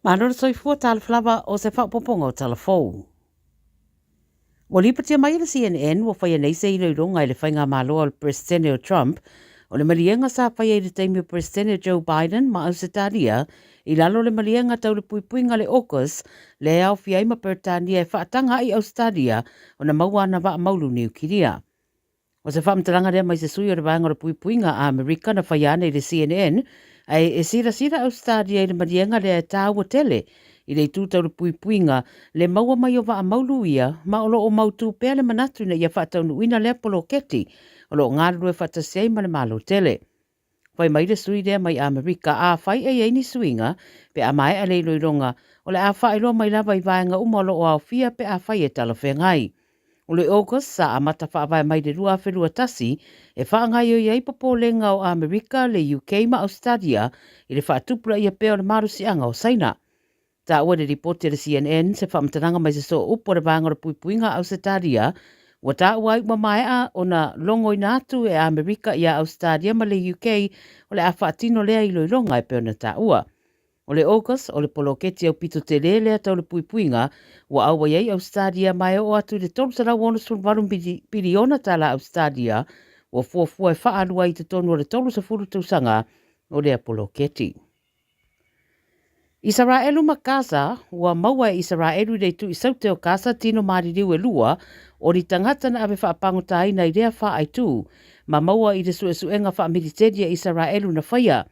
Malo le soifua talofa lava o se faaopoopoga o tala fou. Ua lipotia mai e le CNN ua faia nei se iloiloga e le faigamalo a le Peresetene o Trump o le maliega sa faia i le taimi o Peresetene Joe Biden ma Ausetalia i lalo o le maliega tau le puipuiga le AUKUS lea e aofia ai ma Peretania e faataga ai Ausetalia ona maua ana vaa maulu niukilia. O se faamatalaga lea mai se sui o le Vaega o le Puipuiga a Amerika na faia ane i le CNN, ae e silasila Ausetalia i le maliega lea e tāua tele i le itu tau le puipuiga le maua mai o vaa maulu ia ma o lo o mautū pea le manatu ina ia faataunuuina lea poloketi o lo o galulue faatasi ai ma le Malo tele. Fai mai le sui lea mai Amerika, afai e i ai ni suiga, pe a maea le iloiloga, o le a faailoa mai lava i vaega uma o lo o aofia pe afai e talafeagai. O le August sa amata faavae mai i le 2021 e faagaoioi ai popolega o Amerika, le UK ma Ausetalia i le faatupulaia pea o le malosiaga o Saina. Taua i le lipoti a le CNN se faamatalaga mai se soo upu a le Vaega o le Puipuiga a Ausetalia, ua taua ai ua maea ona logoina atu e Amerika iā Ausetalia ma le UK o le a faatino lea iloiloga e pei ona taua. O le August, o le poloketi aupito tele lea tau le puipuiga ua auai ai Ausetalia ma e oo atu i le 368 piliona tala Ausetalia ua fuafua e faaalu ai i totonu o le 30 tausaga o lea poloketi. Isaraelu ma Gaza, ua maua e Isaraelu i le itu i saute o Gaza tino maliliu e lua o ni tagata na ave faapagotaina i lea faaitu, ma maua i le suesuega faamiliteli a Isaraelu na faia.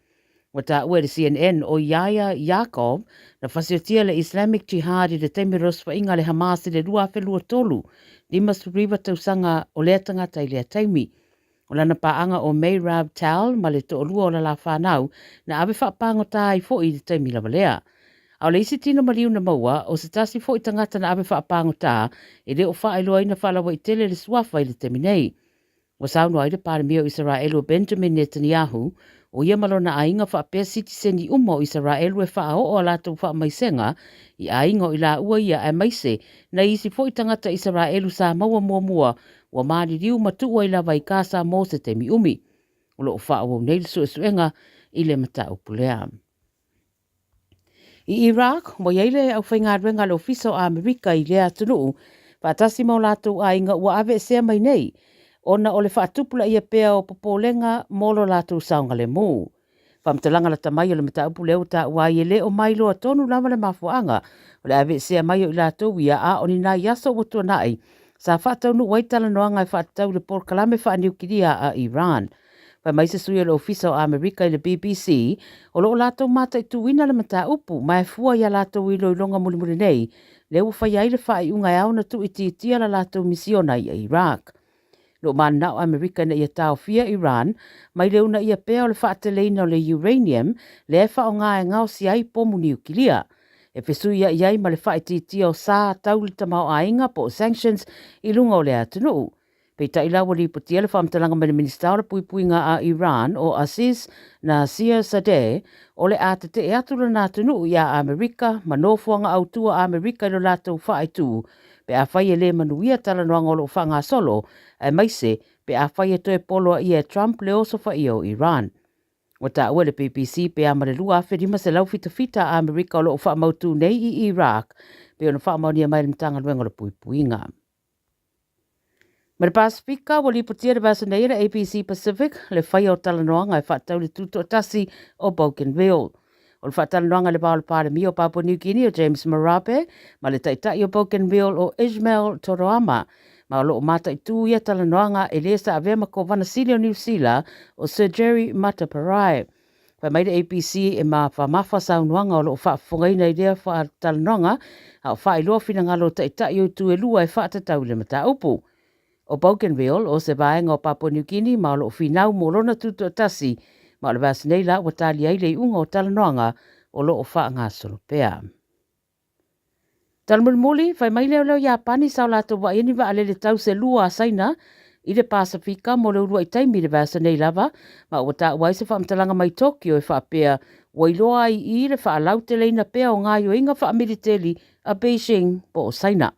Ua taua e le CNN o Yahya Yacob na fasiotia le Islamic Jihad i le taimi o le osofaiga a le Hamas i le 2023, 59 tausaga o lea tagata i lea taimi. O lana paaga o Meirav Tal ma le toalua o lala fanau na ave faapagota ai foi i le taimi lava lea. A o le isi tino maliu na maua, o se tasi foi tagata na ave faapagota e le o faailoaina faalauaitele le suafa i le taimi nei. Ua saunoa ai le Palemia o Isaraelu o Benjamin Netanyahu, o ia ma lona aiga faapea sitiseni uma o Isaraelu e faaoo a latou faamaisega i aiga o i laua ia aemaise nai isi foi tagata Isaraelu sa maua muamua Ua maliliu ma tuu ai lava i Gasa mo se taimi umi. O lo o faaauau nei le suesuega i le mataupu lea. I Iraq, ua i ai le aufaigaluega a le Ofisa o Amerika i lea atunuu faatasi ma o latou aiga ua aveesea mai nei ona o le faatupulaia pea o popolega mo lo latou saogalemu. Faamatalaga lata mai o le mataupu lea ua taua ai e le o mailoa tonu lava le mafuaaga o le aveesea mai o i latou ia, a o ni nai aso ua tuanai sa faataunuu ai talanoaga e faatatau i le polokalame faaniukilia a Iran. Fai mai se sui o le Ofisa o Amerika i le BBC, o lo o latou mataituina le mataupu ma e fua i a latou iloiloga mulimuli nei, lea ua faia ai le faaiuga e ao ona tuuitiitia la latou misiona i Iraq. Lo mananao Amerika ina ia taofia Iran mai le uunaia pea o le faateleina o le uranium lea e faaaoga e gaosia ai pomu niukilia. E fesuiai ai ma le faaitiitia o sa tau le tamaoaiga po o sanctions i luga o le atunuu. Peitai la ua lipotia le faamatalaga mai le Minisita o le Puipuiga a Iran o Aziz Nasirzadeh o le a tetee atu lona atunuu iā Amerika ma nofoaga autu a Amerika i lo latou faaitu pe afai e le manuia talanoaga o lo o faagasolo, aemaise pe afai e toe poloaia e Trump le osofaia o Iran. Ua taua e le BBC pe a ma le 2,500 fitafita a Amerika o lo o faamautū nei i Iraq, pei ona faamaonia mai e le Matagaluega o le Puipuiga. Ma le Pasefika, ua lipotia le vaiaso nei e le ABC Pacific le faia o talanoaga e faatatau i le tutoatasi o Bougainville. O le faatalanoaga i le va o le Palemia o Papua New Guinea o James Marape ma le Taitai o Bougainville o Ishmael Toroama, ma o lo o mataitū ia talanoaga e le sa avea ma Kovana Sili o Niu Sila o Sir Jerry Mateparae. Fai mai le ABC e mafamafa saunoaga o lo o faafofogaina i lea faatalanoaga a o faailoa finagalo o taitai o itu e lua e faatatau i le mataupu. O Bougainville, o se vaega o Papua New Guinea ma o lo o finau mo lona tutoatasi, ma o le vaiaso nei la ua tali ai le iuga o talanoaga o lo o faagasolo pea. Talamulimuli, fai mai leoleo Iapani sa o latou vaai ai ni vaalele tau se lua a Saina i le Pasefika mo le uluai taimi i le vaiaso nei lava, ma ua taua ai se faamatalaga mai Tokyo e faapea ua iloa ai i le faalauteleina pea o gaoioiga faamiliteli a Beijing po o Saina.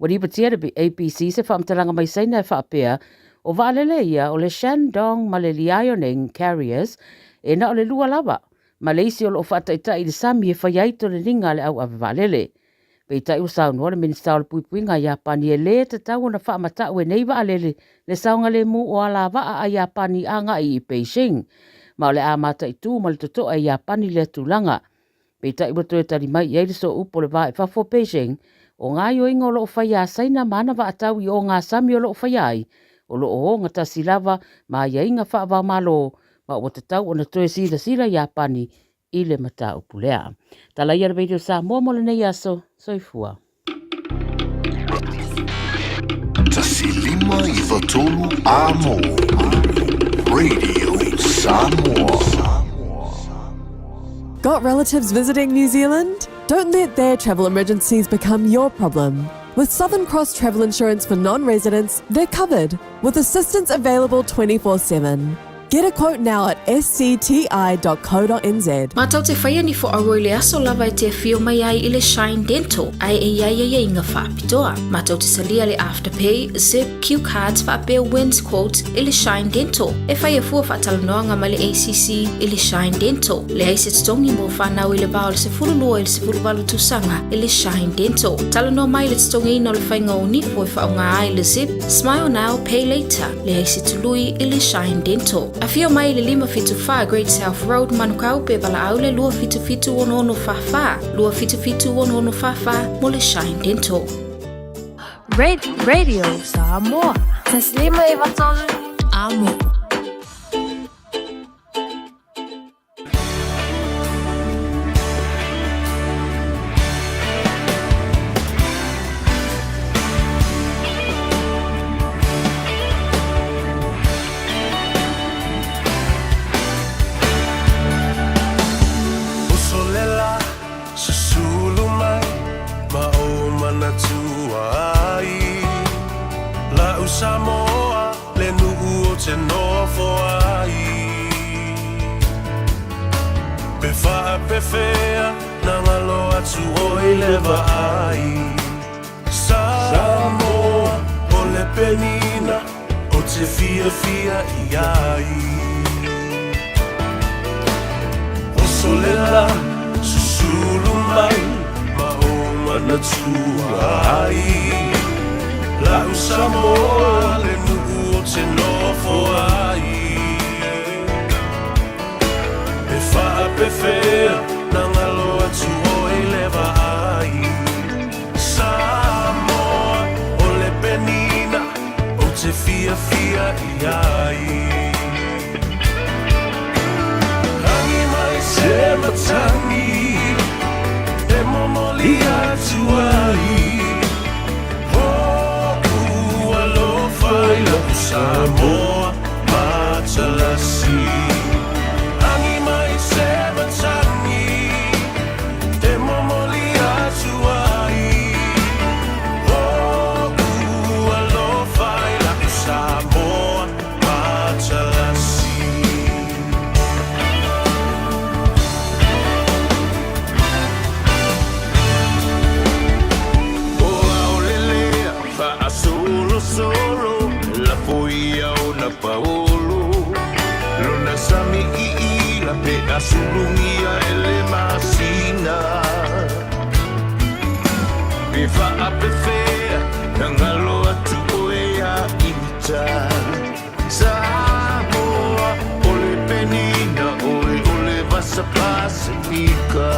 Ua lipotia e le ABC se faamatalaga mai Saina e faapea, o vaalele ia o le Shandong ma le Liaoning Carriers e na o le lua lava. ma le isi o lo o faataitai i le sami e faia ai toleniga a le au ave vaalele. Peitai ua saunoa le Minisita o le Puipuiga a Iapani e lē tatau ona faamata'u e nei vaalele le saogalemu o alavaa a Iapani agai i Beijing, ma o le a mataitū ma le toto'a e Iapani lea tulaga. Peitai ua toe tali mai i ai le sooupu o le va i fafo o Beijing, o gaoioiga o lo o faia a Saina ma ana vaatau i ogasami o lo o faia ai, o lo o ogatasi lava ma aiaiga faava-o-Malo, ma ua tatau ona toe silasila Iapani i le mataupu lea. Tala ia le Radio Samoa mo lenei aso. Soifua. 1593 Amo Radio Samoa. Got relatives visiting New Zealand? Don't let their travel emergencies become your problem. With Southern Cross Travel Insurance for non residents, they're covered with assistance available 24 7. Get a quote now at scti.co.nz. Mātou te whaia ni fo aua i le aso lava e te awhio mai ai i le Shine Dental ai e iai ai inga whaapitoa. Mātou te salia le Afterpay, Zip, Q Cards whaapea Wins Quotes i le Shine Dental. E whai e fua whaatalanoanga mai le ACC i le Shine Dental. Leai se totogi mo whanau i le va o le 12 i le 18 tausaga i le Shine Dental. Talanoa mai le totogiina o le faiga o nifo e whaonga ai le Zip, Smile Now, Pay Later. Leai se tului i le Shine Dental. Afio mai i le 574 Great South Road, Manukau, pe valaau le 277 6644, 277 6644 mo le Shine Dental. Radio Samoa. 1593 Amo. Usolela susulu mai ma ou manatua ai La'u Samoa le nu'u o te nofo ai Pe faapefea na ngalo atu oi le vaai Samoa o le penina o te fiafia i ai Osolela susulu mai ma o manatua ai La'u Samoa le nu'u o te nofo ai E faapefea na ngalo atu oi le vaai Samoa o le penina ou te fiafia i ai Rangi mai se matangi e momoli atu ai Hoku alofa i lau Samoa matalasi Rangi mai se matangi e momoli atu ai Hoku alofa i lau Samoa matalasi. O aolelea faasolosolo lafo ia ona paolo lona sami iila pe asulugia e le masina pe faapefea na galo atu oe ia ita Samoa o le penina oe o le vasa Pasifika.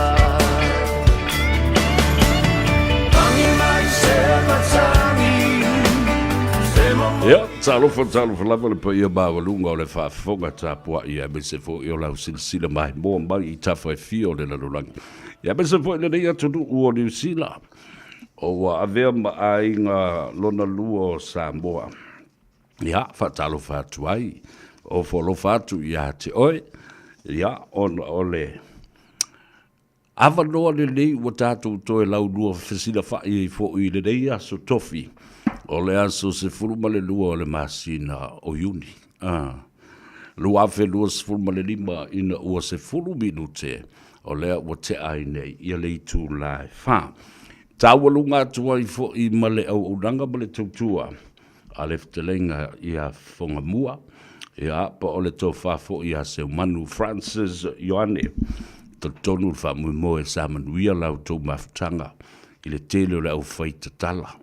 Tangi mai se matangi se momoli. Ia, talofa, talofa lava le paia maualuga o le faafofoga tapuai aemaise foi o lau silasila maimoa mai i tafa e fia o le lalolagi. Ia, aemaise foi lenei atunuu o Niu Sila o ua avea ma aiga lona lua o Samoa. Ia, faatalofa atu ai, ofo alofa atu ia te oe, ia, ona o le avanoa lenei ua tatou toe laulua fesilafa'i ai foi i lenei aso tofi, o le aso 12 o le masina o Iuni, 2025 ina ua 10 minute o lea ua tea ai nei ia le itula e 4. Taualuga atu ai foi ma le auaunaga ma le tautua a le fetalaiga ia Fogamua, ia, po o le tofa foi ia Seumanu Francis Ioane. Talitonu le faamoemoe sa manuia la outou mafutaga i le tele o le aufai tatala.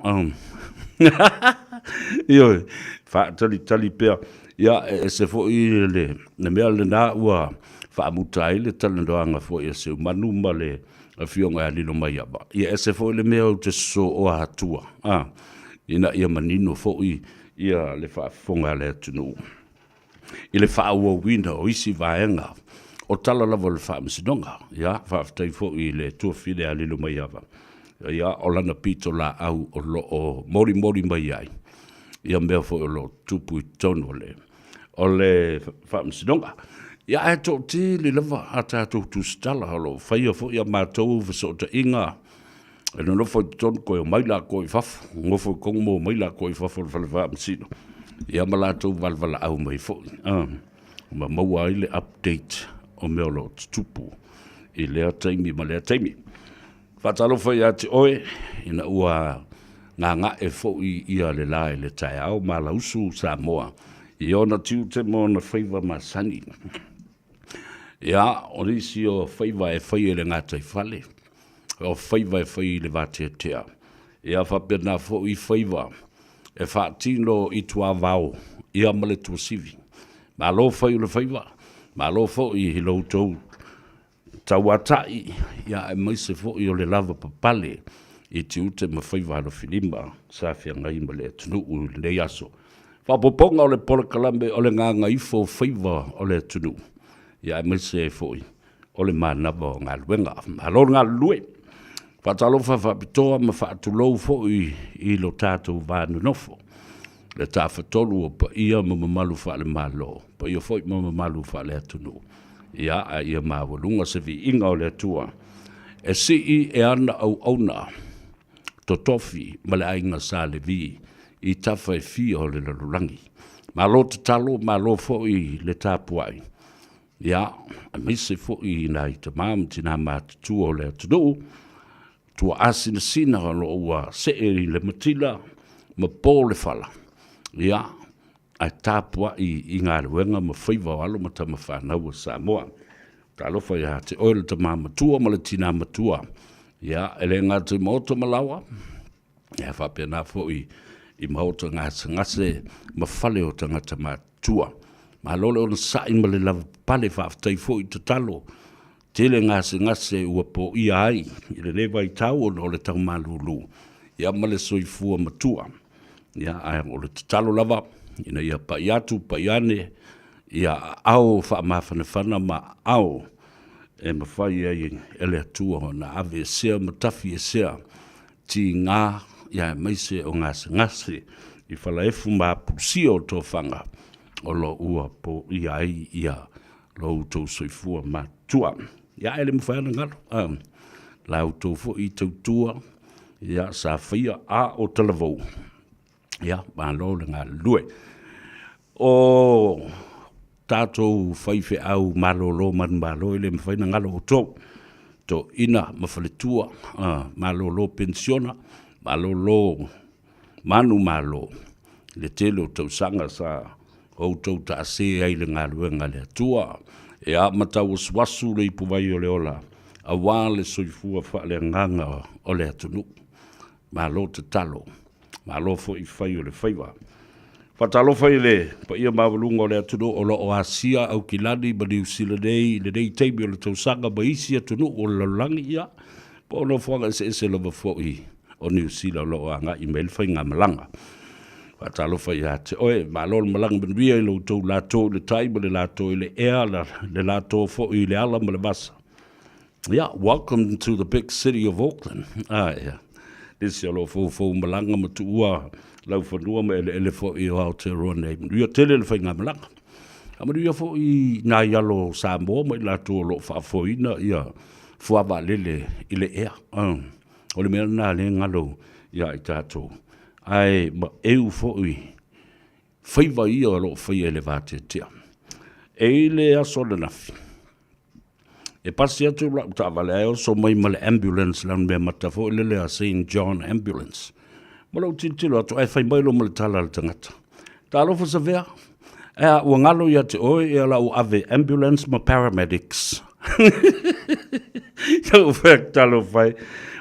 Ioe, faatalitali pea. Ia, e ese foi le, le mea lena ua faamuta ai le talanoaga foi a Seumanu ma le afioga ia Lilomaiava. Ia ese foi le mea ou te sosooa atua, a, ina ia manino foi ia le faafofoga a le atunuu i le faaauauina o isi vaega o tala lava o le Faamasinoga. Ia, faafetai foi i le tuafile a Lilomaiava, ia, o lana pitolaau o lo o molimoli mai ai ia mea foi o lo o tupu i totonu o le o le Faamasinoga. Ia, ae toatele lava a tatou tusitala o lo o faia foi a matou fesootaiga e nonofo i totonu toe omai latou i fafo, nofo i totonu ma omai latou i fafo o le fale faamasino, ia ma latou valevalaau mai foi, ma maua ai le update o mea o lo o tutupu i lea taimi ma lea taimi. Faatalofa ia te oe ina ua gaga'e foi ia le la i le taeao malausu Samoa i ona tiute ma ona faiva masani. Ia, o nisi o faiva e fai e le gataifale, o faiva e fai i le vateatea, ia faapena foi faiva e faatino i tuavao, ia ma le tuasivi. Malo fai o le faiva, malo foi i lo outou tauatai, ia aemaise foi o le lavapapale i tiute ma faiva alofilima sa feagai ma le atunuu i lenei aso. Faaopoopoga o le polokalame o le gagaifo o faiva o le atunuu, ia aemaise ai foi o le manava o galuega. Malo le galulue. Faatalofa faapitoa ma faatulou foi i lo tatou va nonofo, le Tafatolu o paia ma mamalu faale-Malo, paia foi ma mamalu faale-atunuu. Ia, a ia maualuga se viiga o le Atua e sii e ana auauna totofi ma le aiga Sa Levi i tafa e fia o le lalolagi. Malo tatalo, malo foi le tapuai. Ia, aemaise foi i nai tama ma tina matutua o le atunuu, tuaasinasina o lo o ua see i le matila ma po le fala, ia, ae tapuai i galuega ma faiva o alo ma tama fanau a Samoa. Talofa ia te oe le tama matua ma le tina matua, ia, e le gata i maota ma laoa, ia faapena foi i maota gasegase ma fale o tagata matutua. Malo le onosai ma le lavapapale, faafetai foi tatalo. Tele gasegase ua poia ai i lenei vaitau ona o le tau malulu ia ma le soifua matua. Ia, ae o le tatalo lava ina ia pai atu pai ane ia aao faamafanafana ma aao e mafai ai e le Atua ona aveesea ma tafiesea tiga ia aemaise o gasegase i falaefu ma apulusia o tofaga o lo ua poia ai ia lo outou soifua matutua. Ia e le mafai ona galo a la outou foi tautua ia sa faia a o talavou ia malo le galulue. O tatou faifeau malolo manumalo e le mafai ona galo outou, toeaiina ma faletua, malolo penisiona, malolo manumalo i le tele o tausaga sa outou taase ai i le galuega a le Atua. Ia ma tauasuasu le ipuvai o le ola aua le soifua faaleagaga o le atunuu. Malo tatalo, malo foi fai o le faiva. Faatalofa i le paia maualuga o le atunuu o lo o asia Aukilani ma Niu Sila nei i lenei taimi o le tausaga ma isi atunuu o le lalolagi, ia, po o nofoaga eseese lava foi o Niu Sila o lo o agai mai ai le faigamalaga. Faatalofa ia te oe, malo le malaga manuia i lo outou lato i le tai ma le lato i le ea, le lato foi i le ala ma le vasa. Yeah, welcome to the big city of Auckland. Ah, yeah. Nisi o lo foufou malaga ma tuua laufanua ma eleele foi o Aotearoa nei. Manuia tele le faigamalaga. A manuia foi nai alo o Samoa ma i latou o lo o faafoeina ia fuavaalele i le ea. O le mea lena lea e galo ia i tatou. Ae ma eu foi faiva ia o lo o faia e le vateatea. E i le aso ananafi, E pasi atu lau taavale ae oso mai ma le ambulance lana mea mata foi lele a St. John Ambulance. Ma lou tilotilo atu ae fai mai loa ma le tala a le tagata. Talofa Savea, ea ua galo ia te oe ia lau ave ambulance ma paramedics. Ia ua fai atu, Talofa e,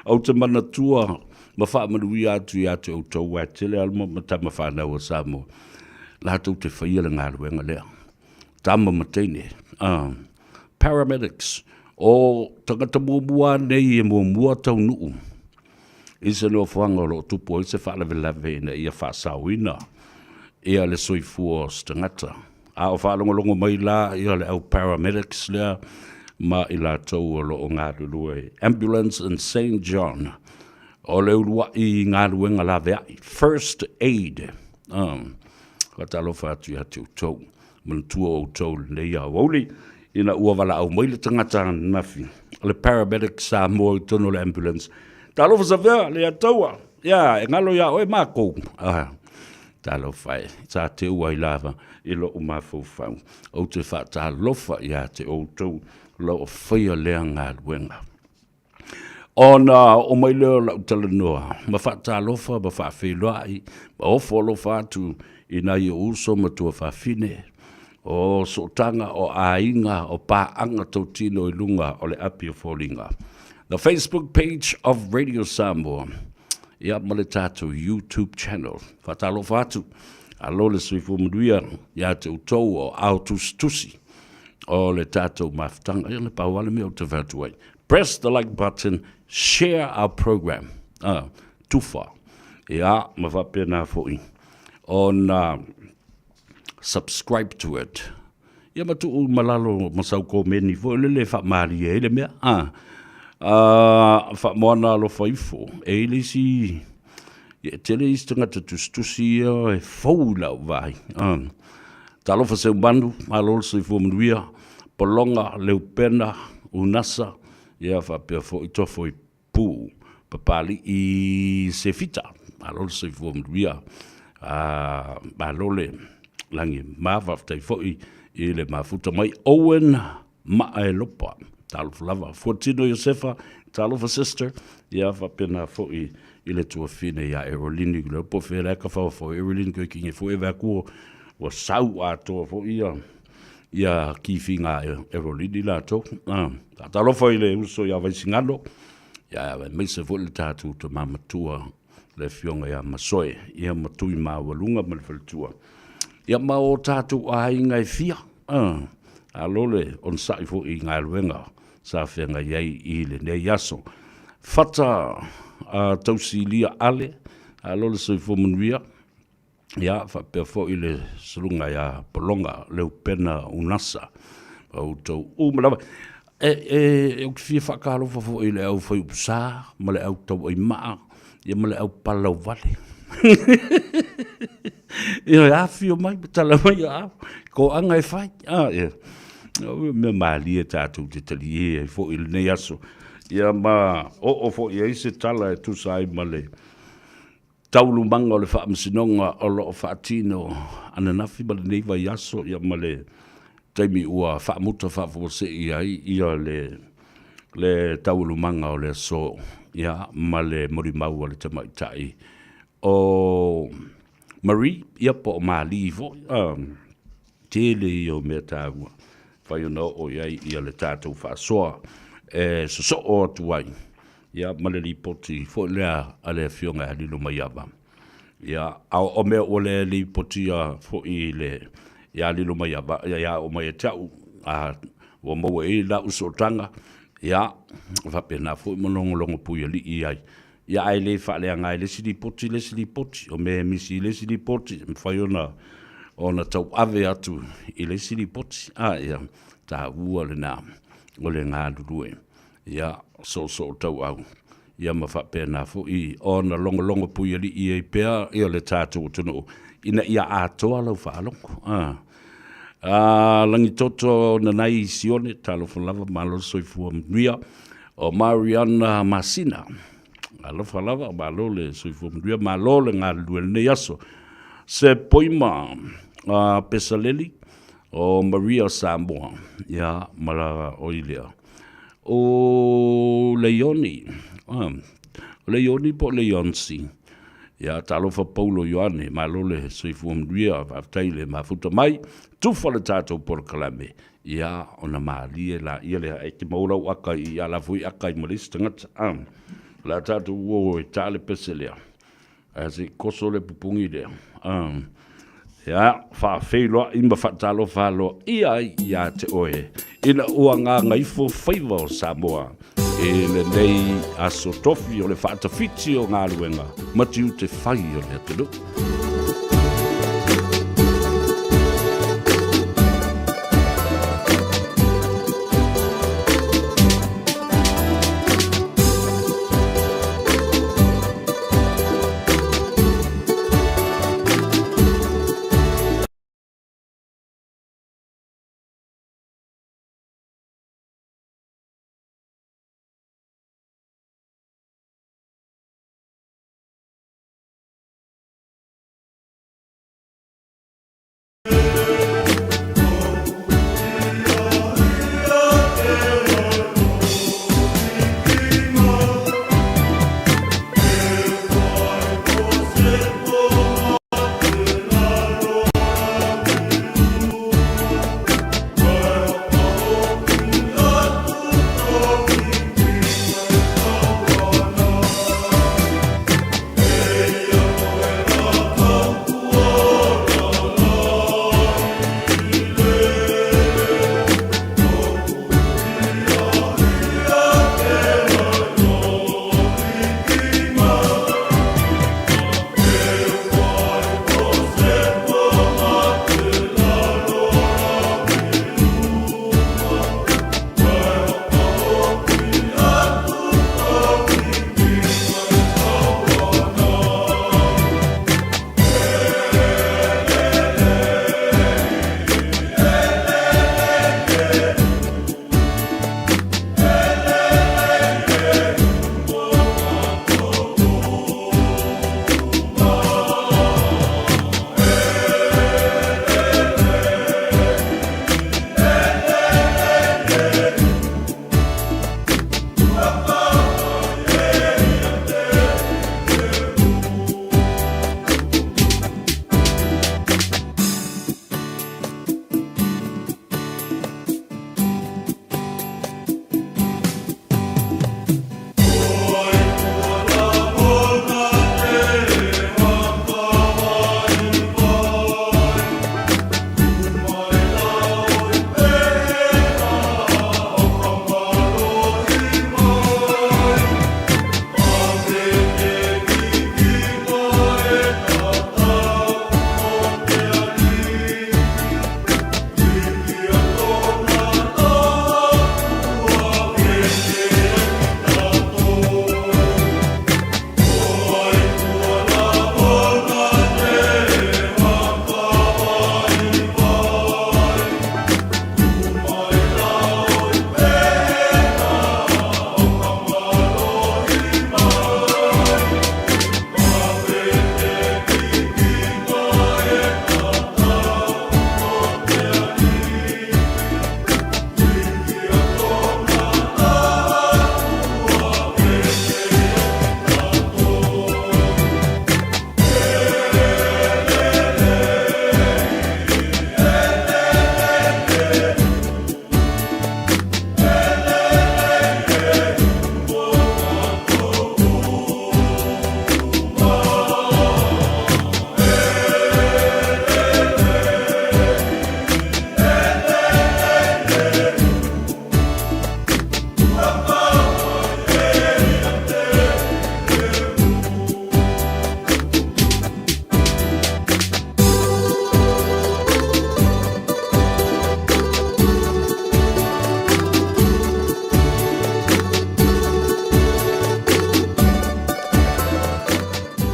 ou te manatua ma faamanuia atu ia te outou ae tele lava ma tama fanau a Samoa, latou te faia le galuega lea. Tama ma teine, paramedics, o tagata muamua lava nei e muamua taunuu i se nofoaga o lo o tupu ai se faalavelave ina ia faasaoina ia le soifua o se tagata. A o faalogologo mai la ia le au paramedics lea ma i latou o lo o galulue Ambulance in Saint John, o le uluai galuega laveai, first aid. Faatalofa atu ia te outou. Manatua outou i lenei aoauli, ina ua valaau mai le tagata ananafi, o le paramedic Samoa i totonu o le ambulance. Talofa Savea, Leiataua, ia, e galo ia oe makou. Ah, talofa e, sa teu ai lava i lou mafaufau. Ou te faatalofa ia te outou o lo o faia lea galuega. Ona oo mai lea o lau talanoa ma faatalofa ma faafeiloai ma ofo alofa atu i nai ou uso ma tuafafine, o sootaga, o aiga, o paaga tautino i luga o le api o foliga. The Facebook page of Radio Samoa, ia ma le tatou YouTube channel. Faatalofa atu, alo le soifua manuia ia te outou o ao tusitusi o le tatou mafutaga. Ia na pau lava le mea ou te fai atu ai. Press the like button, share our program. Ah, tufa. Ia, ma faapena foi ona subscribe to it. Ia ma tuu ma lalo ma sau komeni foi lele e faamalie ai le mea. Ah, ah, faamoana alofa ifo. E i le isi, ia e tele isi tagata tusitusi ia e fou i lau vaai. Ah, talofa Seumanu, malo le soifua manuia, Pologa, Leupena, Unasa, ia faapea foi Tofo i Pu, Papali'i Sefita, malo le soifua manuia, a malo le lagi ma faafetai foi i le mafuta mai Owen Maaelopa, talofa lava, Fuatino Iosefa, talofa sister, ia faapena foi i le tuafine ia Erolini, le po fea la ka fawa Erolini koe kinge foi e vea ua sau atoa foi ia ia kifiga Erolini latou. Faatalofa i le uso ia Vaisigano, ia aemaise foi le tatou tama matua le afioga ia Masoe, ia ma Tui Maualuga ma le faletua. Ia ma o tatou aiga e fia, alo le onosai foi i galuega sa feagai ai i lenei aso. Fata Tausilia Ale, alo le soifua manuia, Ia, faapea foi le suluga ia Pologa Leupena Unasa, ma outou uma lava. E, e, ou te fia faatalofa foi i le au faiupusa ma le au tauaimaa, ia ma le au palalauvale. Ia, e afio mai ma tala mai a koaga e fai. Ah, ia. O mea malie tatou te talie ai foi i lenei aso. Ia ma oo foi ai se tala e tusa ai ma le Taualumaga o le Faamasinoga o lo o faatino ananafi ma lenei vaiaso ia ma le taimi ua faamuta faafuasei ai ia le le taualumaga o le aso ia ma le molimau a le tamaitai o Marie ia po o Mali foi. Tele ia o mea taua fai ona oo i ai ia le tatou faasoa e sosoo atu ai ia ma le lipoti foi lea a le Afioga ia Lilomaiava. Ia, a o mea ua le lipotia foi i le ia Lilomaiava, ia ia oo mai ia te au, a ua maua i ai lau sootaga, ia, faapena foi ma logologo puialii ai. Ia ae le faaleaga ai le isi lipoti le isi lipoti, o mea e misi i le isi lipoti, e mafai ona ona tauave atu i le isi lipoti. A ia, taua lena o le galulue. Ia, soosootauau, ia ma faapena foi ona logologo puialii ai pea ia le tatou atunuu ina ia atoa lau faalogo. A, a Lagitoto Nanai Sione, talofa lava, malo le soifua manuia. O Mariana Masina, alofa lava, malo le soifua manuia, malo le galulue i lenei aso. Se Poima a Pesaleli, o Maria Samoa, ia, ma la oi lea. O Leioni, o Leioni po o Leionsi. Ia, talofa Paulo Ioane, malo le soifua manuia, faafetai le mafuta mai, tufa le tatou polokalame, ia, ona malie laia lea, e te maua lau aka i a la foi aka i ma le isi tagata, a. O le a tatou o e ta le pese lea, ae se i koso le pupugi lea, a. Ia, faafeiloai ma faatalofa aloaia ai ia te oe ina ua gagaifo faiva o Samoa i lenei aso tofi o le faatafiti o galuega ma tiute fai o le atunuu.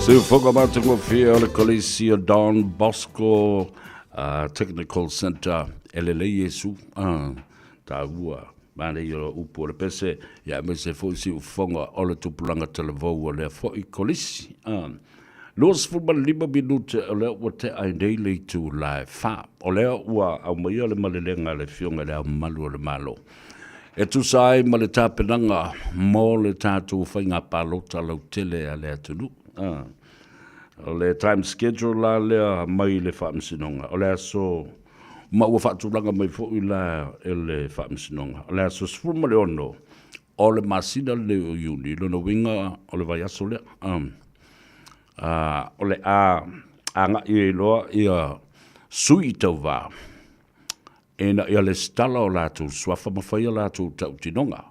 Siufoga matagofie o le Kolisi o Don Bosco Technical Centre e lelei Iesu taua manaia o upu o le pese ia aemaise foi siufoga o le tupulaga talavou o lea foi Kolisi. 25 minute o lea ua tea ai nei le itula e 4. O lea ua aumaia le malelega a le Afioga i Le Ao Mamalu o le Malo e tusa ai ma le tapenaga mo le tatou faiga palota lautele a le atunuu. O le time schedule la lea mai le Faamasinoga, o le aso, ma ua faatulaga mai foi la e le Faamasinoga, o le aso 16 o le masina lenei o Iuni, lona uiga o le vaiaso lea, o le a agai ai loa ia sui tauva ina ia lesitala o latou suafa ma fai a latou tautinoga.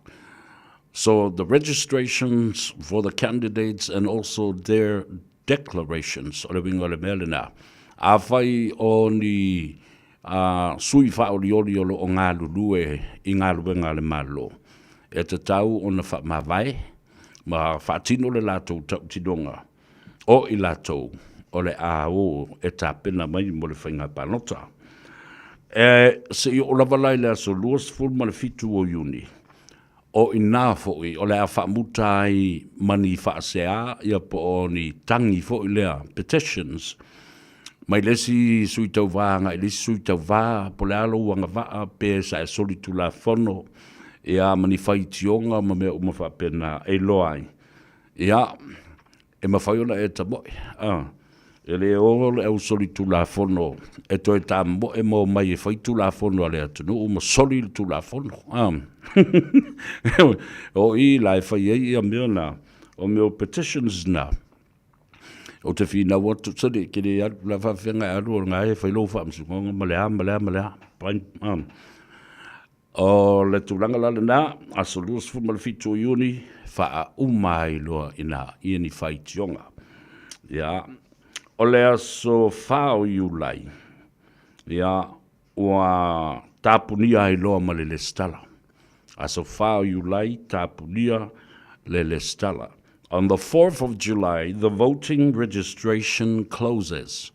So the registrations for the candidates and also their declarations, o le uiga o le mea lena. Afai o ni sui faaolioli o lo o galulue i galuega a le Malo, e tatau ona faamavae ma faatino le latou tautinoga o i latou o le a o e tapena mai mo le faiga palota. E se i oo lava la i le aso 27 o Iuni, o i ina foi o le a faamuta ai ma ni faasea ia po o ni tagi foi lea, petitions, mai le isi sui tauva agai i le isi sui tauva, po o le a lou agavaa pe sa e solitulafono, ia ma ni faitioga ma mea uma faapena e iloa ai Ia, e mafai ona e tamoe, a. E le o le au solitulafono e toe tamoe ma omai e fai tulafono a le atunuu ma soli le tulafono, a. O i la e fai ai ia mea na, o mea o petitions na. Ou te finau atu, sole, e te le alu, o le a faafefea ona e alu o lena e fai lou faamasinoga ma le a ma le a ma le a. A. O le tulaga la lena, aso 27 o Iuni, faauma ai loa ina ia ni faitioga. Ia, o le aso 4 o Iulai, ia, ua tapunia ai loa ma le lesitala. Aso 4 o Iulai, tapunia le lesitala. On the 4th of July, the voting registration closes.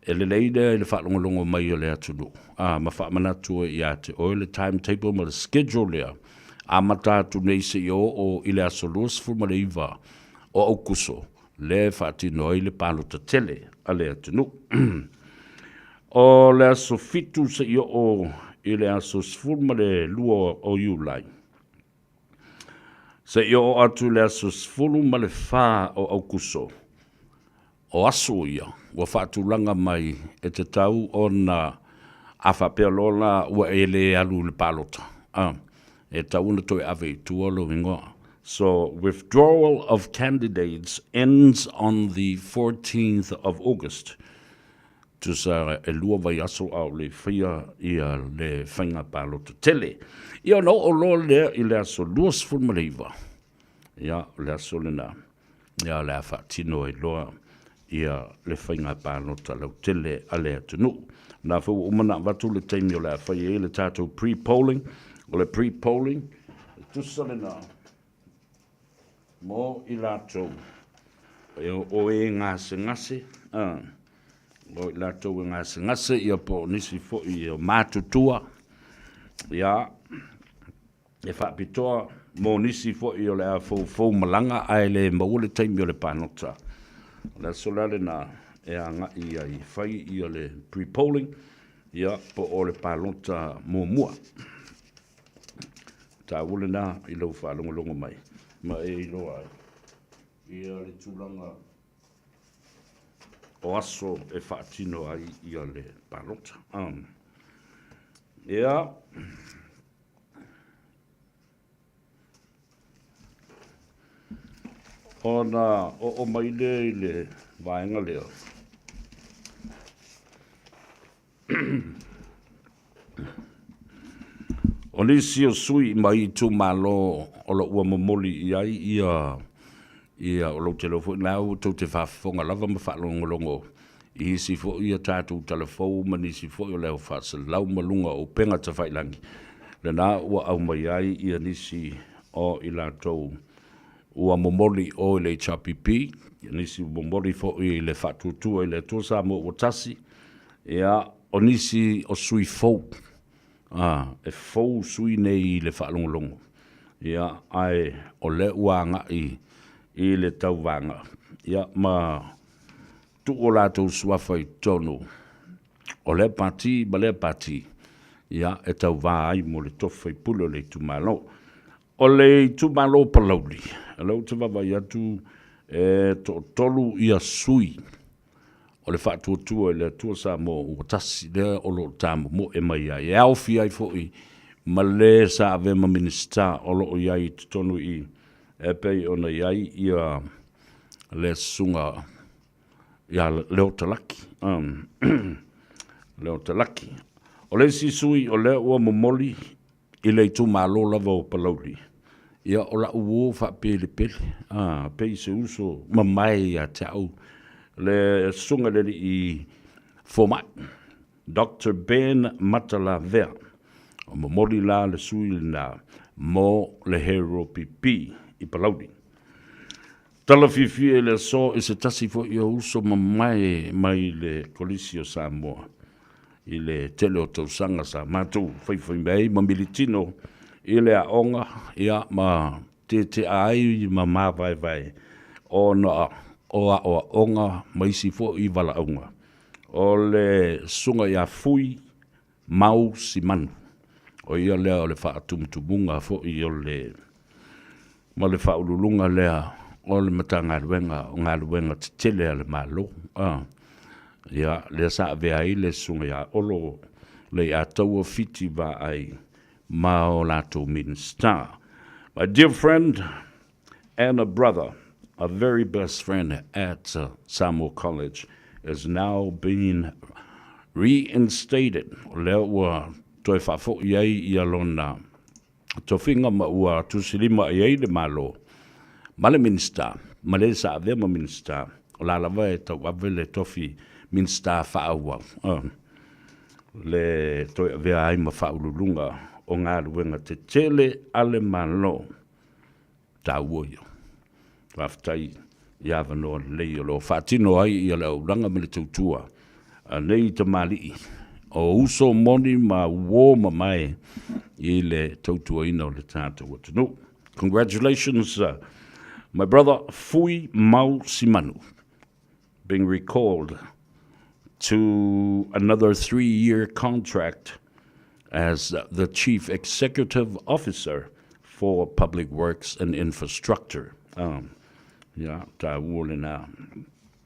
E lelei lea i le faalogologo mai o le atunuu, ā, ma faamanatu ai ia te oe le timetable ma le schedule lea, amata atu nei seia oo i le aso 29 o Aukuso, lea e faatino ai le palota tele a le atunuu. O le aso 7 seia oo i le aso 12 o Iulai, Seia oo atu i le aso 14 o Aukuso, o aso ia ua faatulaga mai e tatau ona a faapea loa la ua e le alu i le palota, a, e tatau ona toe ave i tua lou igoa. So, withdrawal of candidates ends on the 14th of August. Tusa e lua vaiaso a o le faia ia le faiga palota tele. Ia ona oo loa lea i le aso 29, ia o le aso lena, ia o le a faatino ai loa ia le faiga palota lautele a le atunuu. Na foi ua uma ona avatu le taimi o le a fai ai le tatou pre-polling. O le pre-polling, e tusa lena Mo i latou o e gasegase, a, o i latou e gasegase, ia po o nisi foi o matutua, ia, e faapitoa mo nisi foi o le a foufou malaga ae le maua le taimi o le palota. O le aso la lena e agai ai e fai ia le pre-polling, ia, po o le palota muamua. Taua lena i lou faalogologo mai ma e iloa ai ia le tulaga o aso e faatino ai ia le palota. Ia, ona oo mai lea i le vaega lea. O nisi o sui mai itumalo o lo ua momoli i ai ia ia o lou tele foi na ua tou te faafofoga lava ma faalogologo i isi foi ia tatou talafou ma nisi foi o le au faasalau ma luga o upega tafailagi lena ua aumai ai ia nisi o i latou ua momoli i o i le HRPP, ia nisi ua momoli foi i le Faatuatua i le Atua Samoa ua Tasi, ia, o nisi o sui fou, a, e fou sui nei i le faalogologo, ia, ae o lea ua agai i le tauvaga, ia, ma tuu o latou suafa i totonu o lea pati ma lea pati, ia, e tauva ai mo le tofi faipule o le itumalo. O le itumalo o Palauli, o lea ou te vaavaai atu E toatolu ia sui o le Faatuatua i le Atua Samoa ua tasi lea o lo o tamomoe mai ai. E aofia ai foi ma le sa avea ma Minisita o lo o i ai i totonu i i e pei ona i ai ia le susuga ia Leota Laki. Leota Laki. O le isi sui o lea ua momoli i le itumalo lava o Palauli, ia o la'u uo faapelepele, a, pei se uso mamae ia te au, le susuga i le alii fomai, Doctor Ben Matalavea. O momoli la le sui lena mo le HRPP i Palauli. Tala fiafia i le aso i se tasi foi o uso mamae mai le Kolisi o Samoa i le tele o tausaga sa matou faifai mai ai ma militino i le aoga ia ma tetea ai ma mavaevae ona o aoaoga ma isi foi valaauga. O le susuga ia Fui Mau Simanu, o ia lea o le faatumutumuga foi o le ma le faauluuluga lea o le Matagaluega o Galuega Tetele a le Malo. Ia, lea sa avea ai le Susuga ia Olo Leiataua Fiti Vaai ma o latou Minisita. My dear friend and a brother, a very best friend at Samoa College is now being reinstated. O lea ua toe faafoi ai ia lona tofiga ma ua tusilima i ai le Malo ma le Minisita, ma le sa avea ma Minisita, o la lava e tauave le tofi Minisita faaauau, le toe avea ai ma Faauluuluga o Galuega Tetele a le Malo. Taua ia. Faafetai i avanoa lelei o lo o faatino ai ia le auaunaga ma le tautua a nei tamalii o uso moni ma uo mamae i le tautuaina o le tatou atunuu. Congratulations my brother Fui Mau Simanu being recalled to another 3-year contract as the Chief Executive Officer for Public Works and Infrastructure. Ia, taua lena.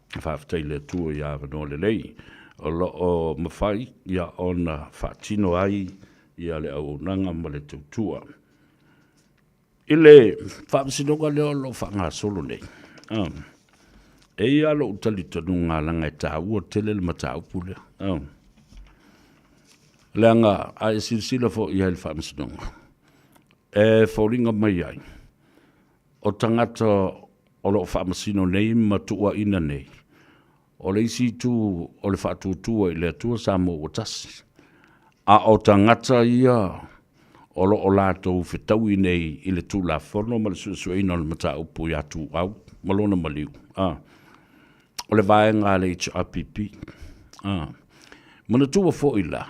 Faafetai i le Atua i avanoa lelei o lo o mafai ia ona faatino ai ia le auaunaga ma le tautua. I le faamasinoga lea o lo o faagasolo nei, e i ai lou talitonuga leaga e taua tele le mataupu lea. Leaga a e silasila foi i ai i le faamasinoga, e foliga mai ai, o tagata o lo o faamasino nei ma tuuaina nei, O le isi itu o le faatuatua i le Atua Samoa ua tasi, a o tagata ia o lo o latou fetaui nei i le Tulafono ma le suesueina o le mataupu ia Tuuau ma lona maliu, a, o le vaega a le HRPP. A, manatua foi la,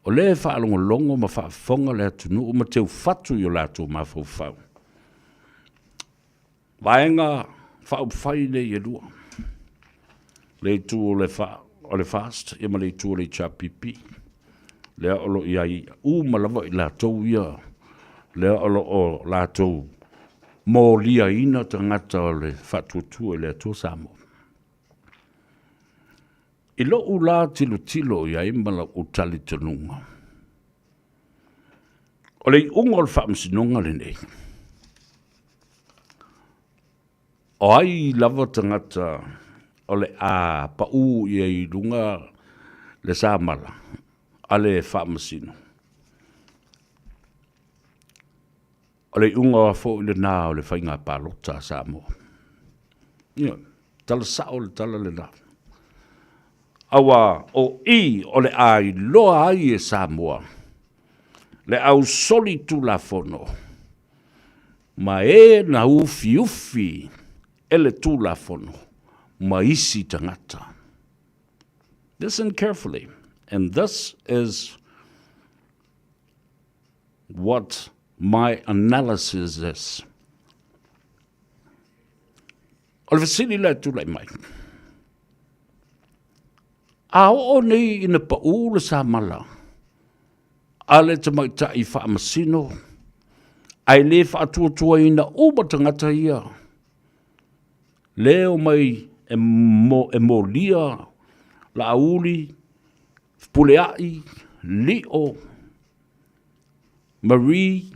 o lea e faalogologo ma faafofoga le atunuu ma teufatu i o latou mafaufau. Vaega Faaupufai nei e lua, le itu o le, fa, o le FAST ia ma le itu o le HRPP, lea o lo o i ai uma lava i latou ia, lea o lo o latou moliaina tagata o le Faatuatua i le Atua Samoa. I lou la tilotilo i ai ma lou talitonuga, o le iuga o le faamasinoga lenei, o ai lava tagata o le a pau i ai i luga le samala a le faamasino, O le iuga foi lena o le faiga palota a Samoa. Ia, tala sao le tala lena. Aua o i o le a iloa ai e Samoa le au solitulafono ma e na ufiufi e le Tulafono ma isi tagata. Listen carefully, and this is what my analysis is. O le fesili lea e tulai mai, a oo nei ina pau le samala a le tamaitai faamasino ae le faatuatuaina uma tagata ia. Lea e omai e, mo, e molia Laauli, Fepuleai, Lio, Marie,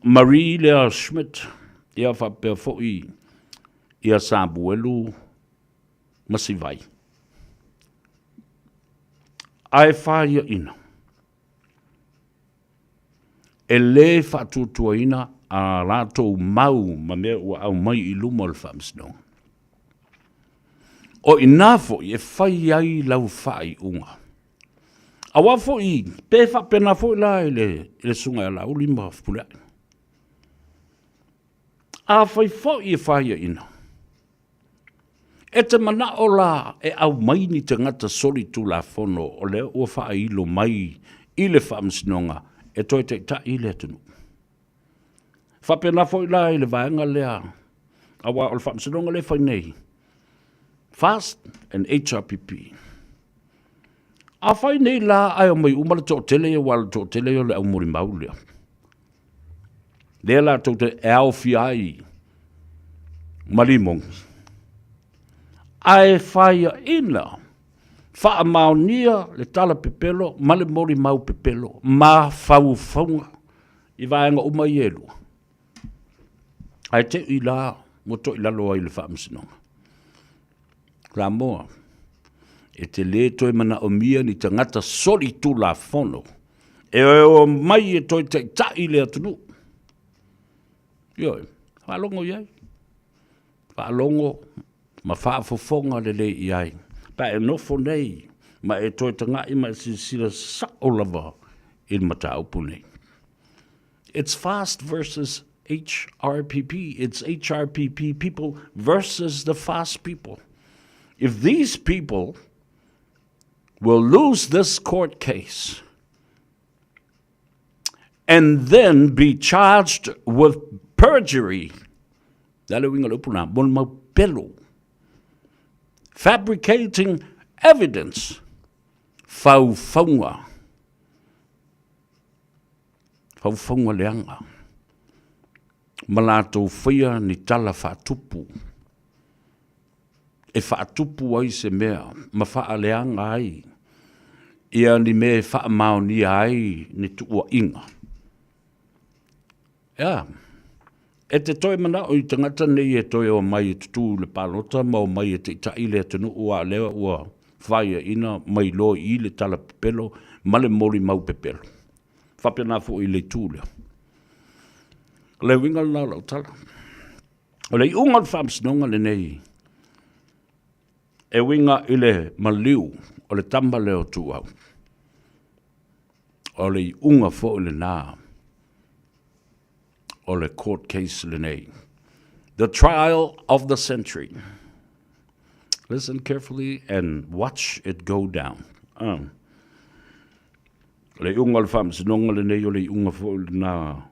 Marie lea Schmidt, ia faapea foi ia Samuelu ma Sivai. Ae faiaina, e lē faatuatuaina a latou mau ma mea ua aumai i luma o le Faamasinoga. O i ina foi e fai ai lau faaiuga. Aua foi, pe faapena foi la i le, i le susuga ia Laauli ma Fepuleai. Afai foi e faiaina, e te manao la e aumai ni tagata solitulafono o lea ua faailo mai i le Faamasinoga e toe taitai le atunuu. Faapena foi la i le vaega lea, aua o le Faamasinoga lea e fai nei, FAST and HRPP. Afai nei la ae omai uma le toatele ia, aua o le toatele ia o le au molimau lea. Lea latou te e aofia ai ma limogi. Ae faiaina faamaonia le tala pepelo ma le molimau pepelo ma faufauga i vaega uma ia e lua. Ae te i la ua toi lalo ai le faamasinoga. Samoa, e te lē toe manaomia ni tagata solitulafono e omai e toe taitai le atunuu. Ioe, faalogo i ai, faalogo ma faafofoga lelei i ai, pe a e nofo nei ma e toe taga'i ma e silasila sa'o lava i le mataupu nei. It's fast versus HRPP. It's HRPP people versus the fast people. If these people will lose this court case and then be charged with perjury, le a le uiga o le upu lena, molimau pelo, fabricating evidence, faufauga, faufauga leaga, ma latou faia ni tala faatupu e faatupu ai se mea ma faaleaga ai ia ni mea e faamaonia ai ni tuuaiga. Ea, e te toe manao i tagata nei e toe omai e tutū i le palota ma omai e taitai le atunuu a o lea ua faiaina mai loa i i le tala pepelo ma le molimau pepelo. Faapena foi i le itu lea. O le uiga lena o lau tala. O le iuga o le faamasinoga lenei, e uiga i le maliu o le tama lea o Tuuau. O le iuga foi lena o le court case lenei. The trial of the century. Listen carefully and watch it go down. O le iuga o le faamasinoga lenei, o le iuga foi lena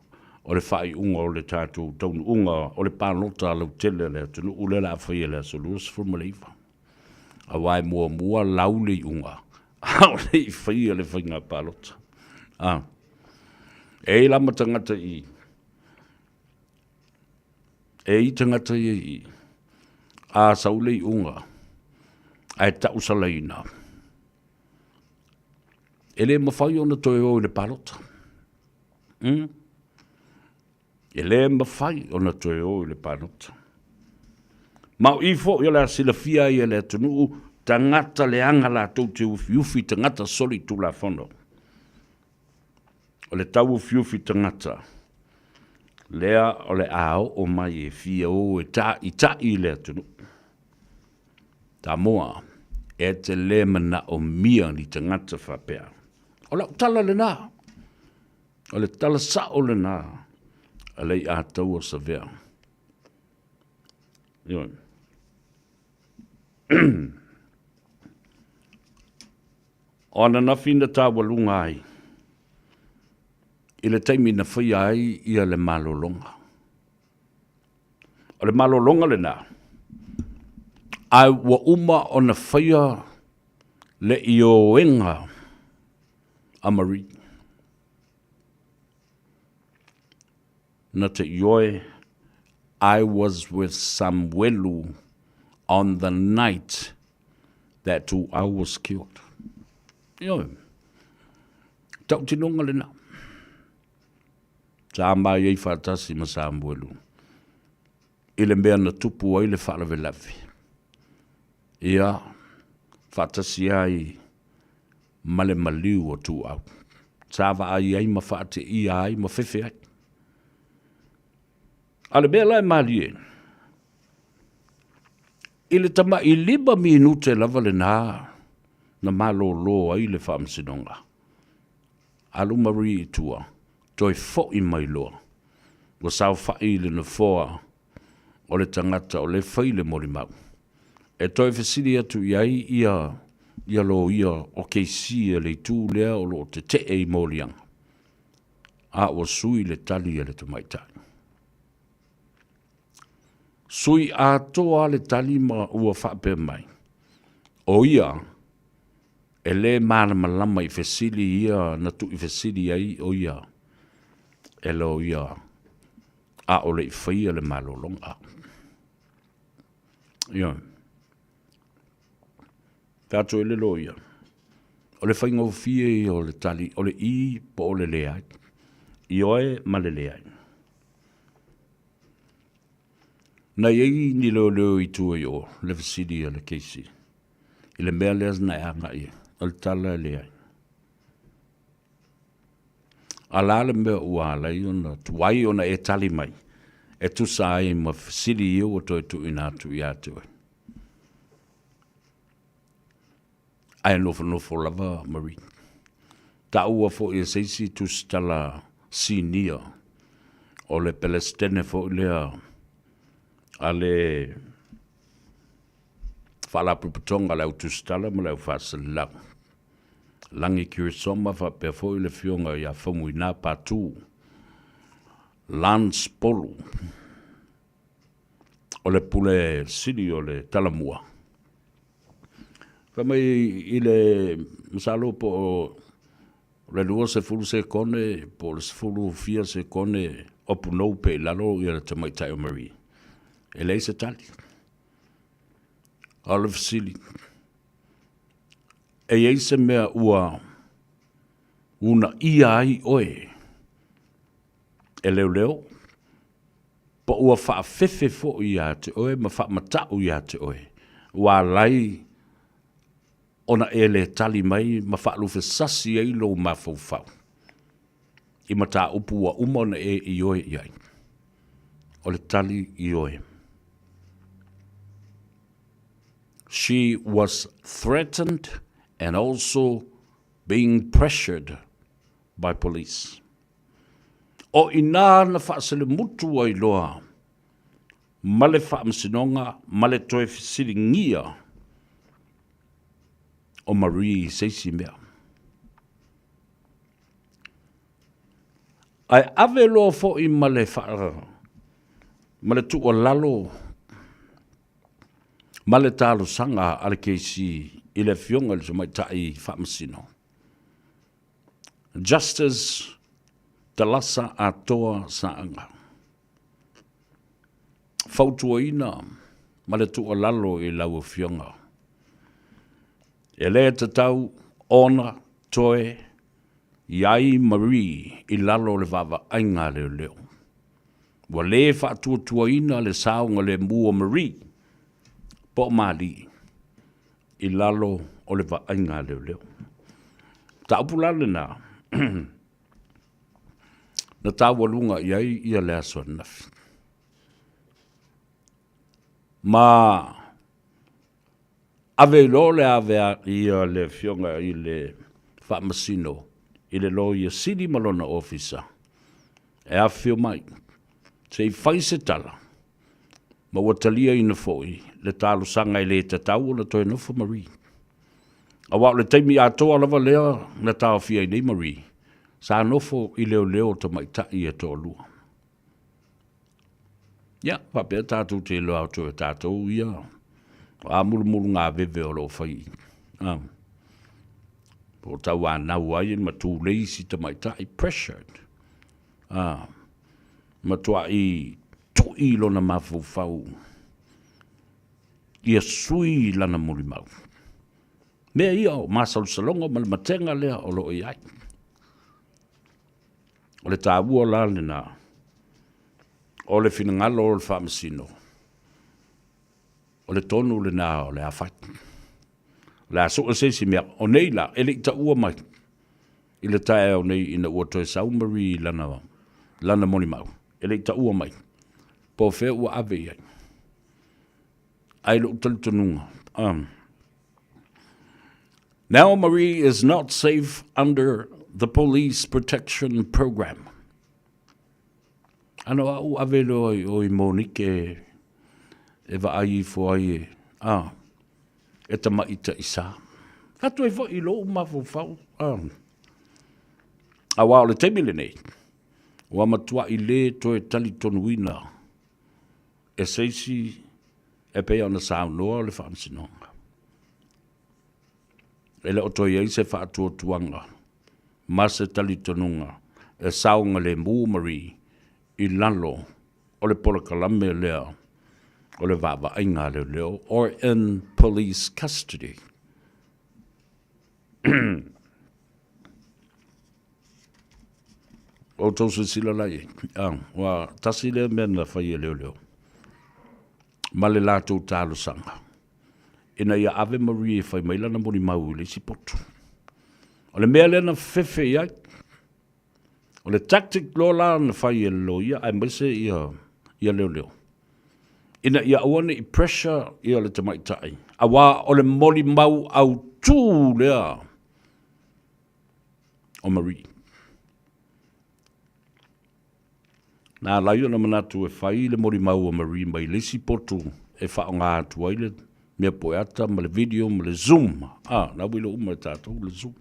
o le faaiuga o le tatou taunuuga o le palota lautele a le atunuu lea o le a faia i le aso 29. Aua e muamua lau le iuga, a o le i faia le faiga palota. A. E i ai la ma tagata i i. E i tagata ia i i. A sau le iuga, ae tausalaina. E le mafai ona toe o i le palota. Mm. E le mafai ona toe o i le palota. Ma o i foi o le a silafia ai e le atunuu tagata leaga latou te ufiufi tagata solitulafono. O le tauufiufi tagata, lea o le a oo mai e fia o e taʻitaʻi i le atunuu. Samoa, e te le manaomia ni tagata faapea. O lau tala lena. O le tala sao lena a Leiataua Savea. Ioe. O ananafi na taualuga ai i le taimi na faia ai ia le malologa. O le malologa lena, ae ua uma ona faia le ioega a Marie. Na te ioe. I was with Samuelu on the night that Tuau was killed. Ioe. Tautinoga lena. Sa mai ai faatasi ma Samuelu i le mea na tupu ai le faalavelave. Ia, faatasi ai ma le maliu o Tuau. Sa vaai ai ma faateia ai ma fefe ai. A le mea la e malie, i le tama'i 5 minute lava lena na malōlō ai le Faamasinoga. Alu Marie i tua, toe fo'i mai loa, ua saofa'i i le nofoa o le tagata o lea fai le molimau. E toe fesili atu i ai ia ia loia o keisi a le itu lea o lo o tete'e i moliaga. A ua sui le tali a le tamaitai. Sui atoa le tali ma ua faapea mai, o ia e lē malamalama i fesili ia na tuuifesili ai o ia e loia a o le i faia le malologa. Ioe. Fai atu ai le loia, o le faigofie ia o le tali, o le i po o le leai. Ioe ma le leai. Na i ai ni leoleo i tua i o le fesili a le Casey i le mea lea na e agai ai, o le tala e leai. A la le mea ua ala ai ona tuai ona e tali mai e tusa ai ma fesili ia ua toe tuuina atu ia te oe. Ae nofonofo lava Marie. Taua foi e se isi tusitala sinia o le Pelesitene foi lea a le Faalapotopotoga a le Au Tusitala ma le Au Faasalelau, Lagi Kirisoma faapea foi le Afioga ia Faumuina Patu Lance Polu. O le pule sili o le Talamua. Fai mai i le masalo po o le 20 sekone po o le sefulu fia sekone o punou pea i lalo ia le tamaitai o Marie. E leai se tali. A o le fesili, e i ai se mea ua uunaia ai oe e leoleo po ua faafefe foi ia te oe ma faamata'u ia te oe, ua alai ona e le tali mai ma faalufesasi ai lou mafaufau i mataupu ua uma ona e ioe i ai? O le tali, ioe. She was threatened and also being pressured by police. O i inā na faaselemutu ai loa ma le Faamasinoga ma le toe fesiligia o Marie i se isi mea. Ae ave loa foi ma le faa, ma le tuualalo ma le talosaga a le KC i le Afioga i le Tamaitai Faamasino. Justice Talasa Atoa Saaga. Fautuaina ma le tuualalo i lau Afioga, e le tatau ona toe i ai Marie i lalo o le vaavaaiga a leoleo. Ua le faatuatuaina le saogalemu o Marie po o Mali i lalo o le vaaiga a leoleo. Mataupu la lena na taualuga i ai ia le aso ananafi. Ma ave i lo le ave ia le afioga i le faamasino i le Loia Sili ma lona ofisa e afifio mai se i fai se tala ma ua taliaina foi le talosaga e le tatau ona toe nofo Marie. Aua o le taimi atoa lava lea na taofia ai nei Marie, sa nofo i leoleo tamaitai e toalua. Ia, faapea tatou te iloa atu e tatou ia, o a mulumulugaveve o lo o fai. Ah. Po o tauanau ai ma tulei isi tamaitai, pressured. Ah. Matuai tuu fo'i lona mafaufau ia sui lana molimau. Mea ia o masalosaloga ma le matega lea o lo o i ai. O le taua la lena o le finagalo o le Faamasino, o le tonu lena o le a fai. O le a sue se isi mea. O nei la, e le i taua mai i le taeao nei ina ua toe sau Marie i lana, lana molimau. E le i taua mai. Po o fea ua ave i ai. Ae i lou talitonuga, Now Marie is not safe under the police protection program. Ano au ave loa i o i Monike e vaai ifo ai e, a, e tamaʻi taʻisā. Fatu ai foi i lou mafaufau, a. Auā o le taimi lenei, ua matuaʻi lē toe talitonuina e se isi e pei ona saunoa le Faamasinoga. E le o toe i ai se faatuatuaga ma se talitonuga e saogalemu Marie i lalo o le polokalame lea o le vaavaaiga a leoleo or in police custody. Outou silasila la i ai, ua tasi lea mea na fai e leoleo ma le latou talosaga ina ia ave Marie e fai mai lana molimau i le isi potu. O le mea lea na fefe i ai, o le tactic loa la na fai e le loia aemaise ia, ia leoleo, ina ia aua ne i pressure ia le tamaitai, auā o le molimau autū lea o Marie. Na ala ai ona manatu e fai le molimau a Marie mai le isi potu e faaaoga atu ai le mea poeata ma le video ma le Zoom. Ah, na ua iloa uma e tatou le Zoom.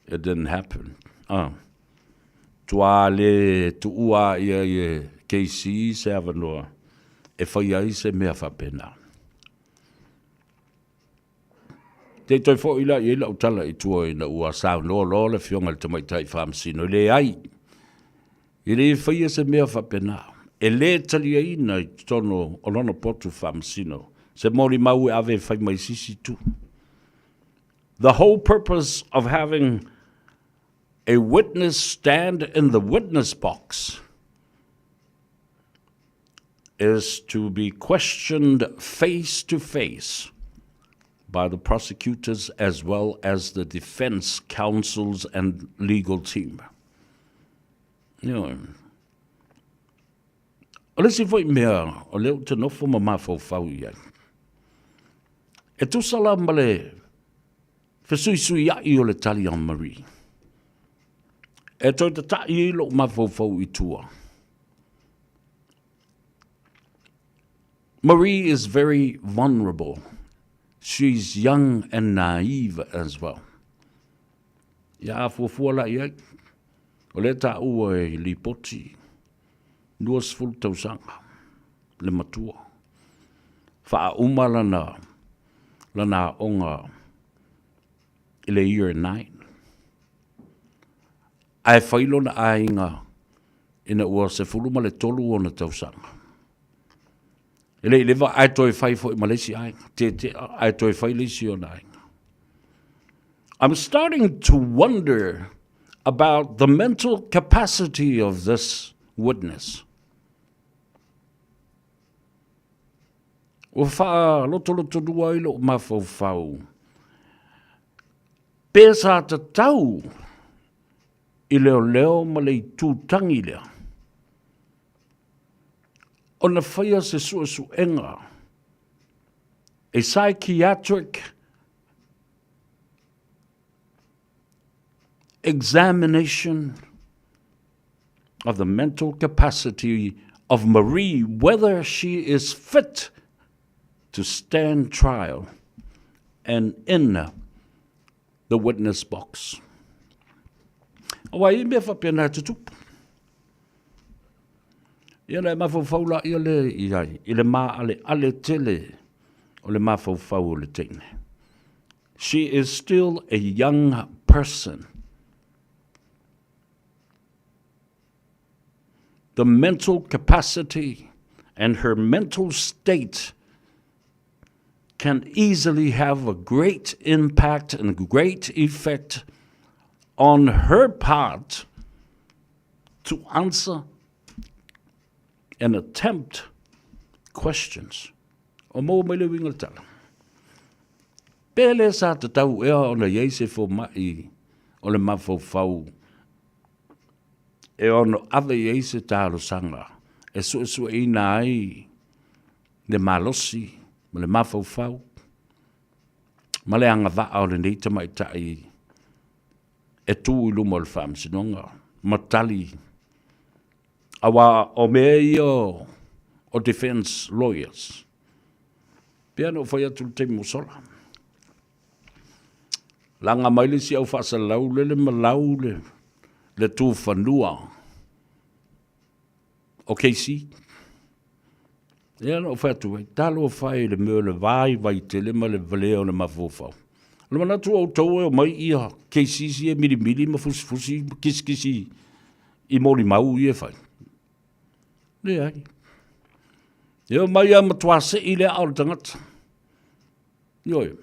It didn't happen. Ah. Tuā le tuua ia i e KC se avanoa e fai ai se mea faapena. Te i toe foi la i ai lau tala i tua ina ua saunoa loa le Afioga i le Tamaitai Faamasino, e leai, e le faia se mea faapena, e le taliaina i totonu o lona potu faamasino se molimau e ave e fai mai se isi itu. The whole purpose of having a witness stand in the witness box is to be questioned face to face by the prosecutors as well as the defense counsels and legal team. Ioe. O le isi foi mea o lea ou te nofo ma mafaufau i ai, e tusa la ma le fesuisuiaʻi o le tali a Marie, e toe tataʻi ai lou mafaufau i tua. Marie is very vulnerable. She's young and naive as well. Ia a fuafua la i ai, o lea taua e lipoti 20 tausaga le matua. Faauma lana, lana aoga i le year 9. Ae fai lona aiga ina ua 13 ona tausaga. E le i leva ae toe fai foi ma le isi aiga, tetea ae toe fai le isi ona aiga. I'm starting to wonder about the mental capacity of this witness. Ua faalotolotonua ai lou mafaufau pe sa tatau i leoleo ma le itu tangi lea ona faia se suesuega a psychiatric examination of the mental capacity of Marie, whether she is fit to stand trial and in the witness box. Aua e i mea faapena e tutupu. Ia na e mafaufau la ia le i ai, i le maaleale tele o le mafaufau o le teine. She is still a young person. the mental capacity and her mental state can easily have a great impact and great effect on her part to answer and attempt questions. O maua mai le uiga o le tala. Pe le sa tatau ea ona i ai se fomaʻi o le mafaufau e ono ave i ai se talosaga e suesueina ai le malosi ma le mafaufau ma le agavaa o lenei tamaitai e tu i luma o le faamasinoga ma tali aua o mea ia o defense lawyers. Pei ona ou fai atu i le taimi ua sola. Laga mai le isi au faasalalau lele ma lau le, le tufanua o KC. Ia na ou fai atu ai, talofa e i le mea o le vaivai tele ma le valea o le mafaufau. O le manatu o outou e omai ia KC ia milimili ma fusifusi ma kisikisi i molimau ia e fai. Leai. E omai lava matua sei le aa o le tagata. Ioe.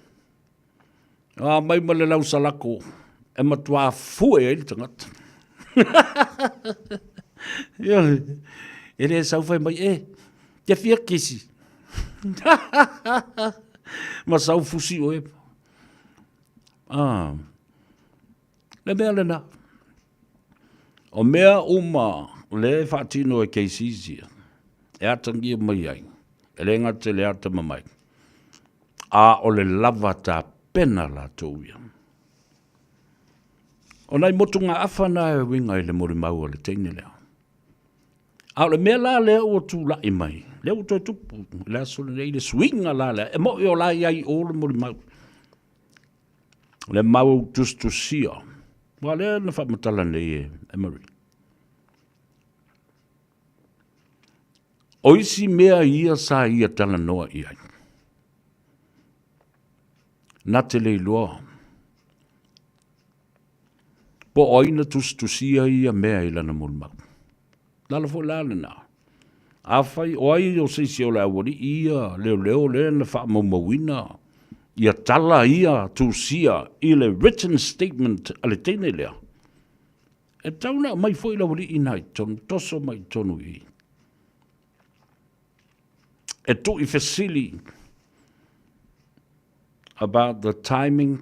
A mai ma le lau salako e matua fue ai le tagata. Ioe. E le sau fai mai, e, te fia kisi. Ma sau fusi oe. Ah. Le mea lena. O mea uma lea e faatino e KCC ia, e atagia mai ai, e le gata i le atamamai, a o le lava tapena latou ia. O nai motugaafa na e uiga i le molimau a le teine lea. A o le mea la lea ua tulai mai, lea ua toe tupu i le aso lenei, le suiga la lea, e moni o la e i ai i o le molimau. Le mau tusitusia, aua lea na faamatala nei e Emery. O isi mea ia sa ia talanoa i ai, na te le iloa po o ai na tusitusia ia mea i lana molimau. Lalo foi la lena. Afai o ai o se isi o le aualii ia leoleo lea na faamaumauina ia tala ia tusia i le written statement a le teine lea, e tatau ona aumai foi le aualii na i totonu, toso mai i totonu i i. E tuu i fesili about the timing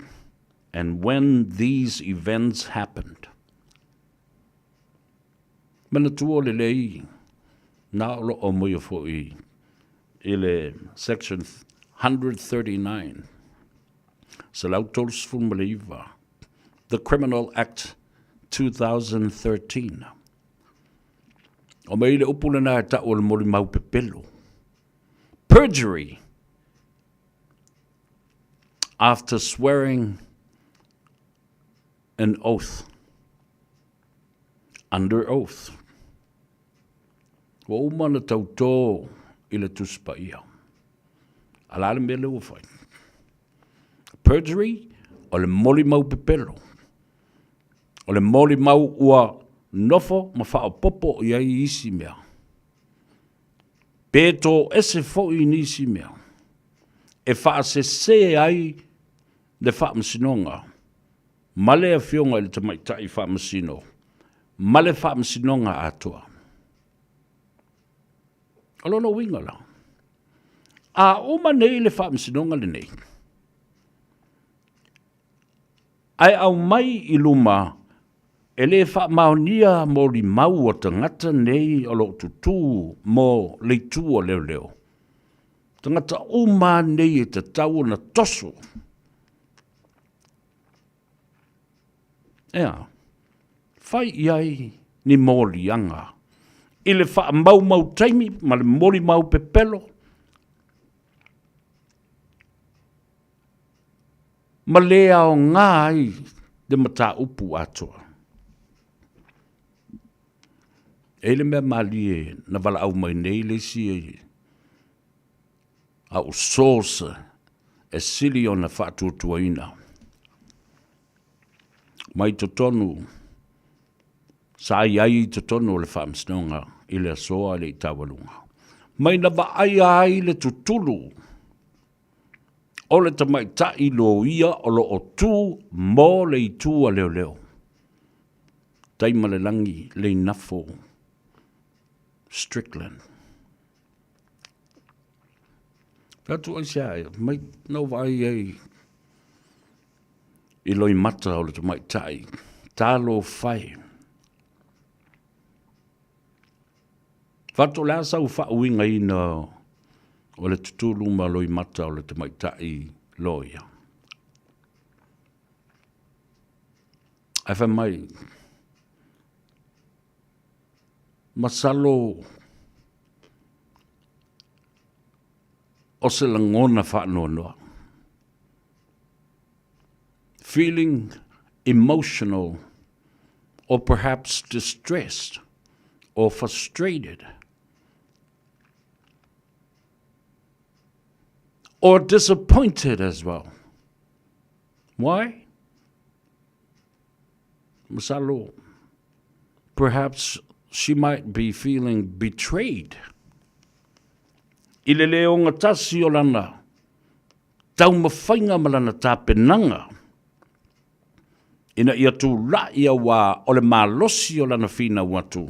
and when these events happened. Manatua lelei, na o lo o aumaia foi i le section 139, 139, the Criminal Act 2013. O mea i le upu lena e tau o le molimau pepelo. Perjury after swearing an oath. Under oath. Ua uma ona tautō i le Tusi Paia. A la le mea lea ua fai? Perjury, o le molimau pepelo. O le molimau ua nofo ma faaopoopo i ai isi mea. Pe toese foi i nisi mea e faasese ai le Faamasinoga ma le Afioga i le Tamaitai Faamasino ma le Faamasinoga atoa. O lona uiga la, a uma nei le Faamasinoga lenei, ae aumai i luma e le faamaonia molimau a tagata nei o lo o tutū mo le itu o leoleo, tagata uma nei e tatau ona toso. Ea, fai i ai ni moliaga i le faamaumau taimi ma le molimau pepelo ma le aoga ai le mataupu atoa. E i le mea malie na valaau mai nei le isi au source e sili ona faatuatuaina mai totonu. Sa i ai i totonu o le Faamasinoga i le aso a le i taualuga. Mai na vaaia ai le tutulu o le tamaitai loia o lo o tu mo le itu a leoleo. Taimalelagi Leinafo Strickland. Fai atu ai se ae, mai na ou vaai ai i loimata o le tamaitai, talofa e. Fato o le a sau faauigaina o le tutulu ma loimata o le tamaitai loia. Ae fai mai, masalo o se lagona faanoanoa. Feeling emotional or perhaps distressed or frustrated or disappointed as well. Why? Masalo, perhaps she might be feeling betrayed. I le le ogatasi o lana taumafaiga ma lana tapenaga ina ia tula'i auā o le malosi o lana finau atu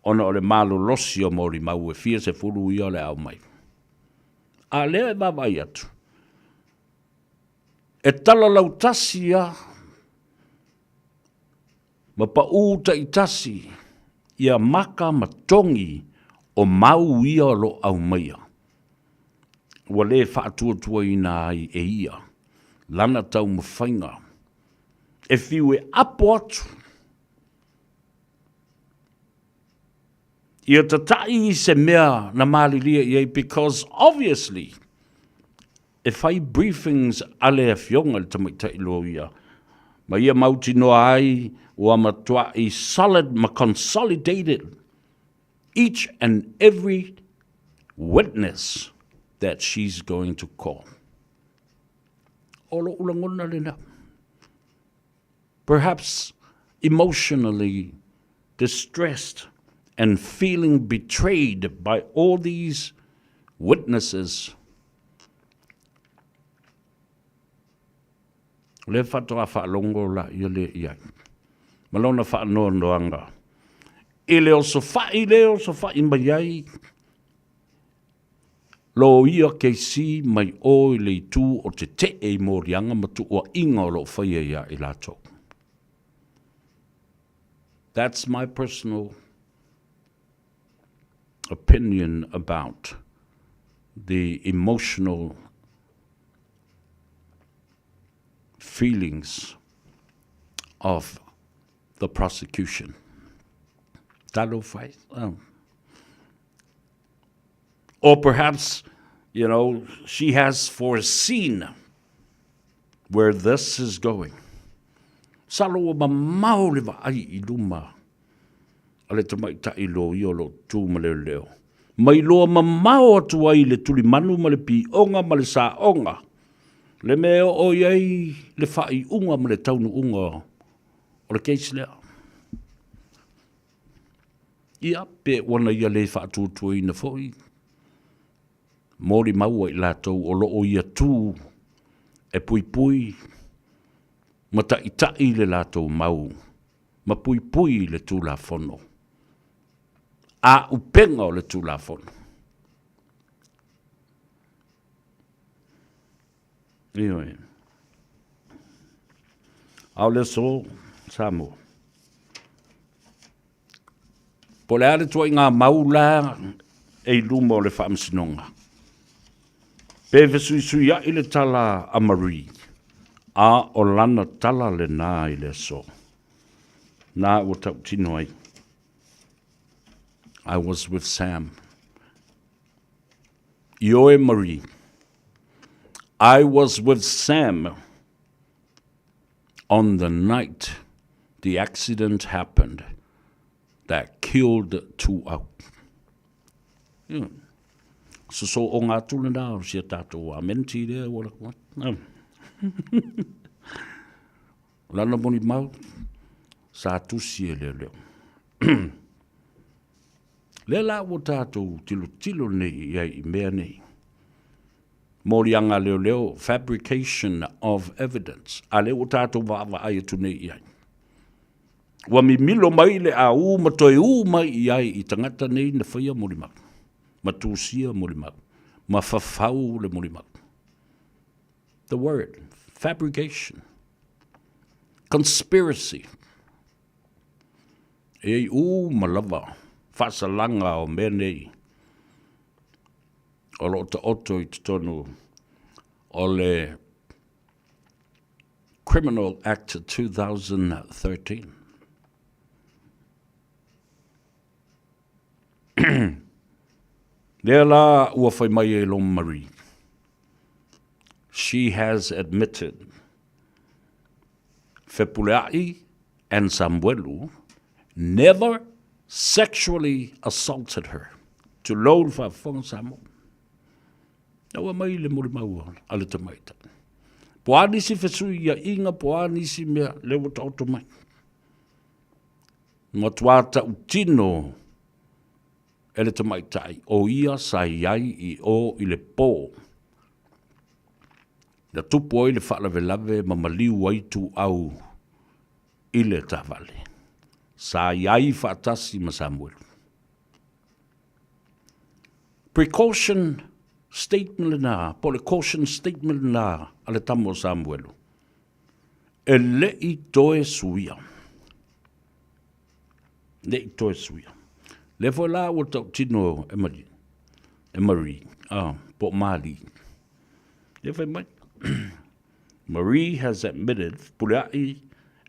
ona o le malolosi o molimau e fia sefulu ia o le a aumai. A lea e vaavaai atu, e talalautasi a ma paʻū taitasi ia maka ma togi o mau ia o lo o aumaia, ua le faatuatuaina ai e ia lana taumafaiga e fiu e apo atu ia tataʻi i se mea na malilie i ai because obviously E fai briefings a le Afioga i le Tamaitai Loia ma ia mautinoa ai ua matuaʻi solid ma consolidated each and every witness that she's going to call. O loʻu lagona lena. Perhaps emotionally distressed and feeling betrayed by all these witnesses. O lea faatoa faalogo la ia le i ai. Ma lona faanoanoaga. I le osofaʻi le osofaʻi mai ai Loia KC mai o i le itu o teteʻe i moliaga ma tuuaiga o lo o faia ia i latou. That's my personal opinion about the emotional feelings of the prosecution. Talofa e. Oh. Or perhaps, you know, she has foreseen where this is going. Salo ua mamao le vaai i luma a le tamaitai loia o lo o tu ma leoleo. Mai loa mamao atu ai le tulimanu ma le pioga ma le saoga, le mea e oo i ai le faaiuga ma le taunuuga o le case lea. Ia, pe ua na ia le faatuatuaina foi, molimau ai latou o lo o ia tu e puipui ma taʻitaʻi le latou mau ma puipui le Tulafono, a upega o le Tulafono. Ioe. A o le aso, Samoa. Po o le a le tuaiga mau la e i luma o le Faamasinoga, pe fesuisuiaʻi le tala a Marie, a o lana tala lena i le aso. Na ua tautino ai. I was with Sam. Ioe Marie. I was with Sam on the night the accident happened that killed Tuau. Yeah. Sosooga atu lena o si a tatou amenti lea ua lako atu. O lana molimau, sa tusi e leoleo. Lea la ua tatou tilotilo nei i ai i mea nei. Moliaga a leoleo, fabrication of evidence, a lea ua tatou vaavaai atu nei i ai. Ua mimilo mai le aū ma toe ū mai i ai i tagata nei na faia molimau, ma tusia molimau, ma fafau le molimau. The word, fabrication, conspiracy. E ai uma lava faasalaga o mea nei o lo o taoto i totonu o le Criminal Act 2013. Lea la ua fai mai e Loma Marie. She has admitted Fepulea'i and Samuelu never sexually assaulted her. Tulou le faafofoga Samoa. Na ua mai le molimau a le tamaitai. Po a nisi fesuiaiga, po a nisi mea, lea ua taoto mai. Matua tautino e le tamaitai o ia sa i ai i o i le pō. Na tupu ai le faalavelave ma maliu ai Tuau i le taavale. Sa i ai faatasi ma Samuelu. Precaution statement lena, po o le caution statement lena a le tama o Samuelu, e le i toe suia. Le i toe suia. Lea foi la ua tautino e Marie, e Marie, ah, po o Mali. Lea fai mai, Marie has admitted Pulea'i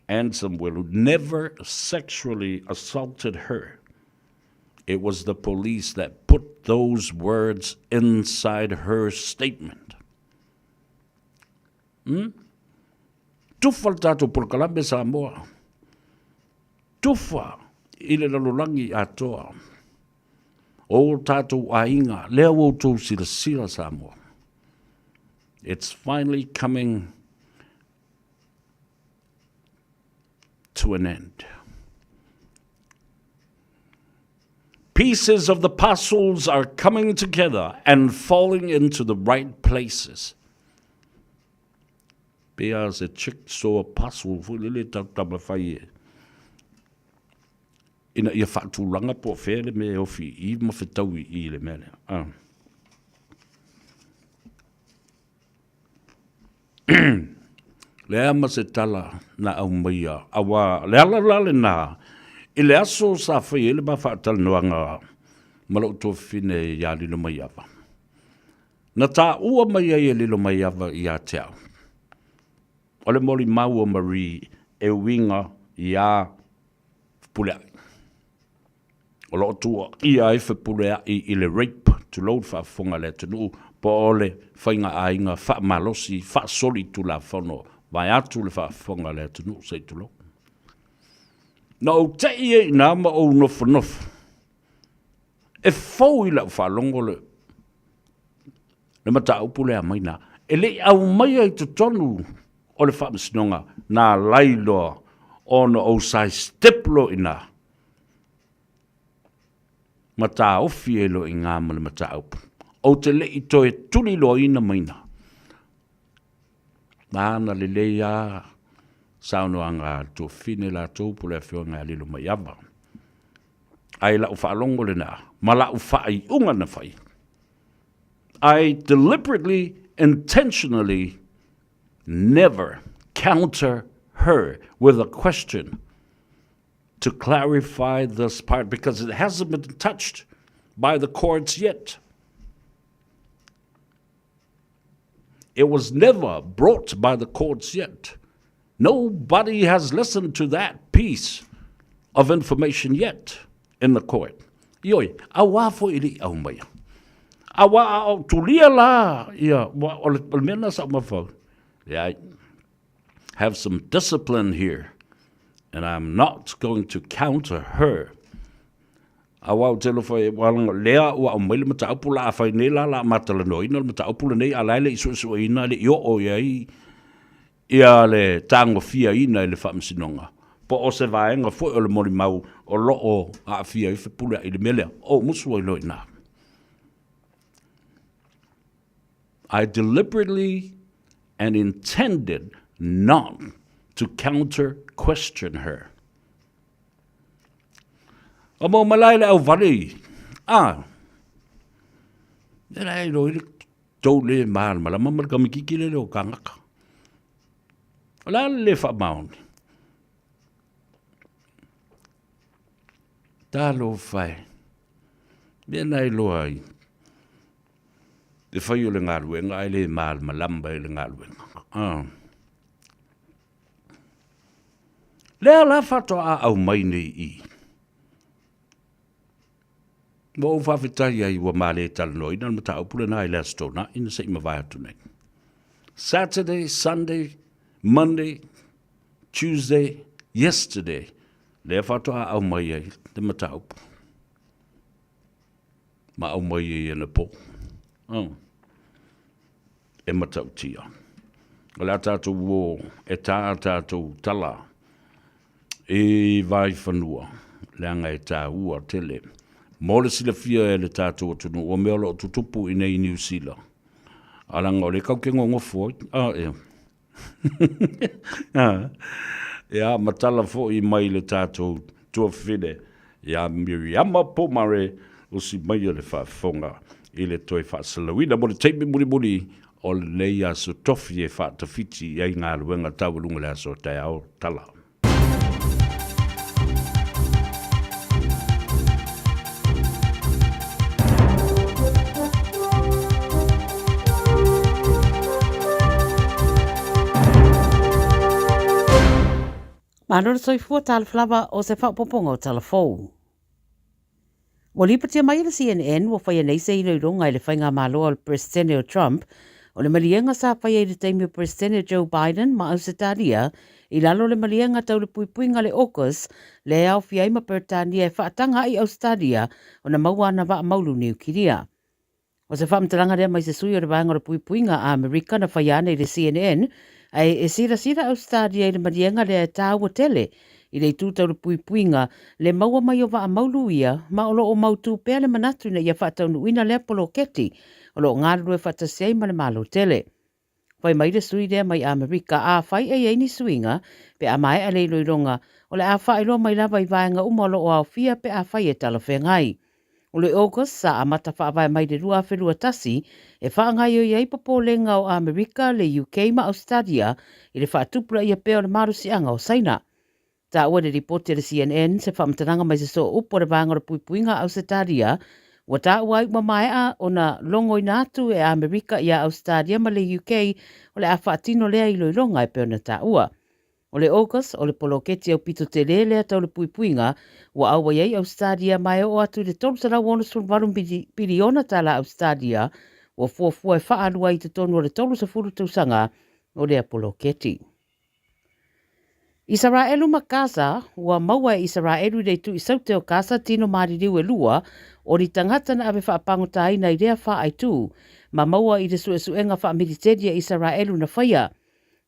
and Samuelu never sexually assaulted her. It was the police that put those words inside her statement. Hmm? Tufa le tatou polokalame Samoa. Tufa i le lalolagi atoa. O tatou aiga, lea ua outou silasila Samoa. It's finally coming to an end. Pieces of the parcels are coming together and falling into the right places. Pe a se jigsaw puzzle foi lele tau taumafai e ina ia faatulaga po o fea le mea e ofi i i ma fetau i i le mea lea. Ah. Leai ma se tala na aumaia, auā le ala la lenā, i le aso sa fai ai le ma faatalanoaga ma lou tuafafine iā Lilomaiava. Na taua mai ai e Lilomaiava ia te au, o le molimau o Marie e uiga iā Fepuleai. O lo o tuuaia ai Fepuleai i le rape, tulou le faafofoga a le atunuu, po o le faiga aiga faamalosi, faasolitulafono, vaeatu le faafofoga a le atunuu, se i tulou. Na ou tei ai i ina ma ou nofonofo, e fou i lau faalogo le le mataupu lea mai na, e le i aumaia i totonu o le faamasinoga, na alai loa ona ou sidestep loa i ina, ma taofi ai loa i ina ma le mataupu. Ou te le i toe tuliloaina maina. Na ana lelei lava saunoaga a le tuafafine latou po o le Afioga ia Lilomaiava. Ae i lau faalogo lena ma lau faaiuga na fai, I deliberately, intentionally never counter her with a question to clarify this part because it hasn't been touched by the courts yet. It was never brought by the courts yet. Nobody has listened to that piece of information yet in the court. Ioe, auā foi e le i aumaia. Auā a o tulia la, ia, o le, o le mea na sa o mafau. Leai, have some discipline here, and I'm not going to counter her. Aua ou te alofa e ua lea ua aumai le mataupu la a fai nei la la matalanoaina le mataupu lenei a la e le i suesueina le i oo i ai ia le tagofiaina i le faamasinoga. Po o se vaega foi o le molimau o lo o aafia ai Fepuleai i le mea lea, ou musu ai loa i ina. I deliberately and intended not to counter question her. O mau malae le au vale i. A. E la e loi le tou le malamalama ma le kamikiki le le o kangaka. O le a le le faamaoni? Talofa e. Mea na e loa ai. Le fai o le galuega ae le malamalama i le galuega. Ah. Lea la faatoa aumai nei i. Ua ou faafetai ai ua ma le talanoaina le mataupu lena i le Aso Toonai na se i mavae atu nei. Saturday, Sunday, Monday, Tuesday, yesterday, lea faatoa aumai ai le mataupu. Ma aumai ai anapo. Oh. E matautia. O le a tatou o e tā a tatou tala i Vaifanua, leaga e tāua tele. Mo le silafia e le tatou atunuu, o mea o lo o tutupu i nei i Niu Sila. A leaga o lea kau ke gogofo ai. A, ea. Ia, ma tala foi mai le tatou tuafafine ia Miriama Pomare, usi mai o le faafofoga i le toe faasalauina mo le taimi mulimuli o lenei aso tofi e faatafiti i ai galuega taualuga i le aso taeao. Tala. Malo le soifua talofa lava o se faaopoopoga o tala fou. Ua lipotia mai e le CNN ua faia nei se iloiloga i le faigamalo a le Peresetene o Trump o le maliega sa faia i le taimi o Peresetene Joe Biden ma Ausetalia i lalo o le maliega tau le puipuiga le AUKUS lea e aofia ai ma Peretania e faataga ai Ausetalia ona maua ana vaa maulu niukilia. O se faamatalaga lea mai se sui o le Vaega o le Puipuiga a Amerika na faia ane i le CNN, ae e silasila Ausetalia i le maliega lea e tāua tele i le itu tau le puipuiga le maua mai o vaa maulu ia ma o lo o mautū pea le manatu ina ia faataunuuina lea poloketi o lo o galulue faatasi ai ma le Malo tele. Fai mai le sui lea mai Amerika, afai e i ai ni suiga, pe a maea le iloiloga, o le a faailoa mai lava i vaega uma o lo o aofia pe afai e talafeagai. O le August sa amata faavae mai i le 2021 e faagaoioi ai popolega o Amerika, le UK ma Ausetalia i le faatupulaia pea o le malosiaga o Saina. Taua i le lipoti a le CNN se faamatalaga mai se soo upu a le Vaega o le Puipuiga a Ausetalia, ua taua ai ua maea ona logoina atu e Amerika iā Ausetalia ma le UK o le a faatino lea iloiloga e pei ona taua. O le August, o le poloketi aupito tele lea tau le puipuiga ua auai ai Ausetalia ma e oo atu i le 368 piliona tala Ausetalia ua fuafua e faaalua ai i totonu o le 30 tausaga o lea poloketi. Isaraelu ma Gaza, ua maua e Isaraelu i le itu i saute o Gaza tino maliliu e lua o ni tagata na ave faapagotaina i lea whaaitū, ma maua i le suesuega faamiliteli a Isaraelu na faia.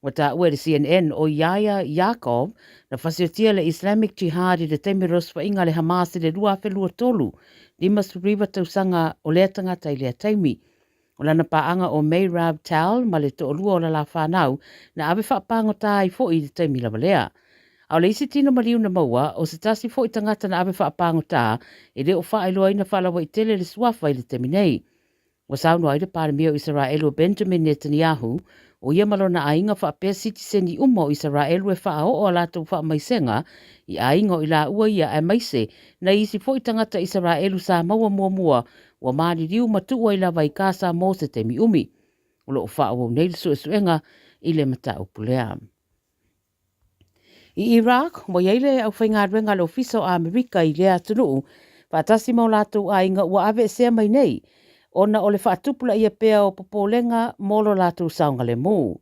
Ua taua e le CNN o Yahya Yacob na fasiotia le Islamic Jihad i le taimi o le osofaiga a le Hamas i le 2023, 59 tausaga o lea tagata i lea taimi. O lana paaga o Meirav Tal ma le toalua o lala fanau na ave faapagota ai foi i le taimi lava lea. A o le isi tino maliu na maua, o se tasi foi tagata na ave faapagota e le o faailoaina faalauaitele le suafa i le taimi nei. Ua saunoa ai le Palemia o Isaraelu o Benjamin Netanyahu, o ia ma lona aiga faapea sitiseni uma o Isaraelu e faaoo a latou faamaisega i aiga o i laua ia aemaise nai isi foi tagata Isaraelu sa maua muamua Ua maliliu ma tuu ai lava i Gasa mo se taimi umi. O lo o faaauau nei le suesuega i le mataupu lea. I Iraq, ua i ai le aufaigaluega a le Ofisa o Amerika i lea atunuu faatasi ma o latou aiga ua aveesea mai nei ona o le faatupulaia pea o popolega mo lo latou saogalemu.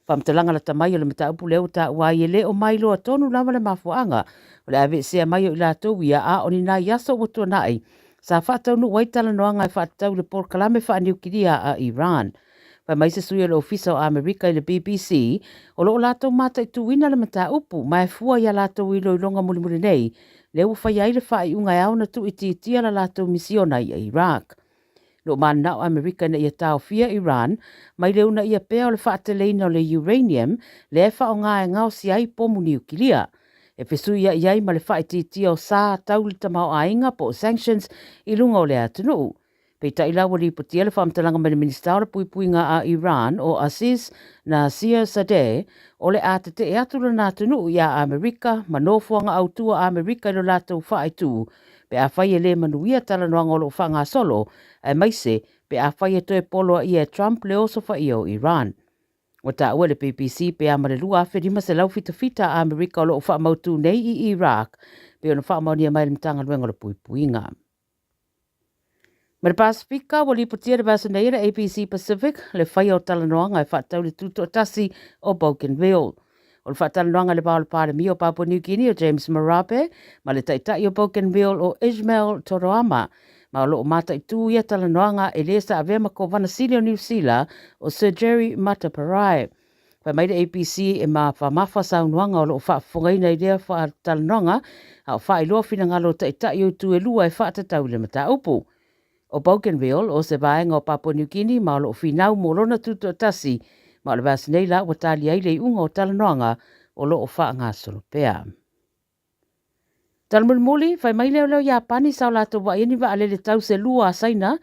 Faamatalaga lata mai o le mataupu lea ua taua ai e le o mailoa tonu lava le mafuaaga o le aveesea mai o i latou ia, a o ni nai aso ua tuanai sa faataunuu ai talanoaga e faatatau i le polokalame faaniukilia a Iran. Fai mai se sui o le Ofisa o Amerika i le BBC, o lo o latou mataituina le mataupu ma e fua i a latou iloiloga mulimuli nei, lea ua faia ai le faaiuga e ao ona tuuitiitia la latou misiona i Iraq. Lo o mananao Amerika ina ia taofia Iran mai le uunaia pea o le faateleina o le uranium lea e faaaoga e gaosia ai pomu niukilia. E fesuiai ai ma le faaitiitia o sa tau le tamaoaiga po o sanctions i luga o le atunuu. Peitai la ua lipotia le faamatalaga mai le Minisita o le Puipuiga a Iran o Aziz Nasirzadeh o le a tetee atu lona atunuu iā Amerika ma nofoaga autu a Amerika i lo latou faaitu pe afai e le manuia talanoaga o lo o faagasolo aemaise pe afai e toe poloaia e Trump le osofaia o Iran. Ua taua e le BBC pe a ma le 2,577 a Amerika o lo o faamautū nei i Iraq pei ona faamaonia mai e le Matagaluega o le Puipuiga. Ma le Pasefika, ua lipotia le vaiaso nei e le ABC Pacific le faia o talanoaga e faatatau i le tutoatasi o Bougainville. O le faatalanoaga i le va o le Palemia o Papua New Guinea o James Marape ma le Taitai o Bougainville o Ishmael Toroama, ma o lo o mataitū ia talanoaga e le sa avea ma Kovana Sili o Niu Sila o Sir Jerry Mateparae. Fai mai le ABC e mafamafa saunoaga o lo o faafofogaina i lea faatalanoaga a o faailoa finagalo o taitai o itu e lua e faatatau i le mataupu. O Bougainville, o se vaega o Papua New Guinea ma o lo o finau mo lona tutoatasi, ma o le vaiaso nei la ua tali ai le iuga o talanoaga o lo o faagasolo pea. Talamulimuli, fai mai leoleo Iapani sa o latou vaai ai ni vaalele tau se lua a Saina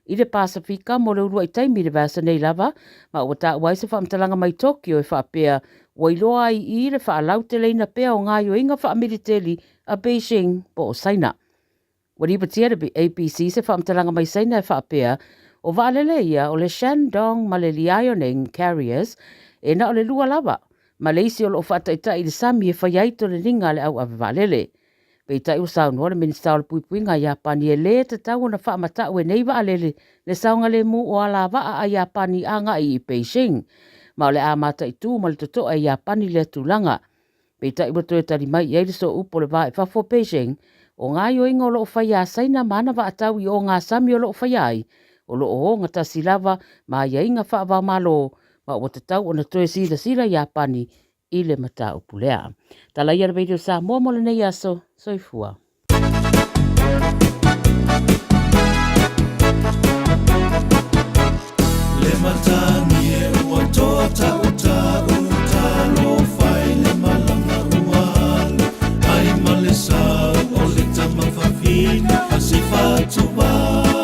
i le Pasefika mo le uluai taimi i le vaiaso nei lava, ma ua taua ai se faamatalaga mai Tokyo e faapea ua iloa ai i le faalauteleina pea o gaoioiga faamiliteli a Beijing po o Saina. Ua lipotia e le ABC se faamatalaga mai Saina e faapea, o vaalele ia o le Shandong ma le Liaoning Carriers e na o le lua lava, ma le isi o lo o faataitai i le sami e fai ai toleniga a le au ave vaalele. Peitai ua saunoa le Minisita o le Puipuiga a Iapani e lē tatau ona faamata'u e nei vaalele le saogalemu o alavaa a Iapani agai i Beijing, ma o le a mataitū ma le toto'a e Iapani lea tulaga. Peitai ua toe tali mai i ai le sooupu o le va i fafo o Beijing, o gaoioiga o lo o faia a Saina ma ana vaatau i ogasami o lo o faia ai, o lo o ogatasi lava ma aiaiga faava-o-Malo ma ua tatau ona toe silasila Iapani i le mataupu lea. Tala ia le Radio Samoa mo lenei aso. Soifua. Le matagi e ua toa ta'uta'u Talofa i le malaga ua alu Ai ma le sau o le tama fafine A se fatuvalu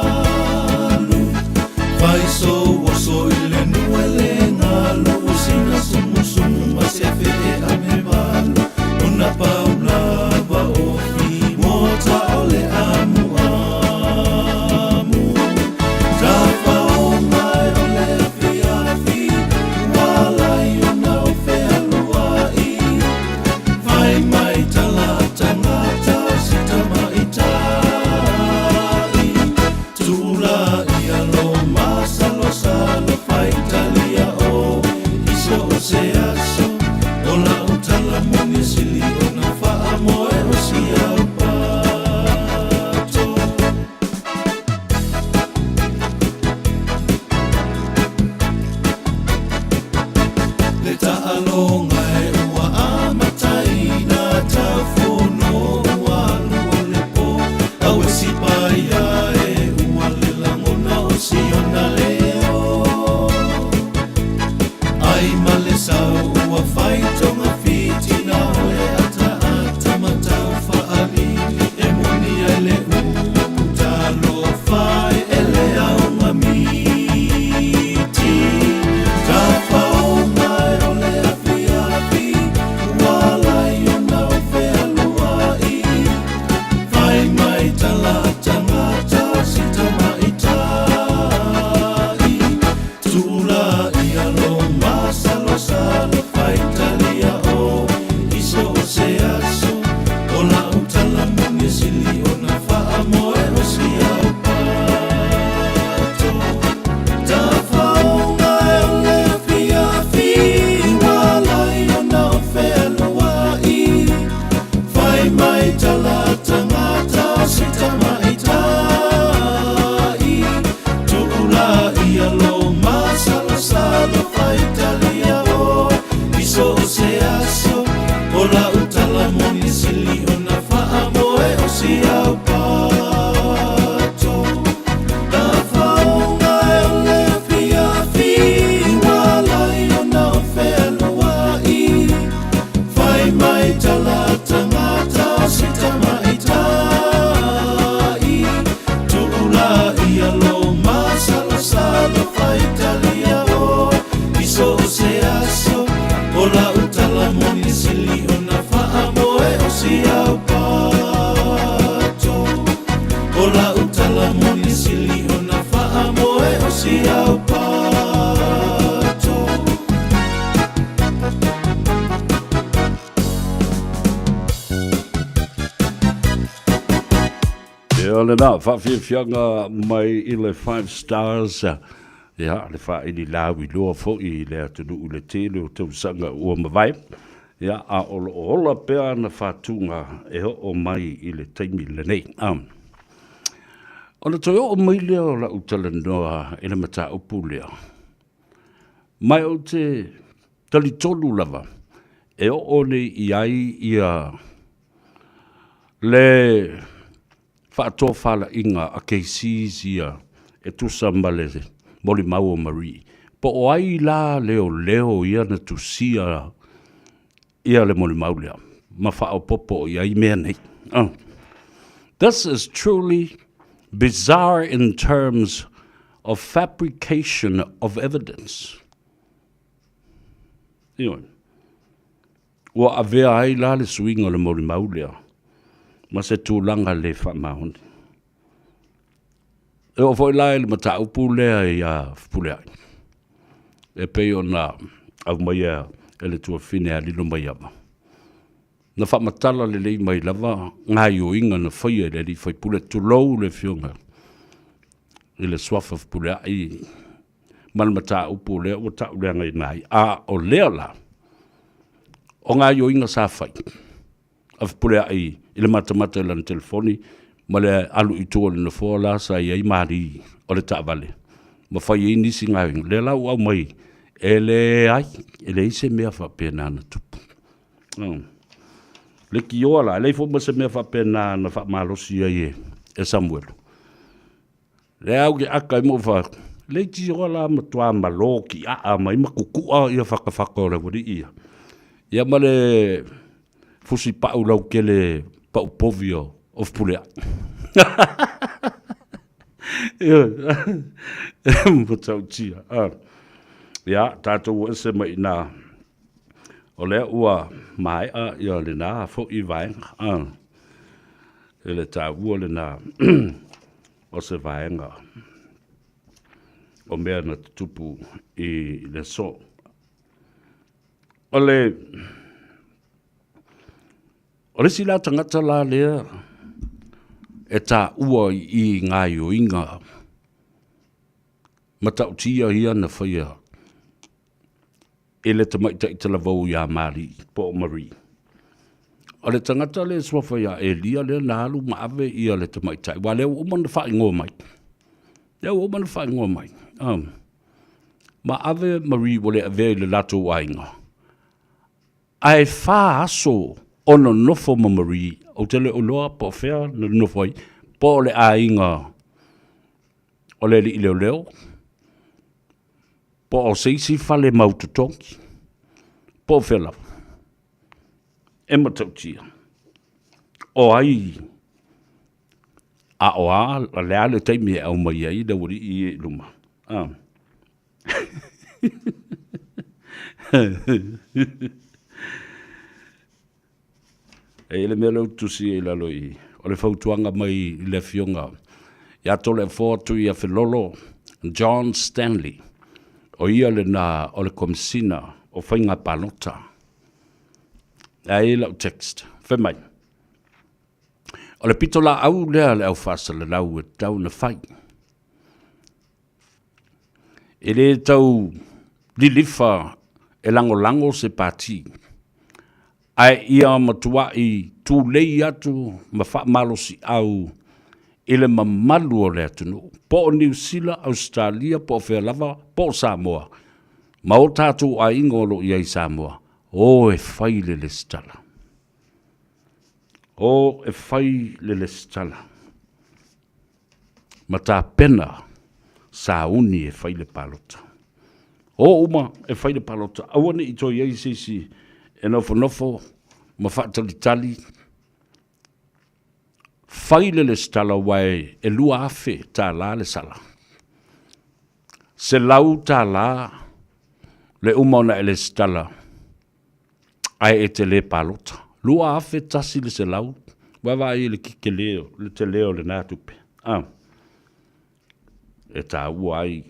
Fai sou oso i le nuu e le galu O sina sumusumu ma se afe e ame valu Ona pau lava o fimota o le amuamu Tafaoga e o le afiafi ua Ia lena, faafiafiaga mai i le Five Stars, ia, le faaili lauiloa foi i le atunuu i le tele o tausaga ua mavae, ia, a o lo o ola pea ana faatuga e oo mai i le taimi lenei. Ona toe oo mai lea o lau talanoa i le mataupu lea, ma ou te talitonu lava e oo nei i ai ia le faatofalaiga a KCs ia e tusa ma le molimau o Marie. Po o ai la leoleo ia na tusia ia le molimau lea ma faaopoopo i ai mea nei. Oh. This is truly bizarre in terms of fabrication of evidence. Ioe. Ua avea ai la le suiga o le molimau lea ma se tulaga le faamaoni. E oo foi la i le mataupu lea iā Fepuleai, e pei ona aumaia e le tuafafine a Lilomaiava, na faamatala lelei mai lava gaoioiga na faia e le alii faipule, tulou le afioga i le suafa Fepuleai ma le mataupu lea ua tauleagaina ai. A o lea la, o gaoioiga sa fai, a Fepuleai i le matamata i lana telefoni ma le alu i tua o le nofoa la sa i ai mali o le taavale ma fai ai nisi gaoioiga. Lea la ua aumai e leai, e leai se mea faapena na tupu. Leitioa la, e leai foi ma se mea faapena na faamalosi ai e Samuelu. Lea au ke aka ai ma ou fai atu, leitioa la matua malo kiaa mai ma kukua ia fatafata o le aualii ia. Ia ma le fusi pau lautele pau povi o Fepuleai. Ioe, matautia. Ia, tatou o ese mai i ina, o lea ua maea ia lena foi vaega. I le taua lena o se vaega o mea na tutupu i le aso. O le o le isi la tagata la lea e taua i gaoioiga matautia ia na faia i le tamaitai talavou ia Mari po o Marie. O le tagata lea e suafa ia Elia lea na alu ma ave ia le tamaitai, aua lea ua uma ona faaigoa mai. Lea ua uma ona faaigoa mai. Ma ave Marie ua le avea i le latou aiga. Ae fa aso o nonofo ma Marie, ou te le o iloa po o fea na nonofo ai, po o le aiga o le alii leoleo, po o se isi fale mau totogi, po o fea lava. E matautia, o ai a o a, le a le taimi e aumai ai le aualii ia i luma. Ah. E i ai le mea lea ou te tusi ai i lalo i i, o le fautuaga mai i le Afioga ia Toleafoa Tuiafelolo John Stanley, o ia lena o le Komesina o Faiga Palota. E i ai lau text, fai mai, o le pitolaau lea a le au faasalalau e tatau ona fai. E le tau lilifa e lagolago se pati, ae ia matuai tulei atu ma faamalosiau i le mamalu o le atunuu, po o Niu Sila, Ausetalia, po o fea lava, po o Samoa, ma o tatou aiga o lo o i ai i Samoa, o e fai le lesitala. O e fai le lesitala. Ma tapena sauni e fai le palota. O uma e fai le palota, aua ne i toe i ai se isi e nofonofo ma faatalitali. Fai le lesitala aua e $2,000 le sala. $100 le uma ona e lesitala ae e te le palota. $2,100, vaavaai i le tele, le tele o lena tupe. Ah. E taua ai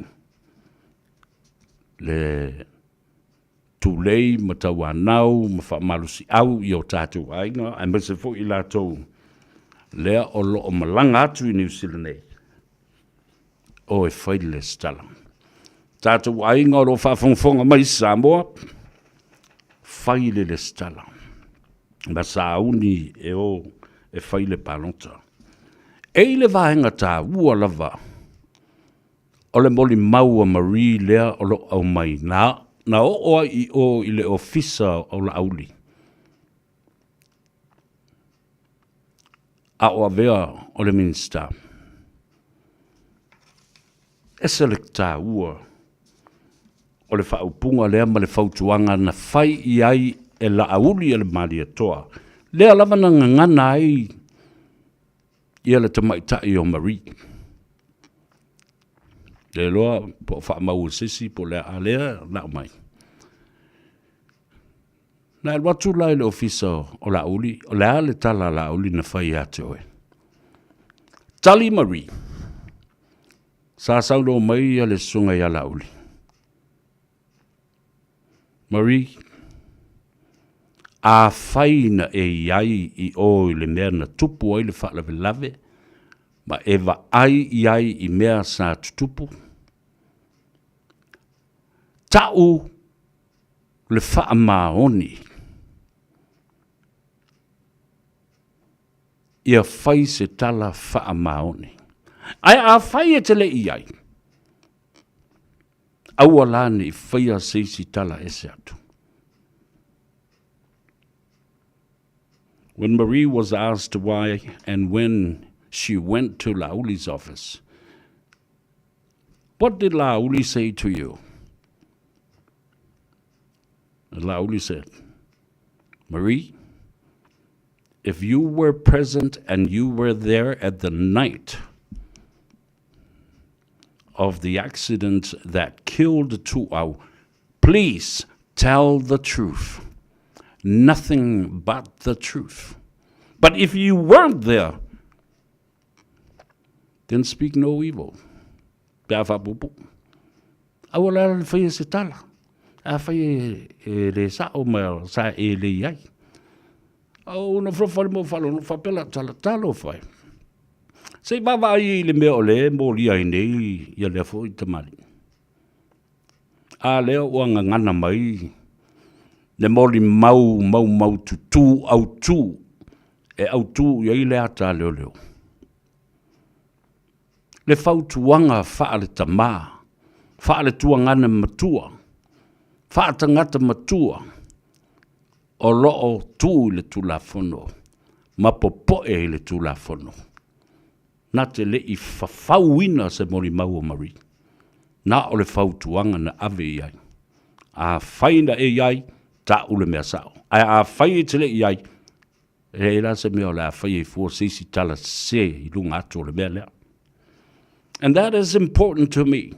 le tulei ma tauanau ma faamalosiau i o tatou aiga, aemaise foi i latou. Lea o lo o malaga atu i Niu Sila nei, o e fai le lesitala. Tatou aiga o lo o faafogafoga mai i Samoa, fai le lesitala. Ma sauni e o e fai le palota. E i le vaega taua lava o le molimau a Marie lea o lo o aumai na, na oo ai i o i le ofisa o Laauli. A o avea o le Minisita. Ese le taua o le faaupuga lea ma le fautuaga na fai i ai e Laauli e le Malietoa, lea lava na gagana ai ia le tamaitai o Marie. Le iloa po o faamau e se isi po o le a lea na aumai. Na alu atu la i le ofisa o Laauli, o le a le tala a Laauli na fai ia te oe? Tali Marie, sa saunoa mai ia le susuga ia Laauli. Marie, afai na e i ai i o i le mea na tupu ai le faalavelave, ma e vaai i ai i mea sa tutupu, ta'u le faamaoni ia fai se tala faamaoni. Ae afai e te le i ai, aua la ne i faia se isi tala ese atu. When Marie was asked why and when she went to Lauli's office, what did Lauli say to you? And Lauli said, Marie, if you were present and you were there at the night of the accident that killed Tuau, please tell the truth. Nothing but the truth. But if you weren't there, then speak no evil. Pe a faapuupuu. Aua la le faia se tala. A fai e, e le sao ma sa e le i ai. Au na frofa le mo faalono faapea la tala talo fai. Se i vaavaai i le mea o le molia ai nei ia lea foi tamalii. A lea ua gagana mai le molimau maumaututu autu e autu i ai le ata a leoleo. Le fautuaga faale-tama, faale-tuagana matua, faatagata matua o lo o tu i le Tulafono ma popoe i le Tulafono. Na te le i fafauina se molimau o Marie, na o le fautuaga na ave i ai. Afai na e i ai, ta'u le mea sa'o, ae afai e te le i ai, E leai la se mea o le a fai ai fua se isi tala sese i luga atu o le mea lea. And that is important to me.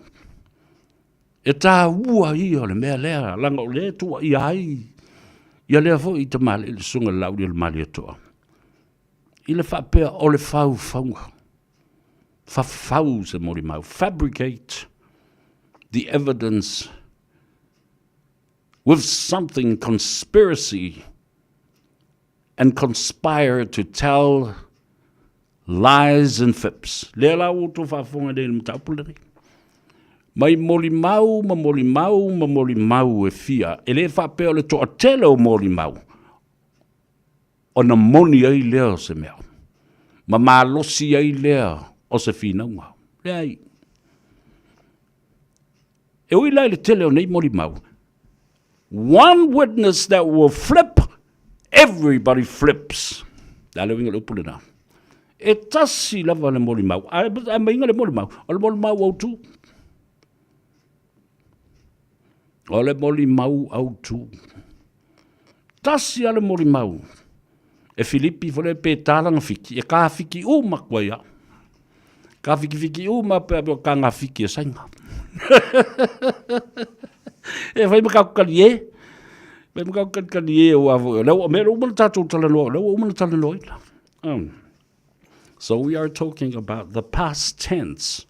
E tāua ia o le mea lea, laga o lea e tuuaia ai ia lea foi i tamalii le susuga i le Laauli o le Malietoa. I le faapea o le faufauga, fafau se molimau, fabricate the evidence with something conspiracy and conspire to tell lies and fibs. Lea la ua outou faafofoga nei i le mataupu lenei. Mai molimau ma molimau ma molimau e fia, e le faapea o le toatele o molimau, ona moni ai lea o se mea, ma malosi ai lea o se finauga. Leai. E ui la i le tele o nei molimau, one witness that will flip, everybody flips. Le a le uiga o le upu lena? E tasi lava le molimau, a meinga le molimau, o le molimau autu. O le molimau autu. Tasi a le molimau. E Filipi foi lea pe tā lana fiki, e ka fiki uma koe ia. Ka fiki fiki uma pe a ka ngā fiki e sainga. e whai ma ka kali e. Whai ma ka kali kali e o a foi. Leo, me uma le tātou talanoa, leo uma le talanoa ina. So we are talking about the past tense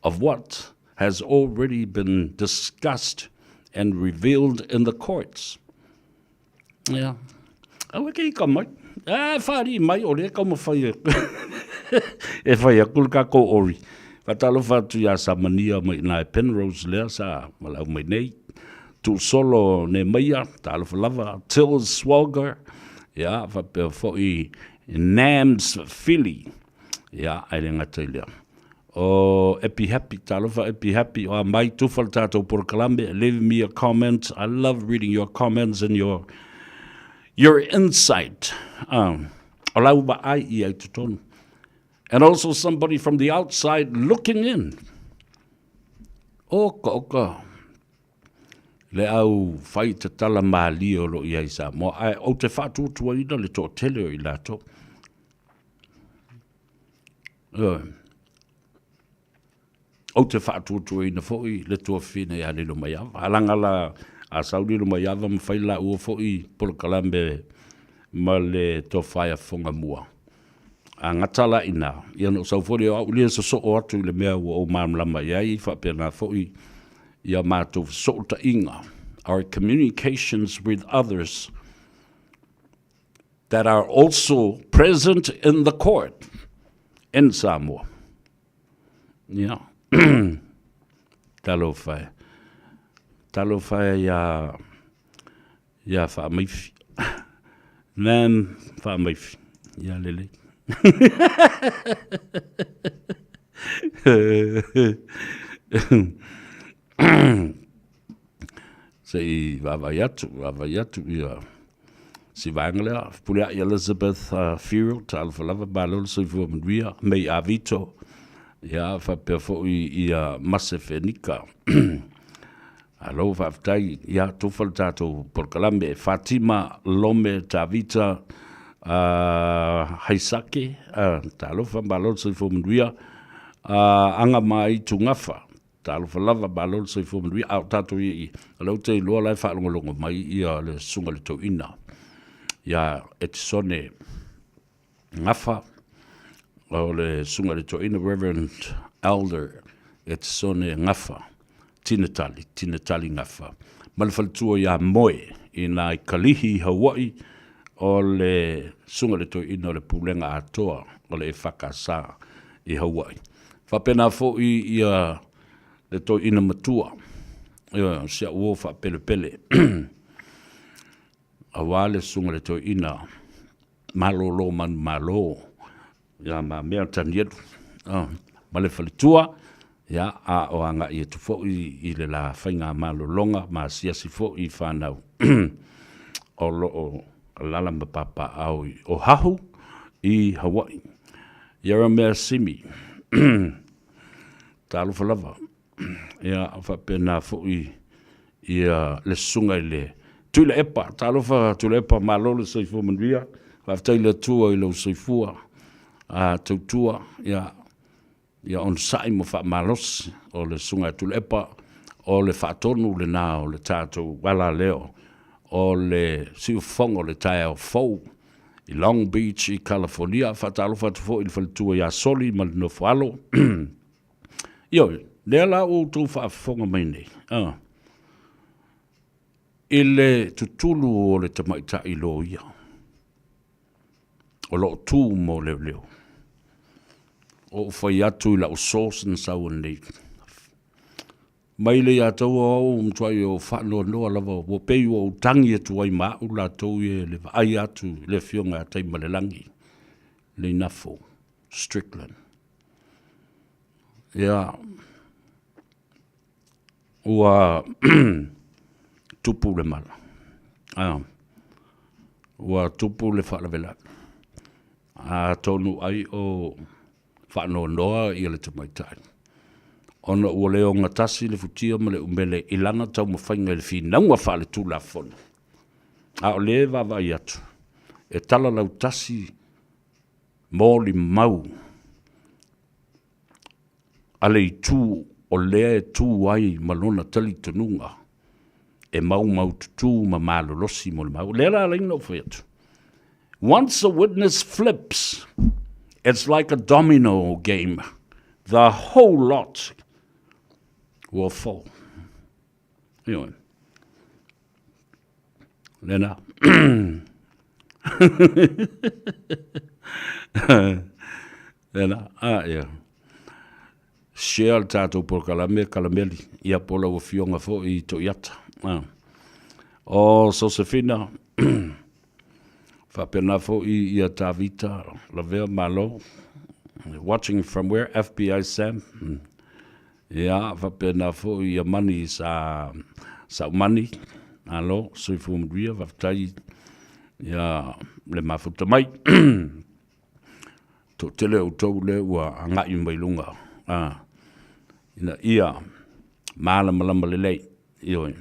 of what has already been discussed and revealed in the courts. Yeah. Aua ke ika mai. E faalii mai o lea e taumafai e e fai atu le tatou ori. Faatalofa atu ia Samania mai i ina i Penrose lea sa valaau mai nei. Tuusolo Nemaia, talofa lava, Tills Swalger, ia, faapea foi Nams Fili, ia, ae le gata i lea. O Epi Happy, talofa Epi Happy, o a mai tufa le tatou polokalame, leave me a comment, I love reading your comments and your your insight. Um, o lau vaai ia i totonu. And also somebody from the outside looking in. Oka, oka. Le au whai tatala mālie o lo i ai Samoa. Ae ou te whaatuatuaina le toatele o i latou. Ioe. Ou te faatuatuaina foi le tuafafine ia Lilomaiava. Alaga la a sau Lilomaiava ma fai laua foi polokalame ma le tofa ia Fogamua. A gata la i ina, ia ona ou sau foi lea o au ia sosoo atu i le mea ua ou malamalama i ai, faapena foi ia matou fesootaiga, our communications with others that are also present in the court in Samoa. Ia. Talofa e. Talofa e ia, ia Faamaifi. Nam Faamaifi. Ia lelei. Se i vaavaai atu, vaavaai atu ia si vaega lea. Fepuleai Elizabeth uh, Furiel, talofa lava, malo le soifua manuia, May Avito, ia faapea foi ia Mase Fenika. Alo, faafetai, ia tufa le tatou polokalame. Fatima Lome Tavita uh, Haisake, uh, talofa, malo le soifua manuia. Uh, Aga Mai Tugafa, Talofa lava, malo le soifua manuia, a o tatou ia i, o lea ou te iloa la e faalogologo mai ia le Susuga i le Toeaina ia Etisone Gafa, o le Susuga i le Toeaina Reverend Elder Etisone Gafa, Tinetali, Tinetali Gafa, ma le faletua ia Moe i ina i Kalihi i Hawaii, o le Susuga i le Toeaina o le Pulega Atoa o le EFKS i Hawaii. Faapena foi ia le toeaina matua, ioe, o si au uo faapelepele, aua le susuga i le toeaina malolo manumalo ia Mamea Tanielu ma le faletua, ia, a o agai atu foi i le la faigamalologa ma asiasi foi i fanau o lo o alaala ma papaaao i Oahu i Hawaii. Ieremia Simi, Talofa lava. Ia, faapena foi ia le susuga i le Tuilaepa. Talofa Tuilaepa, malo le soifua manuia. Faafetai i le Atua i lou soifua a tautua. Ia, ia onosai ma faamalosi o le susuga ia Tuilaepa, o le faatonu lena o le tatou alaleo o le siufofoga o le taeao fou i Long Beach i California. Faatalofa atu foi i le faletua ia Soli ma le nofo alo. Ioe, lea la ua outou faafofoga mai nei, ah, i le tutulu o le tamaitai loia o lo o tu mo leoleo. Ua ou fai atu i lau source na sau nei, Mai le ia tou o au matuai o faanoanoa lava ua pei ua ou tagi atu ai ma au latou ia le vaai atu i le afioga ia Taimalelagi Leinafo Strickland. Ia, ua tupu le mala. Ah, ua tupu le faalavelave. Atonu ai o faanoanoa ia le tamaitai, ona ua le ogatasi le futia ma le umele i lana taumafaiga i le finauga faaletulafono. A o lea e vaavaai atu, e talalautasi molimau a le itu o lea e tu ai ma lona talitonuga e maumaututu ma malolosi mo le mau. Lea la alaina ou fai atu. Once a witness flips, it's like a domino game. The whole lot will fall. Ioe. Lena. Lena, a, ia. Share le tatou polokalame Kalameli, ia po lau afioga foi i Toiata. A. O Sosefina, faapena foi ia Tavita Lavea Malo, watching from where? FBI Sam. Ia, faapena foi ia Mani sa Saumani, malo, soifua manuia, faafetai ia le mafuta mai. Toatele o outou lea ua agai mai luga a, ina ia malamalama lelei. Ioe.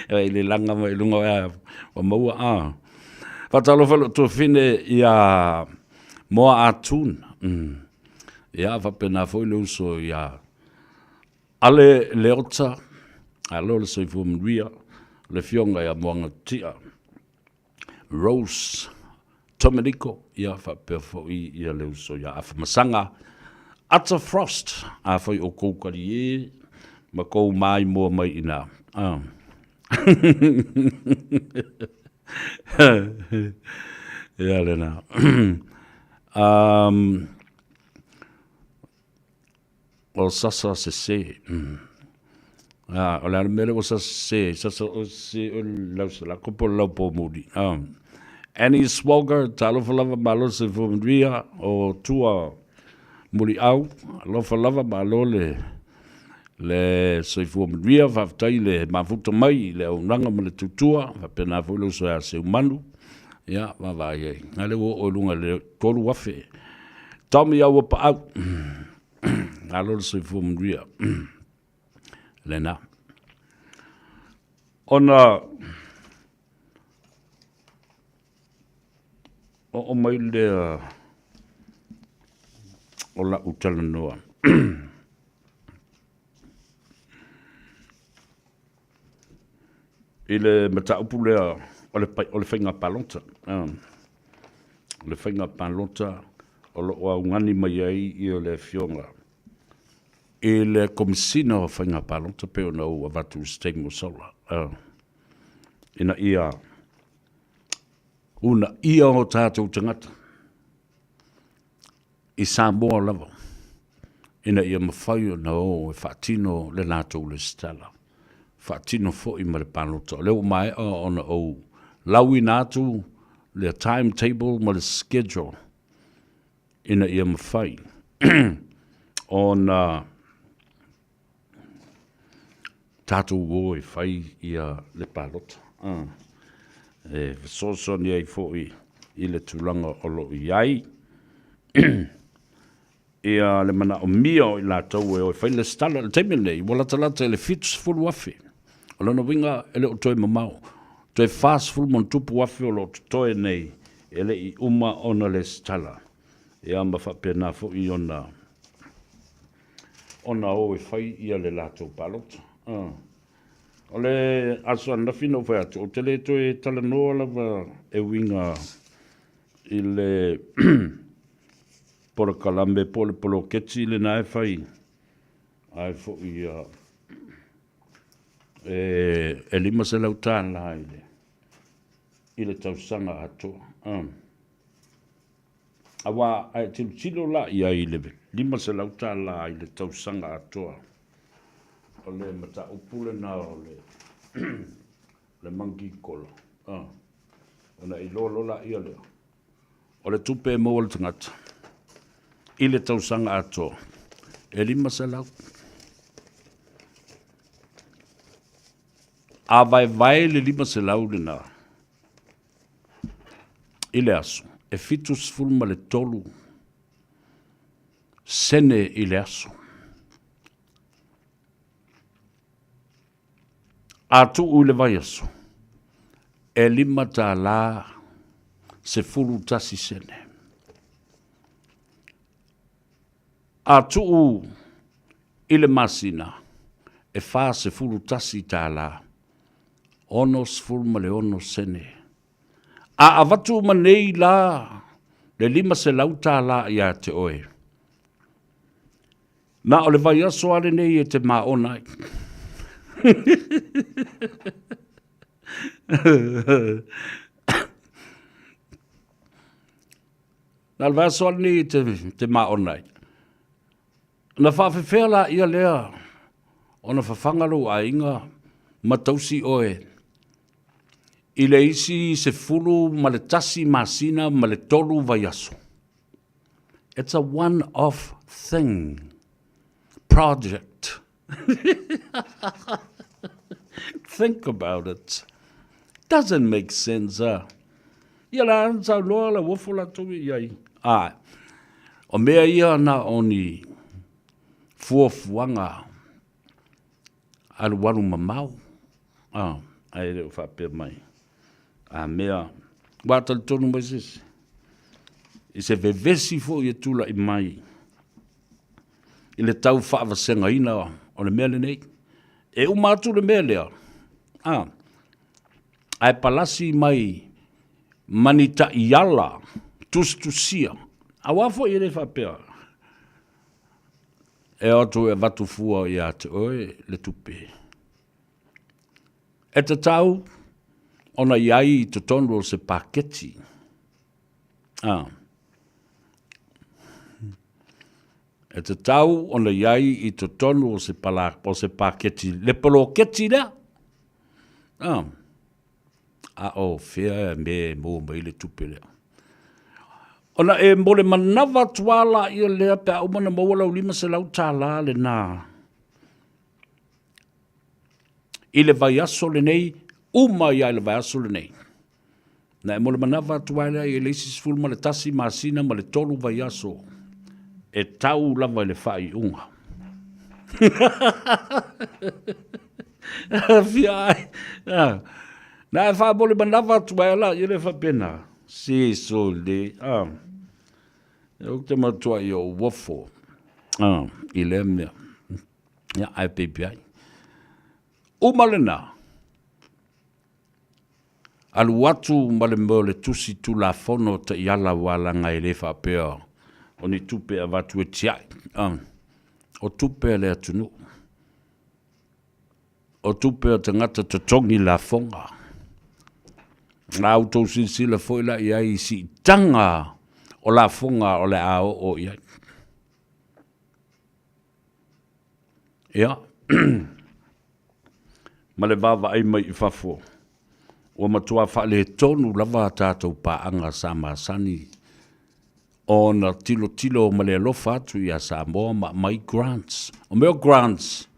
I le laga mai luga ua maua a. Faatalofa i lou tuafafine ia Moa Atun. Ia faapena foi le uso ia Ale Leota, alo le soifua manuia, le afioga ia Moagatia. Rose Dominico, ia faapea foi ia le uso ia Afamasaga Ata Frost, afai o kou kalie ma kou maimoa mai ina. Ah. Ia lena. O sasa sese. Ah, o le a le mea lea ua sasa sese ai? Sasa o sese oe le lausalako po o le laupōmuli. Ah. Annie Swalger, talofa lava malo le soifua manuia o tua Muliau, alofa lava malo le le soifua manuia, faafetai le mafuta mai i le auaunaga ma le tautua, faapena foi le uso ia Seumanu, ia vaavaai ai. A lea ua oo i luga i le 3,000. Tommy Auapaau, malo le soifua manuia. Lena. Ona oo mai lea o lau talanoa. I le mataupu lea o le, o le faiga palota. O le faiga palota o lo o augani mai ai ia le afioga i le Komesina o Faiga Palota pei ona ou avatu i se taimi ua sola, ina ia uunaia o tatou tagata i Samoa lava ina ia mafai ona o e faatino le latou resitala, faatino foi ma le palota. O lea ua maea ona ou lauina atu le timetable ma le schedule ina ia mafai ona tatou o e fai ia le palota. E fesoasoani ai foi i le tulaga o lo o i ai ia le manaomia o i latou e o e fai le lesitala. I le taimi lenei, ua latalata i le 70,000. O lona uiga e le o toe mamao, toe 40 ma ona tupu afe o lo o totoe nei e le i uma ona lesitala, ia ma faapena foi ona ona o e fai ia le latou palota. O le aso ananafi na ou fai atu, ou te le toe talanoa lava e uiga i le polokalame po o le poloketi lena e fai ai foi ia e $500 i le i le tausaga atoa. Aua a e tilotilo la i ai i le $500 i le tausaga atoa, o le mataupu lena o le le monkey kola. Ona e iloa loa laia lea, o le tupe e maua e le tagata i le tausaga atoa, e $500. A vaevae le 500 lena i le aso, e 73 sene i le aso. A tuu i le vaiaso, e $5 11 sene. A tuu i le masina, e $41 66 sene. A avatu uma nei la le $500 ia te oe, na o le vaiaso lava lenei e te maona ai. Na le vaiaso atu nei te, te maona ai. Na faafefea laia lea ona fafaga lou aiga ma tausi oe i le isi 11 masina ma le 3 vaiaso. It's a one-off thing. Project. Think about it. Doesn't make sense, ah. Ia la saunoa la uofo latou i ai. Ah, o mea ia na o ni fuafuaga alualu mamao. Ah, ae le o faapea mai. A mea, ua talitonu mai se isi, i se vevesi foi e tulai mai i le tau faavasegaina o le mea lenei. E uma atu le mea lea, a, ae palasi mai ma ni taiala tusitusia, aua foi e le faapea e o atu e avatu fua ia te oe le tupe. E tatau ona i ai i totonu o se paketi. A. E tatau ona i ai i totonu o se, pala, o se paketi, le poloketi lea. A. A o fea e me e maua mai le tupe lea. Ona e mo le manawa atu a la ia lea pe a uma na maua lau $500 lena. I le vaiaso lenei, uma ia i le vaiaso lenei. Na e mo le manawa atu ai lea i le isi 11 masina ma le 3 vaiaso e tau lava i le faaiuga. Fia ai. Na e wha mo le manawa atu ai la, i le whapena. Si so le. Ah. E o te matua i o uofo. Ah, i le mea. Ia, ae peipi ai. Uma lena, alu atu ma le mea o le tusi Tulafono taiala aua leaga e le faapea o ni tupe e avatu e tiai. O tupe a le atunuu. O tupe a tagata totogi lafoga. A outou silasila foi la i ai i siitaga o lafoga o le a oo i ai. Ia, ma le vaavaai mai i fafo, ua matua faaletonu lava a tatou paaga sa masani ona tilotilo ma le alofa atu ia Samoa ma aumai grants. O mea o grants,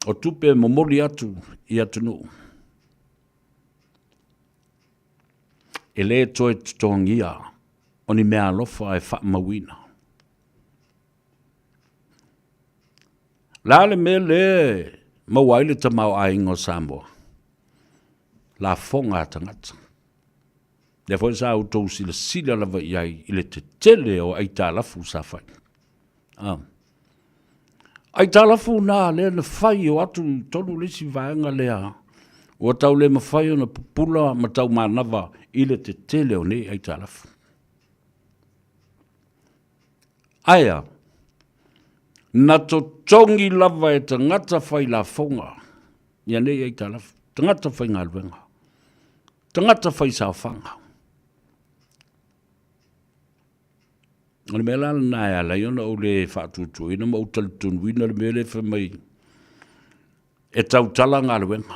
o tupe e momoli atu i atunuu. E le toe totogia o ni meaalofa e faamauina. O le a le mea lea e maua ai le tamaoaiga o Samoa? Lafoga a tagata. Lea foi sa outou silasila lava i ai i le tetele o aitalafu sa fai. Ah. Aitalafu na lea na fai o atu i tonu le isi vaega lea ua tau le mafai ona pupula ma tau manava i le tetele o nei aitalafu. Aea, na totogi lava e tagata fai lafoga ia nei aitalafu, tagata faigaluega, tagata fai saofaga. O le mea la lena e ala ai ona ou le faatuatuaina ma ou talitonuina le mea lea fai mai e tautala galuega.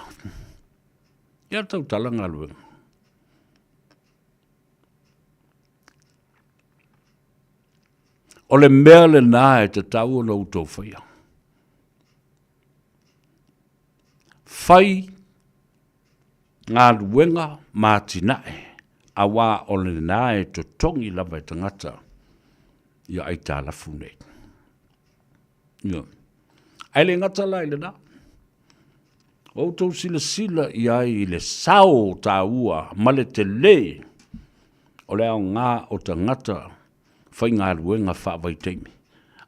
Ia tautala galuega. O le mea lena e tatau ona outou faia. Fai galuega ma atinae, aua o lena e totogi lava e tagata ia aitalafu nei. Ioe. Ae le gata la i lena, o outou silasila i ai i le sao taua ma le tele o le aoga o tagata faigaluega faavaitaimi.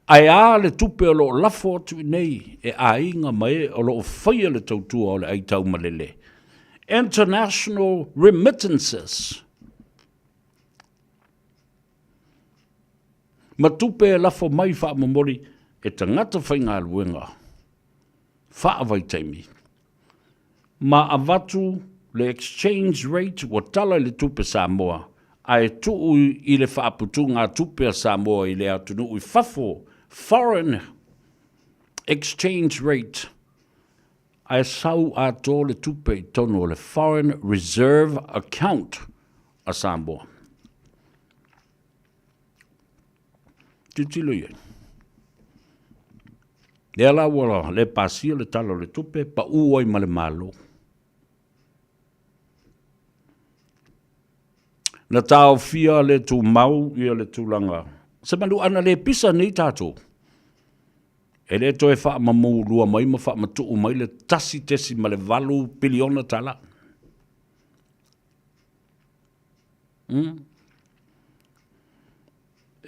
Ae a le tupe o lo o lafo atu i nei e aiga ma e o lo o faia le tautua o le aitaumalele? International remittances. Ma tupe e lafo mai faamomoli e tagata faigaluega faavaitaimi ma avatu. le exchange rate ua tala i le tupe Samoa ae tuu i le faaputugatupe a Samoa i le atunuu i fafo, foreign exchange rate, ae sau atoa le tupe i totonu o le foreign reserve account a Samoa. Tilotilo i ai. Lea la ua le pasia le Tala o le Tupe, pau ai ma le Malo. Na taofia le tumau ia le tulaga. Se manu ana le pisa nei tatou, e le toe faamamulua mai ma faamatuu mai le 1.8 piliona tala.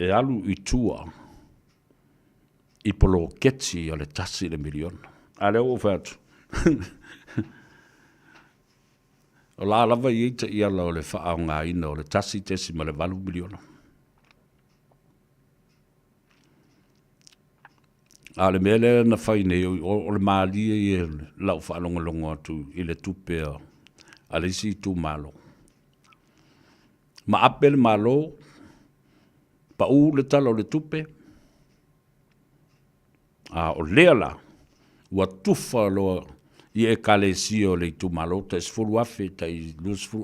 E alu i tua i poloketi o le tasi le miliona. A lea ua ou fai atu, o la lava e i ai taiala o le faaaogaina o le 1.8 miliona. A o le mea lea na fai nei, o le malie ia lau faalogologo atu i le tupe a le isi itumalo. Maape le Malo, pau le Tala o le Tupe, a o lea la, ua tufa loa i ekalesia o le itumalo, tai 10,000, tai 20,000.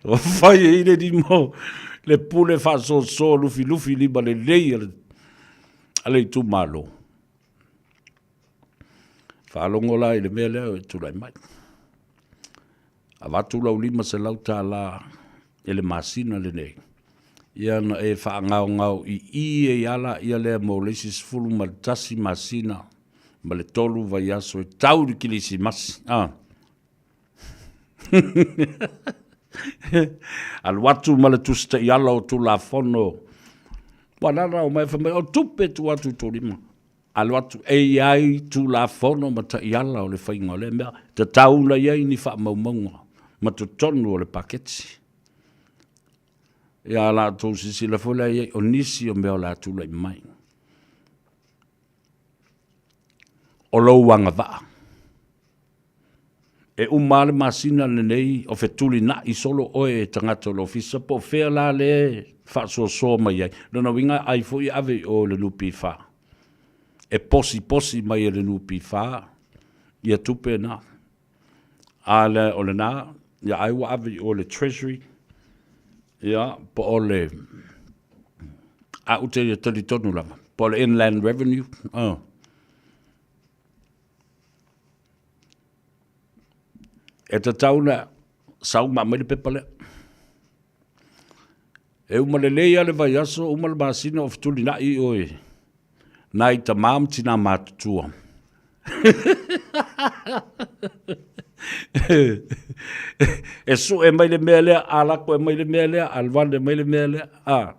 Ua fai ai le lima, le pule faasoasoa lufilufi lima lelei a le itumalo. Faalogo la i le mea lea e tulai mai. Avatu lau $500 i le masina lenei, ia na e faagaogao i i ai lava laia lea mo le isi 11 masina ma le 3 vaiaso e tau i le Kilisimasi. Ah. Alu atu ma le tusi taiala o Tulafono. Ua lala o mai fai mai, o tupe tuu atu i tou lima. Alu atu e i ai Tulafono ma taiala o le faiga o lea mea, tatau ona i ai ni faamaumauga ma totonu o le paketi. Ia la outou silasila foi la i ai, o nisi o mea o le a tulai mai. O lou agavaa. E uma lava le masina lenei o fetulinai solo oe e tagata o le ofisa, po o fea la le faasoasoa mai ai. Lona uiga ai foi e ave i o i le NPF. E posiposi mai e le NPF ia tupe na. A le, o lena, ia ai ua ave i o i le Treasury, ia, po o le, a ou te talitonu lava, po o le Inland Revenue, E tatau ona sau ma aumai le pepa lea. E uma lelei lava le vaiaso, uma le masina o fetulinai oe nai tama ma tina matutua. E sue mai le mea lea, alako e mai le mea lea, alualu e mai le mea lea. A.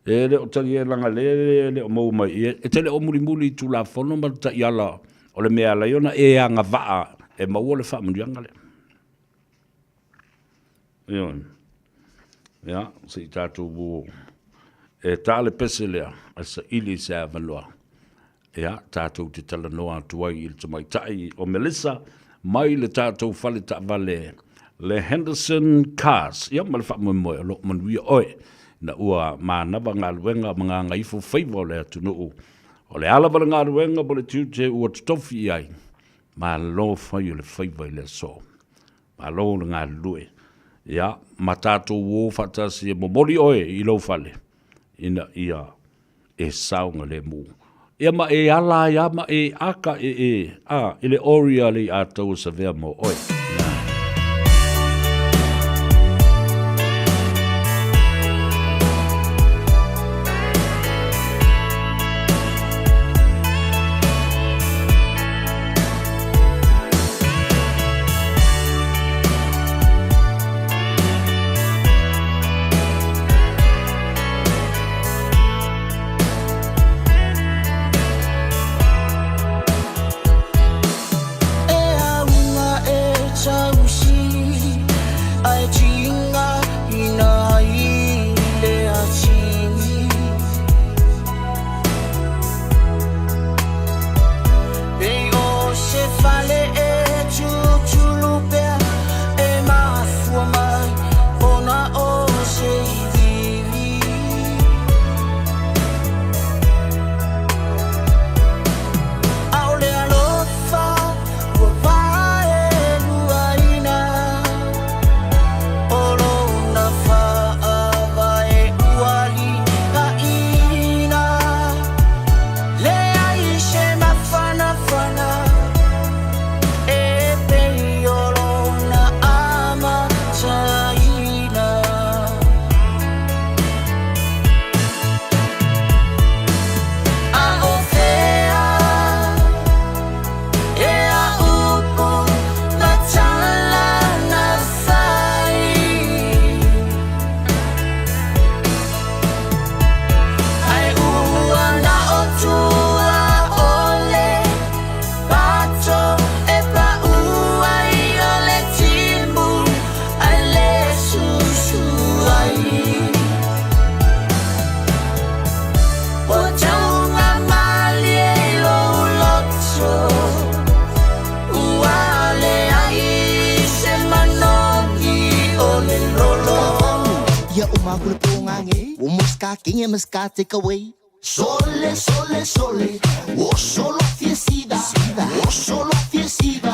E le o talia leaga lea e le o maua mai i i. E te le o mulimuli i Tulafono ma le taiala o le mea e ala ai ona e agavaa e maua le faamanuiaga lea. Ioe. Ia, se i tatou o e ta le pese lea e saili i se avanoa. Ia, tatou te talanoa atu ai i le tamaitai o Melissa mai le tatou fale taavale le Henderson Cars. Ia, ma le faamoemoe o lo o manuia oe ina ua manava galuega ma gagaifo faiva o le atunuu. O le a lava le galuega ma le tiute ua totofi i ai, malo fai o le faiva i le aso. Malo le galulue. Ia, ma tatou o faatasi e momoli oe i lou fale ina ia e saogalemu. Ia ma e ala ai a ma e aka e e a i le ori a le ataua savea mo oe. E auga e Ia o makule pongange O muska kinge muska take away Sole, sole, sole O solo fiesida O solo fiesida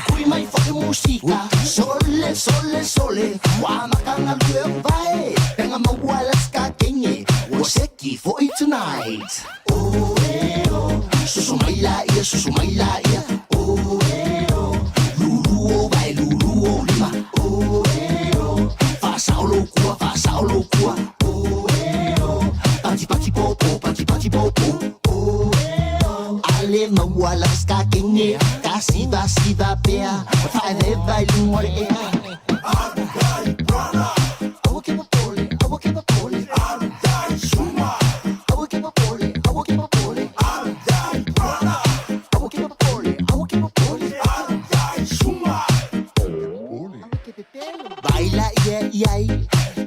Kui mai fo musika Sole, sole, sole Wa makanga lue vai Penga mawala ska kinge O seki for it tonight Oh, eh, oh Susu mai la ia, susu mai la ia Oh, eh, oh Lulu o vai, lulu o lima Oh, eh, oh Fa sao lo kua, fa sao lo kua Oh, eh, oh Pati pati po po, pati pati po po Oh, eh, oh Ale mawala ska kinge Ka siva siva pea Fa ve vai lungo le ea Awa ke papole, awa ke papole Awa ke papole, awa ke papole Awa ke papole, awa ke papole Baila ia iai,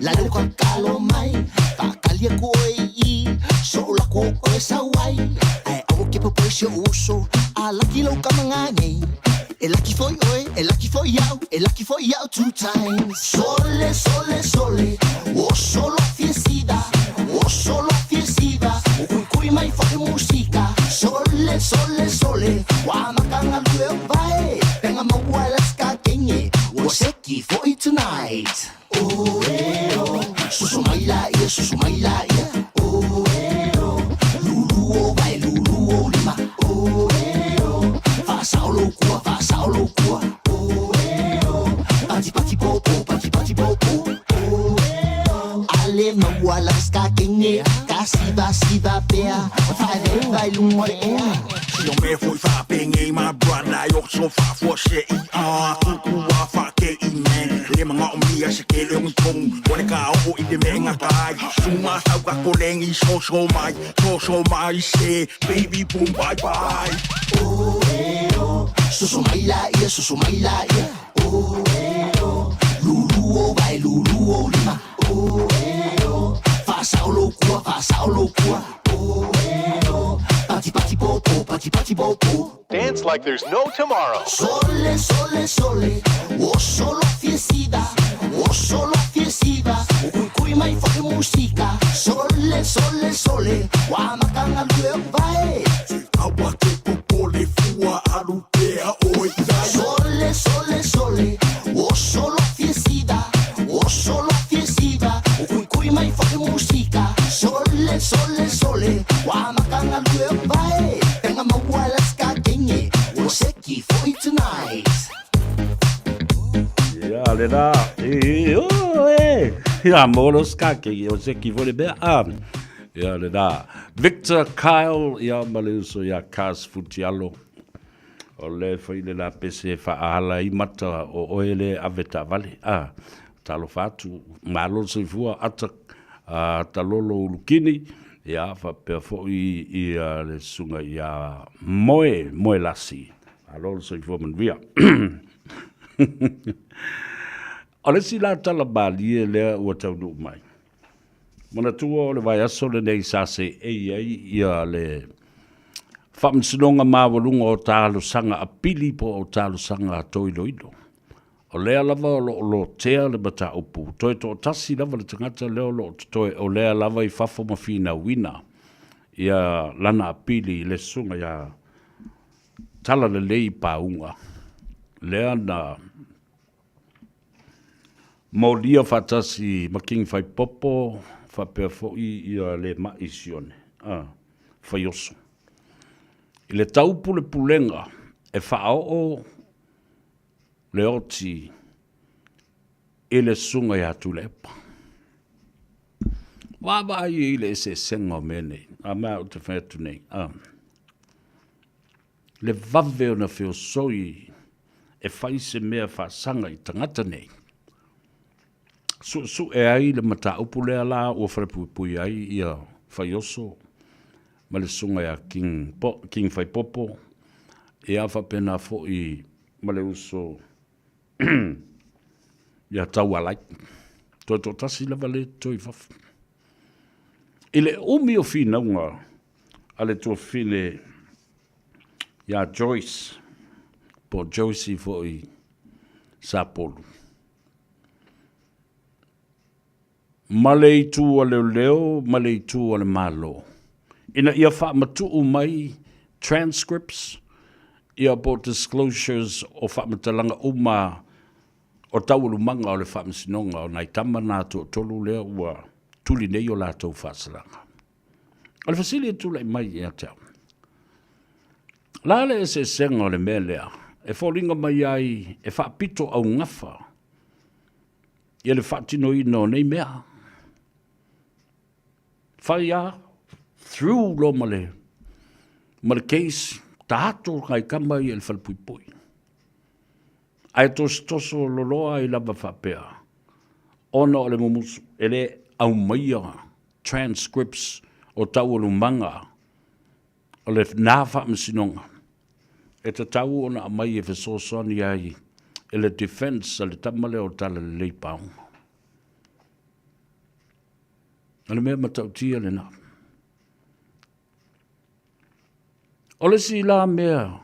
la leo ka kalo mai, whakalia ko e i, so la ko oe sauai. Ai awa ke papole se uso, a laki lau ka mangane. E lucky for oe, e lucky for iau, e lucky for iau two times. Sole, sole, sole, o solo fiesida, o solo fiesida, o kui kui mai fo musika. Sole, sole, sole, wa makanga lue vai, penga mawala ska kenye, o seki for it tonight. Oh, eh, oh, susu mai la ia, susu mai la ia. Oh, eh, oh, lulu o vai, lulu o lima. Oh, eh, oh, fa sao lo kua, fa sao lo kua. Oh, eh, oh, pati pati po po, pati pati po po. Oh, eh, oh, ale mawala ska kenye, ka siva siva pea, fa ve vai lungo le ea. Si o me foi fa penge my brother yo so fa fo se i a ku ku wa fa ke i men le manga o mia se ke le un tong o le ka o i de menga kai suma sa ka ko lengi so so mai so so mai se baby boom bye bye. Oh, eh, oh, susu mai la ia, susu mai la ia. Oh, eh, oh, lulu o vai, lulu o lima. Oh, eh, oh, fa sao lo kua, fa sao lo kua. Oh, eh, oh, pati pati po po, pati pati po po. Dance like there's no tomorrow. Sole, sole, sole, o solo fiesida, o solo fiesida, o kui kui mai fo musika. Sole, sole, sole, wa makanga lue vai. Awa ke popole fua alu pea o i Sole, sole, sole, o solo fiesida, o solo fiesida, o kui kui mai fo musika. Sole, sole, sole, wa makanga lue vai. Penga mawala ska kenye, o seki for it tonight. Ia, le la, e, o, e. Ia, molo ska ke o se ki vole bea. Ah, ia, le la. Victor Kyle, ia, ma le uso ia Kas Futialo. O le fai le la pese whaahala i mata o oele ave ta vale. Ah, talo whatu, malo soifua ata talolo ulukini. Ia, whapea foi i le sunga ia moe, moe lasi. Alo soifua manuia. O le si la tala malie lea ua taunuu mai. Manatua o le vaiaso lenei sa seei ai ia le Faamasinoga Maualuga o Talosaga Apili po o Talosaga Toiloilo. O lea lava o lo o lotea le mataupu, toe toatasi lava le tagata lea o lo o totoe o lea lava i fafo ma finauina ia lana apili i le susuga ia Talalelei Pauga lea na molia faatasi ma King Faipopo faapea foi ia le Ma'i Sione, a, Faioso. I le taupulepulega e faaoo le oti i le susuga ia Tuilaepa. Vaavaai i le eseesega o mea nei, a mea ou te fai atu nei, a, le vave ona feosoi e fai se mea faasaga i tagata nei. Suesue ai le mataupu lea la ua falepuipui ai ia Faioso ma le susuga ia King, po, King Faipopo, ia faapena foi ma le uso ia Taualai. Toe toatasi lava le toe i fafo. I le umi o finauga a le tuafafine ia Joyce, po o Joyce foi Sapolu. ma le itu a leoleo ma le itu a le Malo ina ia faamatuu mai transcripts ia po o disclosures o faamatalaga uma o taualumaga o le faamasinoga o nai tama na toatolu lea ua tuli nei o latou faasalaga. O le fesili e tulai mai ia te au, la le eseesega o le mea lea e foliga mai ai e faapito augafa ia le faatinoina o nei mea. Fai a through loa ma le, ma le case, tato ngai kama ia i le falepuipui. Ae tosotoso loloa ai lava faapea, ona o le mumusu, e le aumaia transcripts o taualumaga o lena faamasinoga e tatau ona aumai e fesoasoani ai i le defense a le tama lea o Talalelei Paoga. O le mea matautia lena. O le isi la mea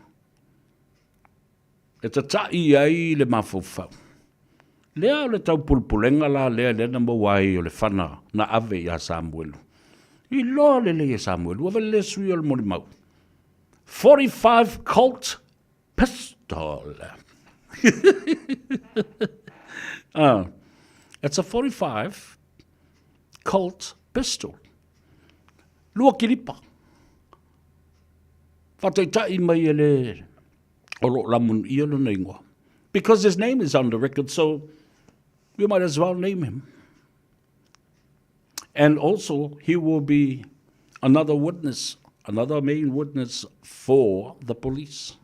e tata'i ai le mafaufau, lea o le taupulepulega la lea lea na maua ai o le fana na ave ia Samuelu. Iloa lelei e Samuelu, ave le sui o le molimau. 45 Colt pistol. It's a 45 Colt pistol. Lua kilipa. Faataitai mai e le o lo o lamunuia lona ingoa. Because his name is on the record, so we might as well name him. And also, he will be another witness, another main witness for the police.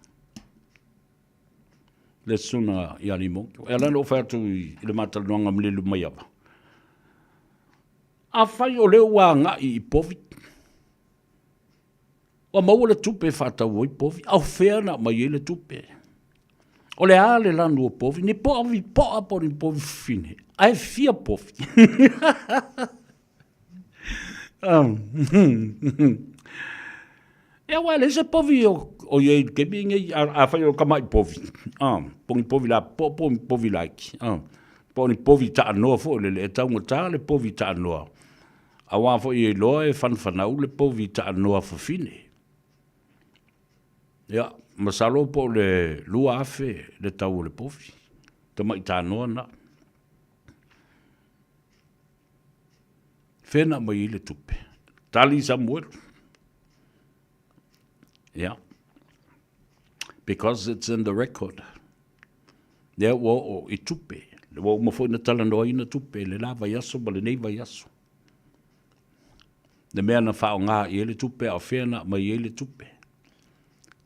Le suna i Alimo. E ala no whai atu i le mātalanoanga ma le lumaiava. A whai o leo wā ngai i povi. Ua maua le tupe e faatau ai povi, a o fea na aumai ai le tupe? O le a le lanu o povi? Ni povi poa po o ni povi fafine? Ae fia povi? Ia aua e leai se povi o, o i ai i le taimi lenei, a, afai o tamai povi, po o ni povi lapopoa po o ni povi laiti, po o ni povi taanoa foi lele, e taugata le povi taanoa. Aua foi e iloa e fanafanau le povi taanoa fafine. Ia, masalo po o le 2000 le tau o le povi, tamai tanoa na. Fea na aumai ai le tupe? Tali Samuelu. Ia. Because it's in the record. Lea ua oo i tupe. Ua uma foi na talanoaina tupe i le la vaiaso ma lenei vaiaso. Le mea na faaaoga i ai le tupe, a o fea na aumai ai le tupe.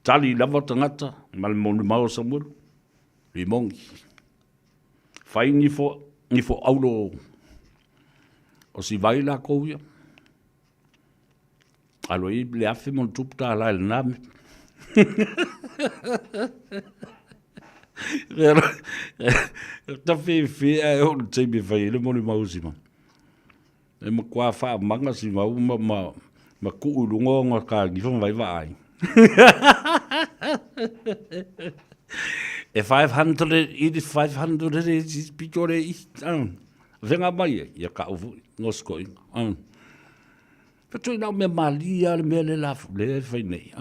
Tali lava tagata ma le molimau o Samuelu, Rimoni. Fai nifo, nifo aulo o Sivai lakou ia. Alo i le afe mo le tupu tālā i lena mea. Ta whiwhi ae o le taimi e whai e le moni mausi ma. E matua whaamanga si mau ma, ma, ma kuu i lunga o ngā kāngi wha mai vaai. E 500, it is 500 e pito re i. Venga mai e, ia ka ufu, ngoskoinga. Ka tui nau mea malie a le mea le la le e fai nei.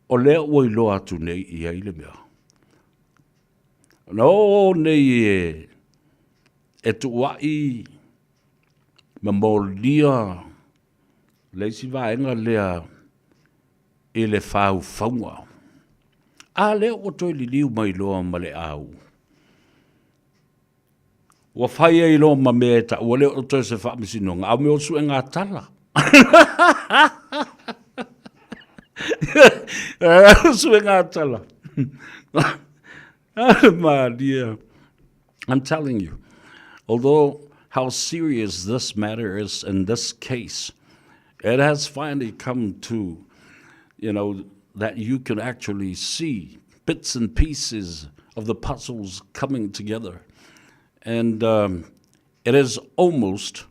O lea ua iloa atu nei i ai le mea. Na o nei e, e tuuai ma molia le isi vaega lea i le faufauga. A lea ua toe liliu mai loa ma le au. Ua fai ai loa ma mea e taua lea o toe se faamasinoga, a o mea o suega tala. Suega tala. Malia. I'm telling you, although how serious this matter is in this case, it has finally come to, you know, that you can actually see bits and pieces of the puzzles coming together. And um, it is almost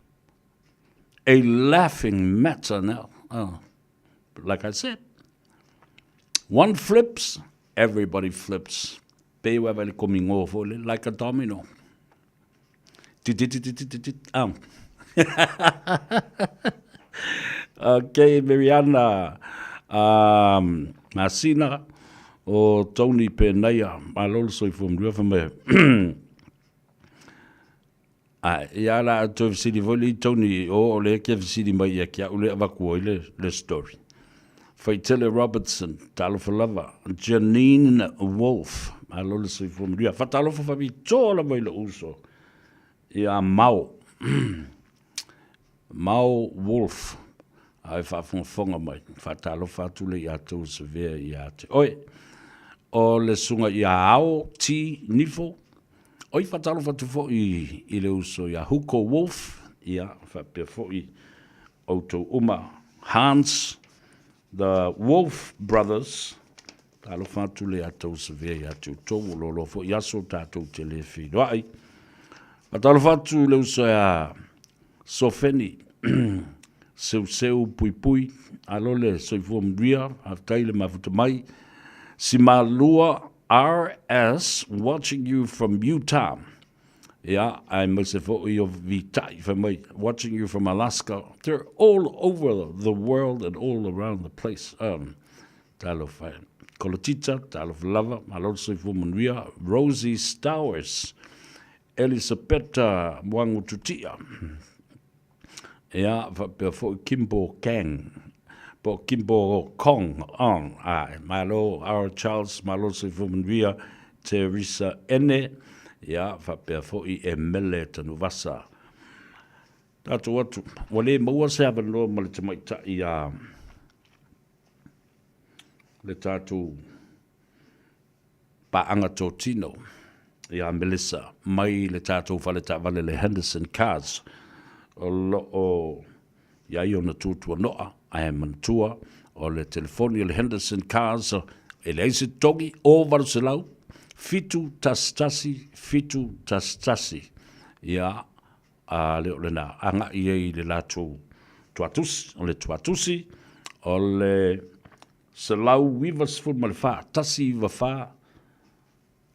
a laughing matter now. Oh, like I said, one flips, everybody flips. Like a domino. Titititititit. Ah. Okay, Miriana, um, Masina, o Tony Penaia, malo le soifua manuia fai mai. Ae, ia la a toe fesili foi le Tony, o o lea ke fesili mai ia ki au le avatu ai le story. Faitele Robertson, talofa lava. Janine Wolf, malo le soifua manuia. Fatalofa faapitoa lava i lou uso ia Mao. Mao Wolf, a e faafogafoga mai, faatalofa atu le ia tou sevea ia te oe. O le susuga ia Ao T. Nifo, oi faatalofa atu foi i le uso ia Huko Wolf, ia faapea foi outou uma. Hans, the Wolf Brothers, talofa atu le ia tou sevea ia te outou, o loa foi aso tatou te le feiloai. Faatalofa atu i le uso ia Sofeni, Seuseu Puipui, alo le soifua manuia, faafetai le mafuta mai. Simalua RS watching you from Utah. Ia, aemaise foi o Vita'i fai mai, watching you from Alaska. They're all over the world and all around the place. Talofa e. Kolotita, talofa lava, malo le soifua manuia. Rosie Stowers, Elisapeta Moangututia, ia, faapea foi Kimbo Kang, po o Kimbo Kong, oh, ae, malo, R. Charles, malo le soifua manuia, Teresa Ene, ia, faapea foi e Mele Tanuvasa. Tatou atu, ua le maua se avanoa ma le tamaitai a le tatou paaga totino ia Melissa mai le tatou fale taavale le Henderson Cars o lo o i ai ona tuatuanoa ae manatua o le telefoni o le Henderson Cars e leai se togi o 800 711 711 ia a le o lena agai ai i le latou tuatusi o le tuatusi o le 194, 194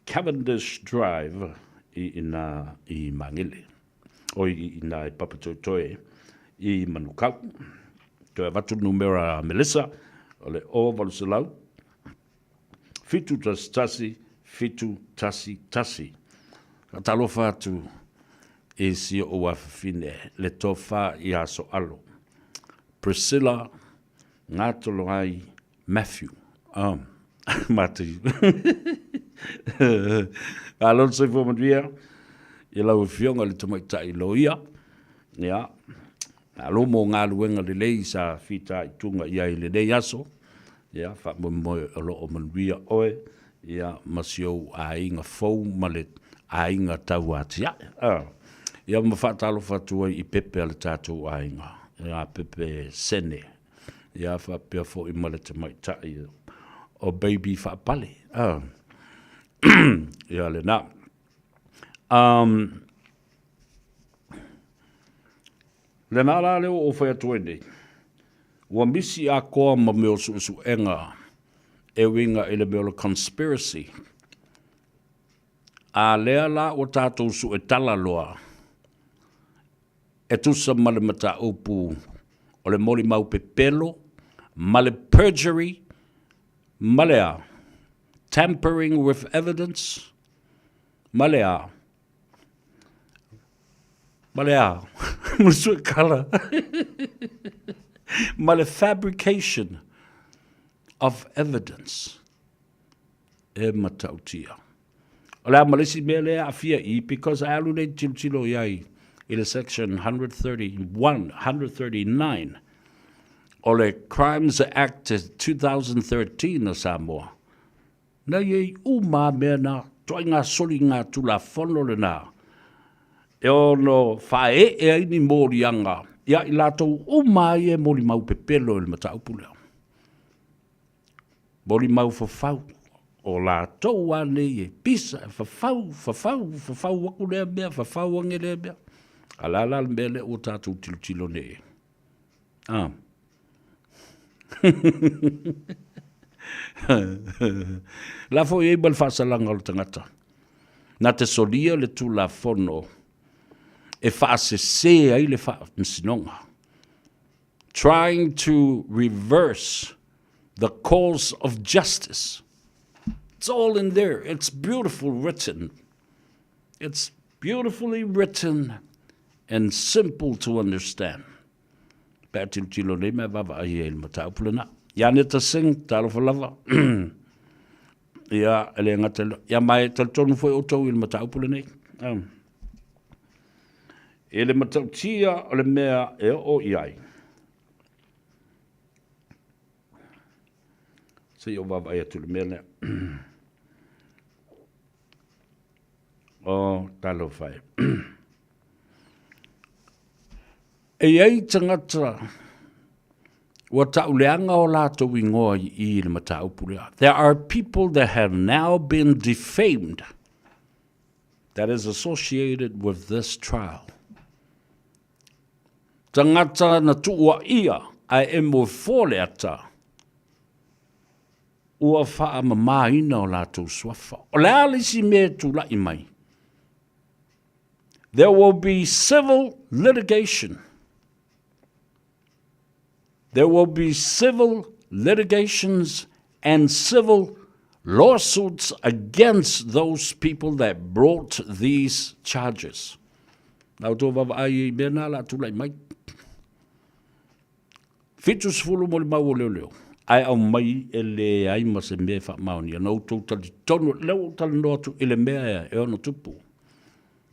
Cavendish Drive i ina i Magele, oi i ina i Papatoetoe i Manukau. Toe avatu le numera a Melissa, o le 0800 711 711. Faatalofa atu i si ou afafine, le tofa ia Soalo, Priscilla Ngatoloai Matthew. Oh, Matthew. Malo le soifua manuia i lau Afioga i le Tamaitai Loia. Ia, malo mo galuega lelei sa fitaituga i ai i lenei aso. Ia, faamoemoe o lo o manuia oe, ia, ma si ou aiga fou ma le aiga tauatiae. Ah. Ia, ma faatalofa atu ai i pepe a le tatou aiga, ia Pepe Sene. Ia faapea foi ma le tamaitai o Baby Faapale. Ah. Ia lena. Um, lena la lea ua ou fai atu ai nei, ua misi atoa ma mea o suesuega e uiga i le mea o le conspiracy. A lea la ua tatou suetala loa, e tusa ma le mataupu o le molimau pepelo ma le perjury ma le a? Tampering with evidence ma le a? Ma le a? Ma le suekala ma le fabrication of evidence e matautia. O le a ma le isi mea lea e aafia i i, because a alu nei tilotilo i ai i le section 131, 139 o le Crimes Act 2013 a Samoa, na i ai uma lava mea na, ituaiga soliga tulafono lena e ono faaee ai ni moliaga ia i latou uma lava ia e molimau pepelo i le mataupu lea. Molimau fafau, o latou lava nei e pisa, e fafau, fafau, fafau atu lea mea, fafau ane lea mea. A o le a la le mea lea ua tatou tilotilo nei i ai? A. La foi ai ma le faasalaga o le tagata. Na te solia le Tulafono. e faasese ai le faamasinoga. Trying to reverse the course of justice. It's all in there. It's beautiful written. It's beautifully written and simple to understand. Pe a tilotilo nei mea vaavaai ai i le mataupu lena. Ia Neta Singh, talofa lava. Ia, e le gata ia mai talitonu foi outou i le mataupu lenei. Um. I le matautia o le mea e oo i ai. Se i o vaavaai atu le mea lea. O, talofa e. E i ai tagata ua tauleaga o latou ingoa i i le mataupu lea. There are people that have now been defamed that is associated with this trial. Tagata na tuuaia ae emo e le ata ua faamamaina o latou suafa. O le a le isi mea e tulai mai? There will be civil litigation. There will be civil litigations and civil lawsuits against those people that brought these charges. Na outou vaavaai i mea na la tulai mai. 70 molimau o leoleo, ae aumai e leai ma se mea e faamaonia. Na outou talitonu, lea ua ou talanoa atu i le mea e ono tupu.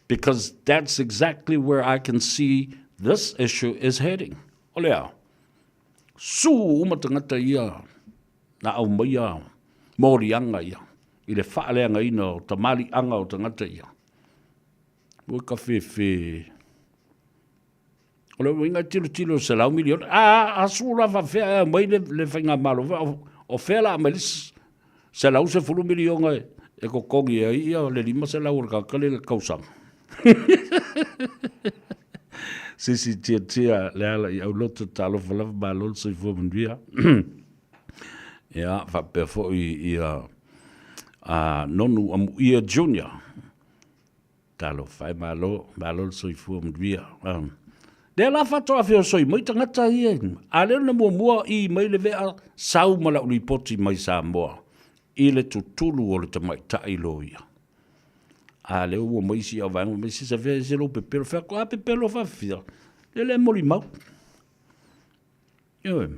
Because that's exactly where I can see this issue is heading. O le a? Sue uma tagata ia na aumaia moliaga ia i le faaleagaina o tamaliiaga o tagata ia. Ua ka fefe. O le uiga e tilotilo i le $100 miliona. A, a sue la faapefea e aumai le, le faigamalo, o, o fea la aumai le $110 miliona e, e totogi ai ia le $500 o le tagata le tausaga. Sisi tiatia le ala i auloto talofa lava malo le soifua manuia. Ia, faapea foi ia a Nonu Amuia Junior. Talofa e malo, malo le soifua manuia. Um, lea la faatoa feosoi mai tagata ia, a lea na muamua i mai le vea sau ma lau lipoti mai Samoa i le tutulu o le tamaitai loia. A lea ua mai isi au vaega mai sisa fea se lou pepelo fea ko a pepelo faafia. Le le molimau. Ioe.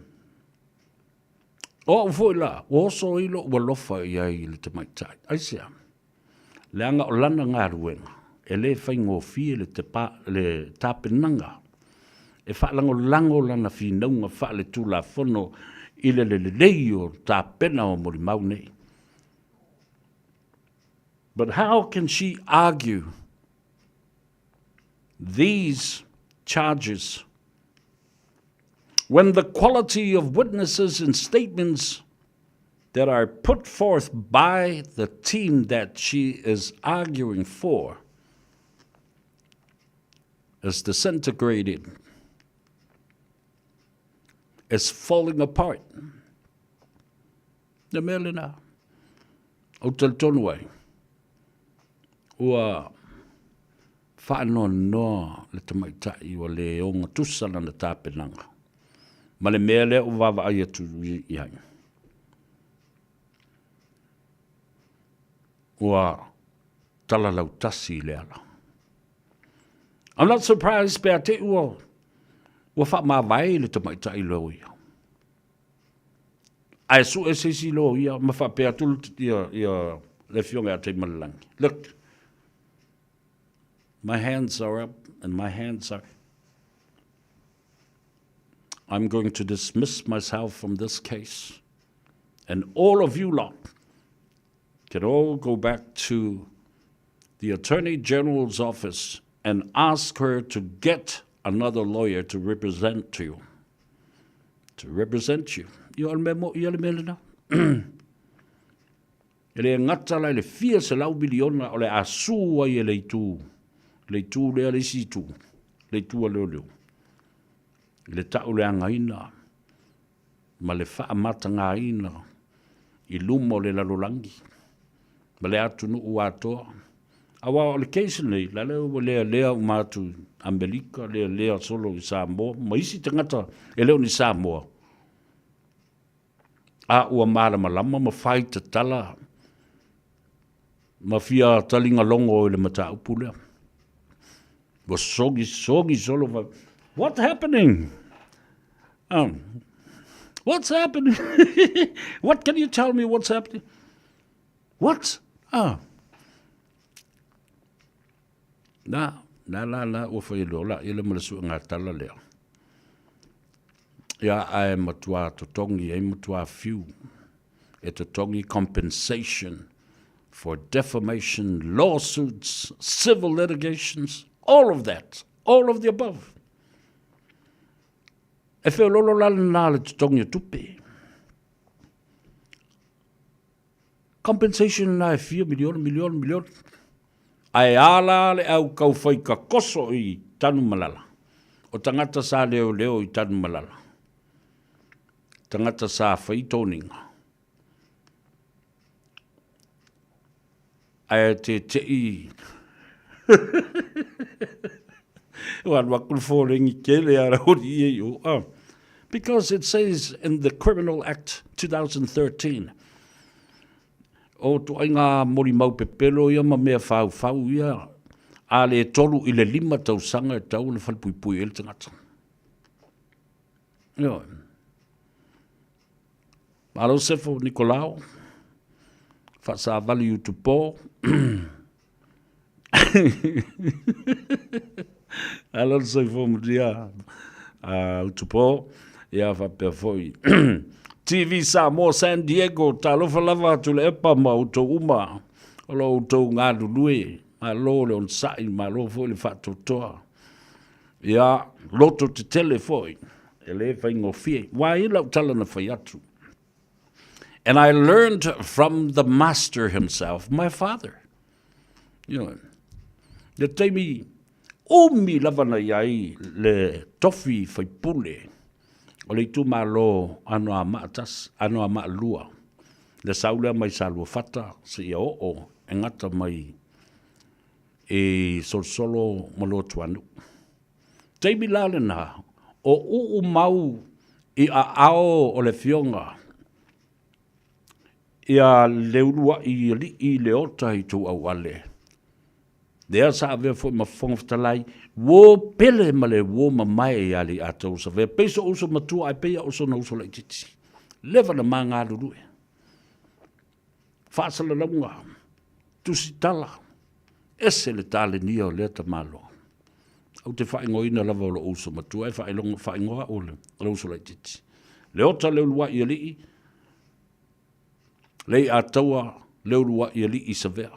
O au foi la, ua oso ai lou alofa i ai i le tamaitai. Aisea? Leaga o lana galuega, e le faigofie le, tepa, le tapenaga e faalagolago lana finauga faaletulafono i le lelei o tapena o molimau nei. But how can she argue these charges when the quality of witnesses and statements that are put forth by the team that she is arguing for is disintegrated, is falling apart. Le mea lena, ou talitonu ai, ua faanoanoa le tamaitai ua le ogatusa lana tapenaga ma le mea lea ua vaavaai atu i ai. Ua talalautasi i le ala. I'm not surprised pe a te ua, ua faamavae le tamaitai loia. Ae sue se isi loia ma faapea atu ia, ia le afioga ia Taimalelagi. Look, my hands are up and my hands are... I'm going to dismiss myself from this case. And all of you lot can all go back to the Attorney General's office and ask her to get another lawyer to represent you. To represent you. Ia o le mea mo'i ia le mea lena. E le gata la i le fia selau miliona o le a sue ai e le itu, le itu lea le isi itu, le itu a leoleo, i le tauleagaina ma le faamatagaina i luma o le lalolagi ma le atunuu atoa. Aua o le case lenei, la lea ua lealea uma atu. Amerika lealea solo i Samoa ma isi tagata e le o ni Samoa, a ua malamalama ma fai tatala ma fia taliga logo i le mataupu lea. Ua sogi sogi solo fa, what happening? What's happening? What can you tell me what's happening? What? Ah. Na, na la la ua fai loa la ia le ma le suega tala lea. Ia ae matua totogi ai matua fiu e totogi compensation for defamation, lawsuits, civil litigations, all of that, all of the above. E feololo la lena le totogi o tupe. Compensation lena e fia miliona, miliona, miliona. Ae a la le au kau whai kakoso i Tanumalala. O tangata sa leo leo i Tanumalala. Tangata sa whai tōninga. Ae te te i... Ua alu aku le fōlengi kele a rauri i ei o. Oh. Because it says in the Criminal Act 2013, o to ai ngā mori mau pepelo ia ma mea whau ia, a le tolu i le lima tausaga e tau le whalepuipui e le tangata. Ioe. Malo Sefo Nikolao, Faasavali Utupo, Alo le soifua manuia Utupo, ia faapea foi TV Samoa San Diego, talofa lava Tuilaepa ma outou uma o lo outou galulue, malo le onosai, malo foi le faatoatoa. Ia, loto tetele foi, e le faigofie. Ua ai lau tala na fai atu. And I learned from the master himself, my father. You know, le taimi umi lava na iai le tofi faipule o le itumalo Anoamaa tasi, Anoamaa lua. Le sau lea mai Saluafata seia oo e gata mai e solosolo ma Luatuanuu. Taimi la lena, o uu mau i aao o le Afioga ia Leuluai Alii Leota i Tuauale, lea sa avea foi ma Fofoga Fetalai, uo pele ma le uo mamae ia Leiatau Savea, pei so'u uso matua ae pei au o sona uso laitiiti. Leva na ma galulue. Faasalalauga, tusitala, ese le talenia o lea tamaloa. Ou te faaigoaina lava o lou uso matua e faailoga faaigoa au o le uso laitiiti. Leota Leuluai Alii, Leiataua Leuluai Alii Savea.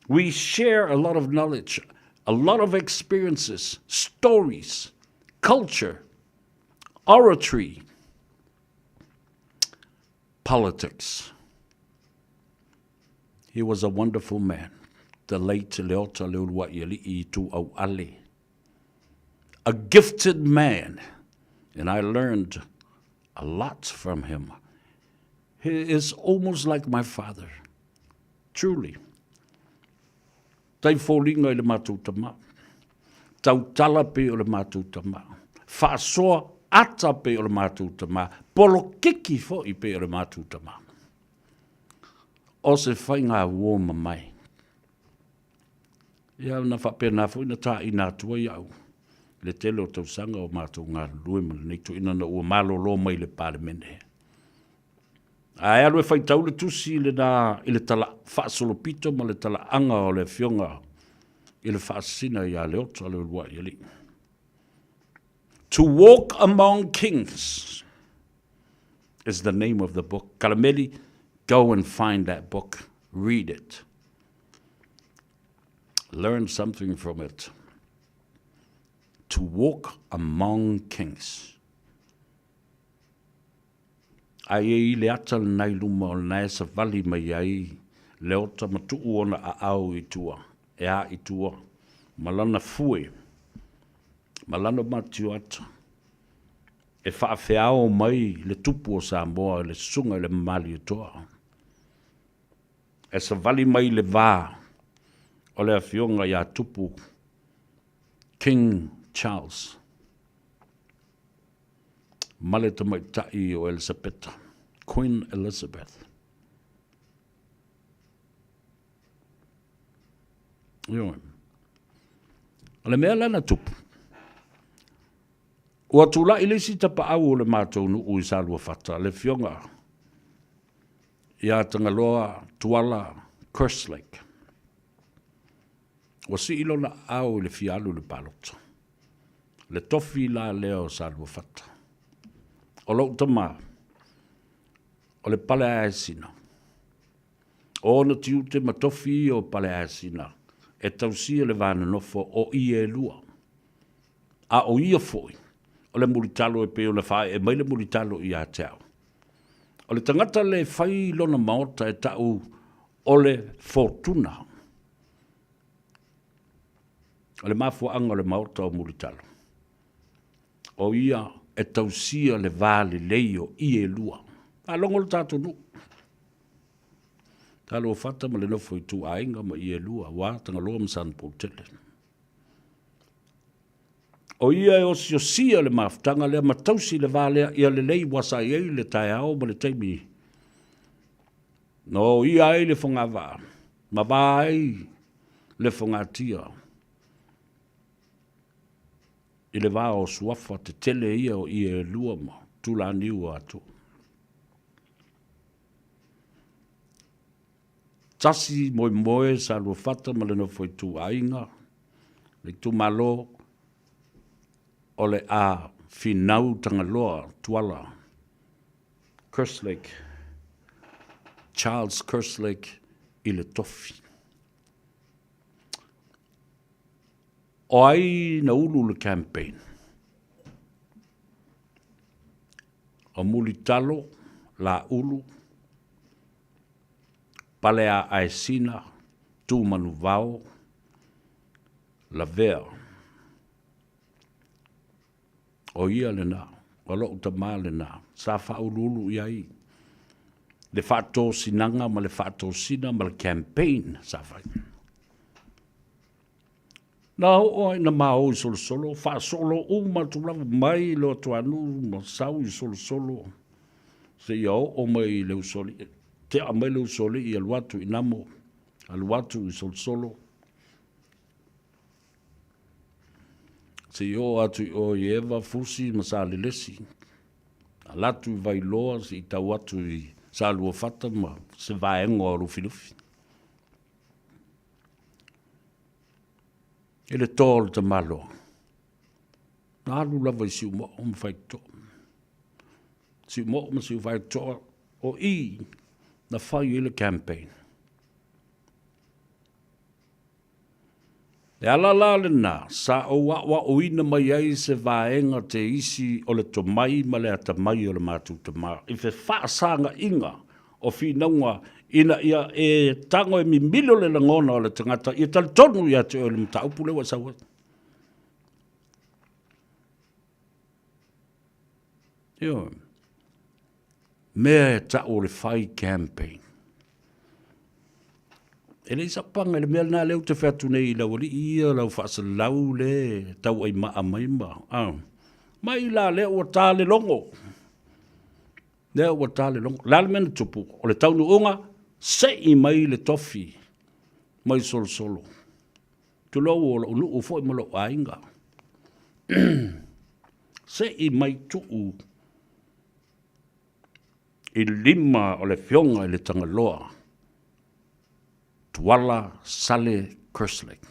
We share a lot of knowledge, a lot of experiences, stories, culture, oratory, politics. He was a wonderful man, the late Leota Leuluaialii Tuauale. A gifted man, and I learned a lot from him. He is almost like my father, truly. Tai foliga i le matou tama. Tautala pei o le matou tama. Faasoa ata pei o le matou tama. Polokiki foi pei o le matou tama. O se faiga uo mamae. Ia na faapena foi na tāina atu ai au le tele o tausaga o matou galulue ma lenei toeaina na ua malolo mai le Palemene. Ae alu e faitau le tusi lena i le tala faasolopito ma le talaaga o le afioga i le Faasisina ia Leota Leuluaialii. To Walk Among Kings is the name of the book. Kalameli, go and find that book. Read it. Learn something from it. To Walk Among Kings. Ae i le ata lena i luma o lena e savali mai ai le ota ma tuu ona aao i tua, e a i tua, ma lana fue, ma lana matioata, e faafeao mai le Tupu o Samoa i le Susuga i le Malietoa, e savali mai i le va o le Afioga ia Tupu. King Charles ma le tamaitai o Elisapeta, Queen Elizabeth. Ioe. O le mea la na tupu, ua tulai le isi tapaau o le matou nuu i Saluafata, le afioga ia Tagaloa Tuala Kerslake. Ua sii lona aao i le fia alu i le palota. Le tofi la lea o Saluafata. O lou tama, o le Paleaesina. O ona tiute ma tofi ia o Paleaesina e tausia le va nonofo o ie e lua. A o ia foi, o le mulitalo e pei ona faaee mai le mulitalo ia te au. O le tagata le fai lona maota e tau o le fortuna. O le mafuaaga o le maota o Mulitalo, o ia e tausia le va lelei o ie e lua. Faalogo le tatou nuu. Talofa ma le nofo ituaiga ma ie e lua, aua Tagaloa ma Sagapolutele. O ia e osiosia le mafutaga lea ma tausi le va lea ia lelei ua sa i ai le taeao ma le taimi na oia ai le fogavaa ma va ai le fogatia i le va o suafa tetele ia o ie e lua ma tulaniu o Atua. Tasi moemoe Saluafata ma le nofo ituaiga, le itumalo o le a finau Tagaloa Tuala Kerslake, Charles Kerslake i le tofi. O ai na ulu le campaign? O Mulitalo, Laulu, Paleaaesina, Tumanuvao, Lavea. O ia lena, o lou tama lena, sa faauluulu i ai le faatosinaga ma le faatosina ma le campaign sa fai. Na oo ai na mao i Solosolo, faasolo uma atu lava mai le Otuanuu ma sau i Solosolo seia oo mai i le Usoalii, tea mai le Usoalii alu atu i Namo, alu atu i Solosolo, seia oo atu i o i Eva, Fusi ma Salelesi, ala atu i Vailoa seia tau atu i Saluafata ma se vaega o Lufilufi. I le to o le tamaloa, na alu lava i Siumoo ma Faitotoa. Siumoo ma Siufaitotoa, o i na fai ai le campaign. E ala la lena sa ou aoaoina mai ai se vaega te isi o le tomai ma le atamai o le matou tama i fefaasagaiga o finauga ina ia e tago e mimilo le lagona o le tagata ia talitonu ia te oe le mataupu lea ua e sau ai. Ioe. Mea e tau o le fai campaign. E leai sau paga i le mea lena lea ou te fai atu nei i lau alii ia, lau faasalau le tauaimaa mai ma, ah. Mai la lea ua ta le logo. Lea ua ta le logo. O le a le mea na tupu? O le taunuuga, sei mai le tofi mai Solosolo. Tulou o lou nuu foi ma lou aiga. Sei mai tuu i lima o le Afioga i le Tagaloa, Tuala Sale Kerslake.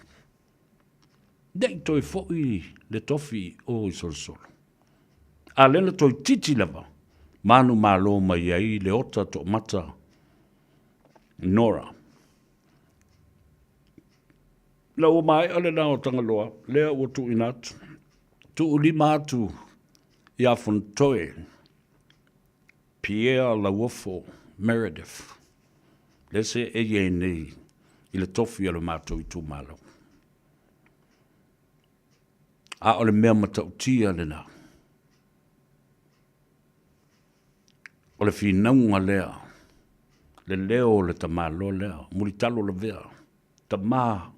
Ne i toe foi le tofi i o i Solosolo. A lea na toeitiiti lava manumalo mai ai le ota toomata Nora. Ina ua maea lena o Tagaloa, lea ua tuuina atu, tuulima atu ia Fonotoe Pierre Lauofo Meredith, lea se e i ai nei i le tofi o le matou itumalo. A o le mea matautia lena, o le finauga lea, le leo o le tamaloa lea, Mulitalo Lavea, tama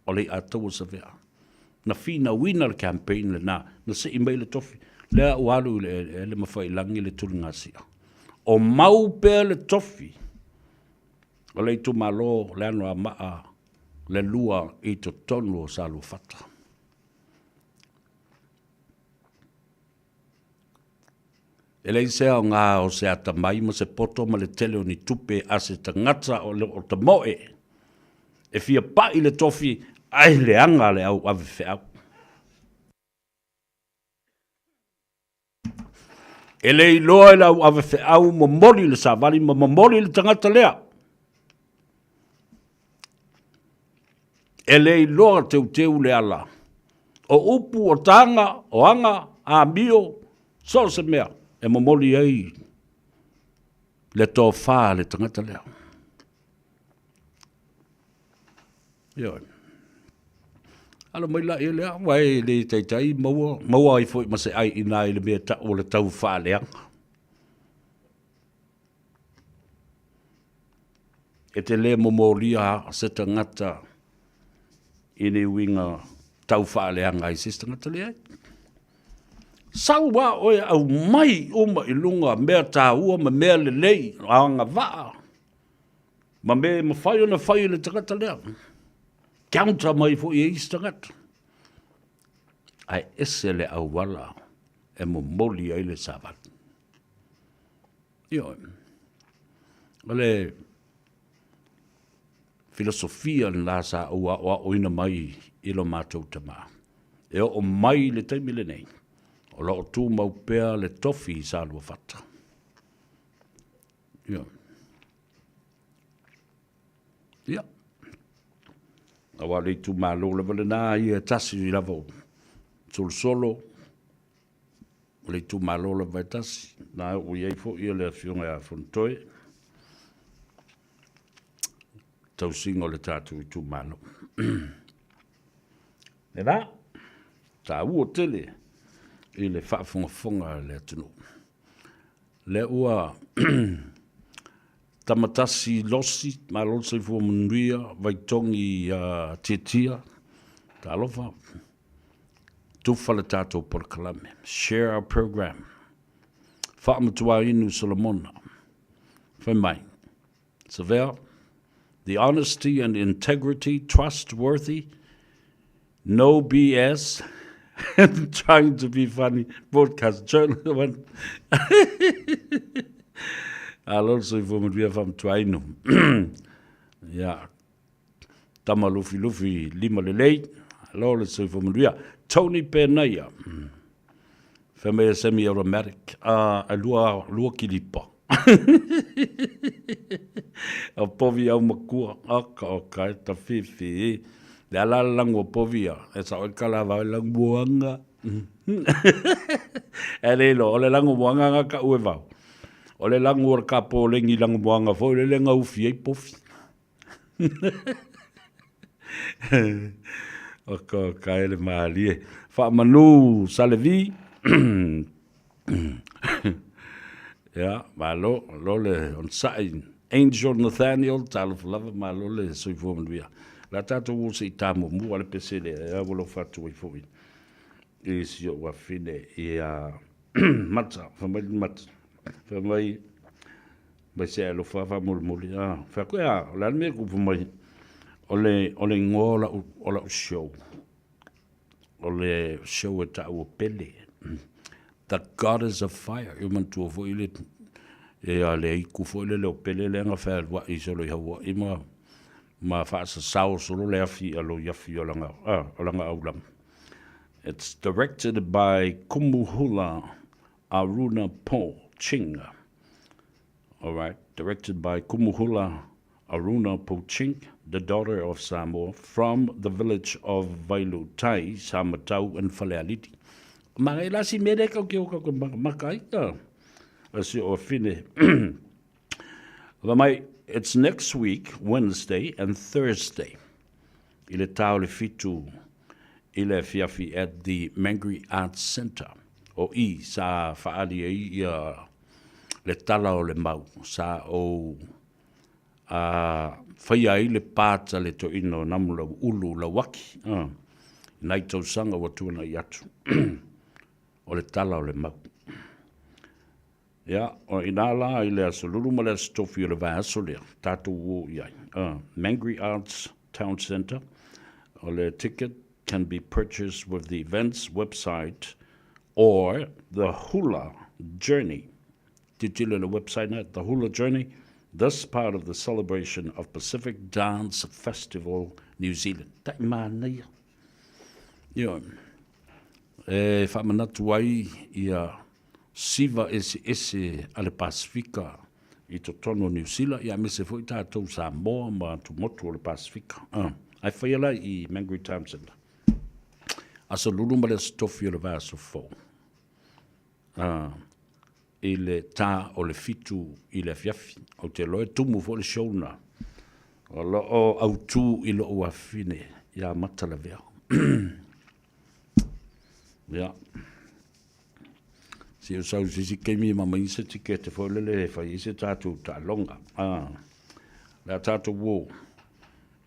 o le Iataua Savea. Na finauina le campaign lena, na sii mai le tofi, lea ua alu i le eleele ma faiilagi le tuligasia. O mau pea le tofi o le itumalo le Anoamaa le lua i totonu o Saluafata. E leai se aoga o se atamai ma se poto ma le tele o ni tupe a se tagata o lo o tamoe e fia pai le tofi ae leaga le au ave feau. E le iloa e le au ave feau momoli le savali ma momoli le tagata lea. E le iloa teuteu le ala. O upu, o taga, o aga, amio, so o se mea e momoli ai le tofa a le tagata lea. Ioe. Alo mai la ia lea, aua e le taitai maua, maua ai foi ma se ai ina i le mea tau o le tau faaleaga. E te le momolia se tagata i ni uiga tau faaleaga ai se isi tagata leai. Sau a oe aumai uma i luga mea taua ma mea lelei agavaa ma mea e mafai ona fai e le tagata lea. Counter mai foi e isi tagata. Ae ese le auala e momoli ai le savali. Ioe. O le filosofia lena sa ou aoaoina mai i lo matou tama. E oo mai i le taimi lenei, o lo o tumau pea le tofi i Saluafata. Ioe. Ia. Aua o le itumalo lava lena ia e tasi lava o Solosolo, o le itumalo lava e tasi, na ua i ai foi le afioga ia Fonotoe, tausiga o le tatou itumalo. Lena, taua tele i le faafogafoga a le atunuu. Lea ua tamatasi losi, malo le soifua manuia, Vaitogi ia Tiatia, talofa. Tufa le tatou polokalame. Share our program. Faamatuainu Solomona. Fai mai. Savea, the honesty and integrity, trustworthy, no BS, and trying to be funny broadcast journalist. Alo le soifua manuia faamatuainu. Ya, Tama Lufilufi lima lelei, alo le soifua manuia. Tony Penaia, fai mai e semi automatic, a e lua, lua kilipa. O povi au makua, oka oka e ta fifi. Le ala le langu o povi ia, e sao e kala vau e langu moanga. E le ilo, o le langu moanga nga ka ue vau. O le langu o le kapo o lengi langu moanga foi, le lenga ufi ei pofi. O ko ka ele malie. Faamanu Salevi. Ia, malo, lo le onosai. Angel Nathaniel, talofa lava, malo le soifua manuia. La tatou o se i tā muamua le pese lea, e au alofa atu ai foi i si ou afine ia Mata, fai mai le Mata, fai mai, Mai se alofa faamolemole a fai atu ea o le a le mea e tupu mai o le o le igoa o lau o lau show o le show e taua o Pele the goddess of fire e manatua foi le ia le aiku foi lele o Pele lea na fealuai solo i Hawaii ma ma faasasao solo le afi a loi afi o lana o lana aulaga. It's directed by Kumu Hula Aruna Po Ching. Alright, directed by Kumuhula Aruna Po Ching, the daughter of Samoa, from the village of Vailutai, Samatau and Falealili. Magai la si mere kau ke o kau maka ai ka. A si o fine. Mai, it's next week, Wednesday and Thursday. I le tau le fitu i le afiafi at the Mangere Arts Centre. O i sa whaali ai ia le tala o le mau, sa ou a whaia ai le pāta le toina o namu lau ulu lau aki. Nai tausaga ua tuanai atu o le tala o le mau. Ia, o ina la i le aso lulu ma le aso tofi o le vaiaso lea, tatou o i ai. Mangere Arts Town Centre, o le ticket can be purchased with the events website or the Hula Journey. Titilo i le website na, The Hula Journey, this part of the celebration of Pacific Dance Festival New Zealand. Tai manaia. Ioe. E faamanatu ai ia siva eseese a le Pasefika i totonu o Niu Sila, ia aemaise foi tatou Samoa ma atumotu o le Pasefika. Ae faia la i Mangere Town Centre. Aso Lulu ma le Aso Tofi o le vaiaso fou. I le ta o le 7 i le afiafi. Ou te iloa e tumu foi le show na. O lo o autū i lou afafine ia Matalavea. Ia. Se o sau se isi taimi e mamaia se tikete foi lele e fai ai se tatou taaloga. Ah, le a tatou o.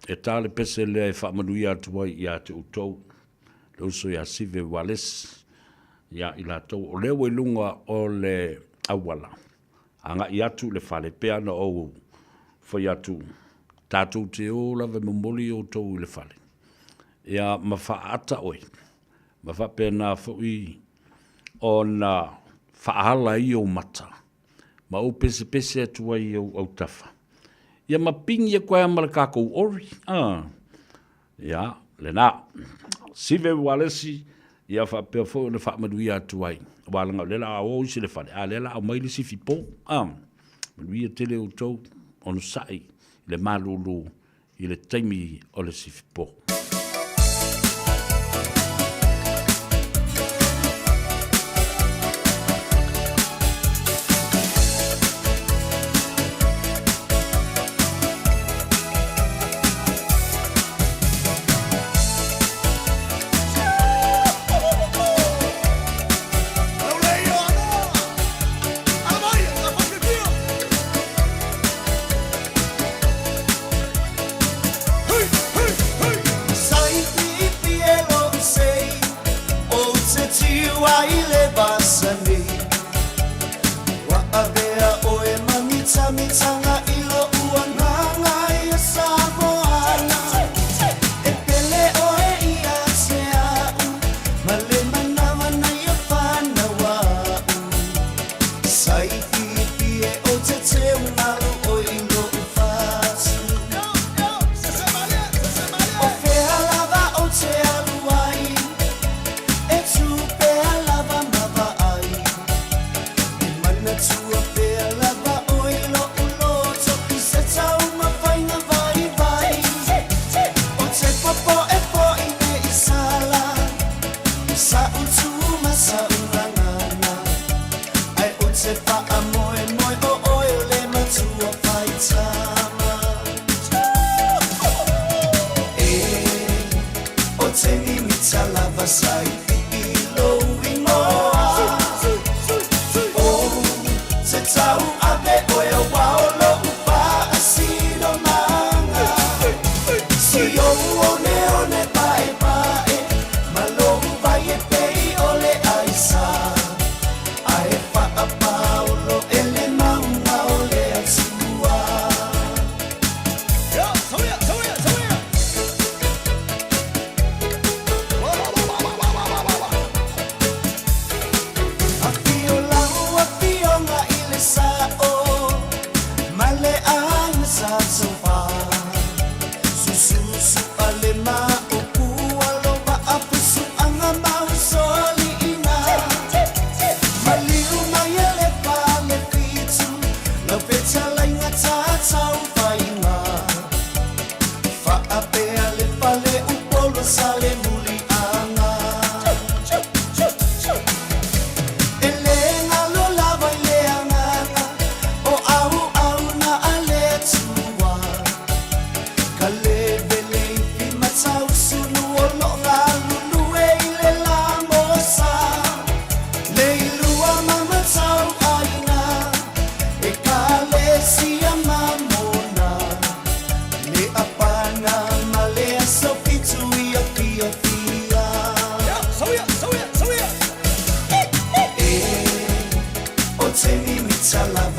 E tā le pese lea e faamanuia atu ai ia te outou, le uso ia Sive Wallace, ia i latou o lea ua i luga o le auala, agai atu i le fale, pei lava ona ou fai atu, tatou te o lava e momoli outou i le fale, ia ma faaata oe, ma faapena foi ona faaala ai ou mata, ma ou pesepese atu ai i ou autafa, ia ma pigi atu ai lava ma le tatou ori, a. Ia, lena. Sive Ualesi, ia faapea foi ona faamanuia atu ai. Aua leaga o lea o le a o isi i le fale, a o lea o le a aumai le isi fipo. A, manuia tele outou, onosai i le malulu i le taimi o le sifipo.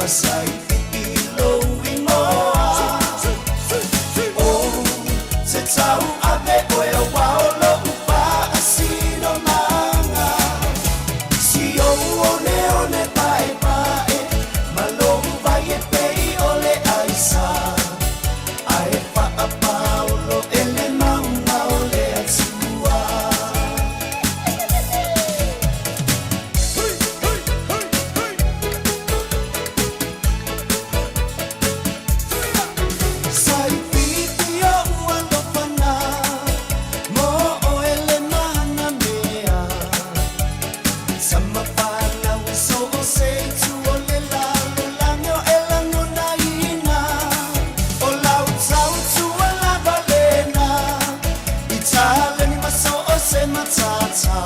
sa i pipi lou inoa O te tau ave oe aua o lou faasinomaga Si ou oneone paepae ma lou vai e pei o le aisa Ae faapaolo e le mauga o le Atua. Sa i pipi oʻu alofa na mo oe le mana mea Sama fanau i so o se itu o le lalolagi o e lagonaina O lau tautua lava lena i taleni ma so o se matata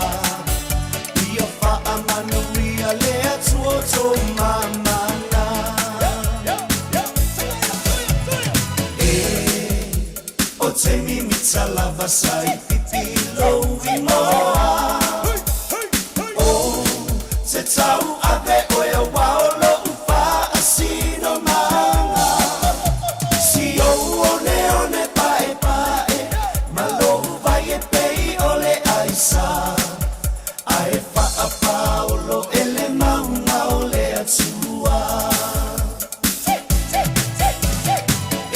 Ia faamanuia le Atua o tou mamana E o te mimita lava sa i pipi lou inoa O te tau ave oe aua o lou faasinomaga Si ou oneone paepae ma lou vai e pei o le aisa Ae faapaolo e le mauga o le Atua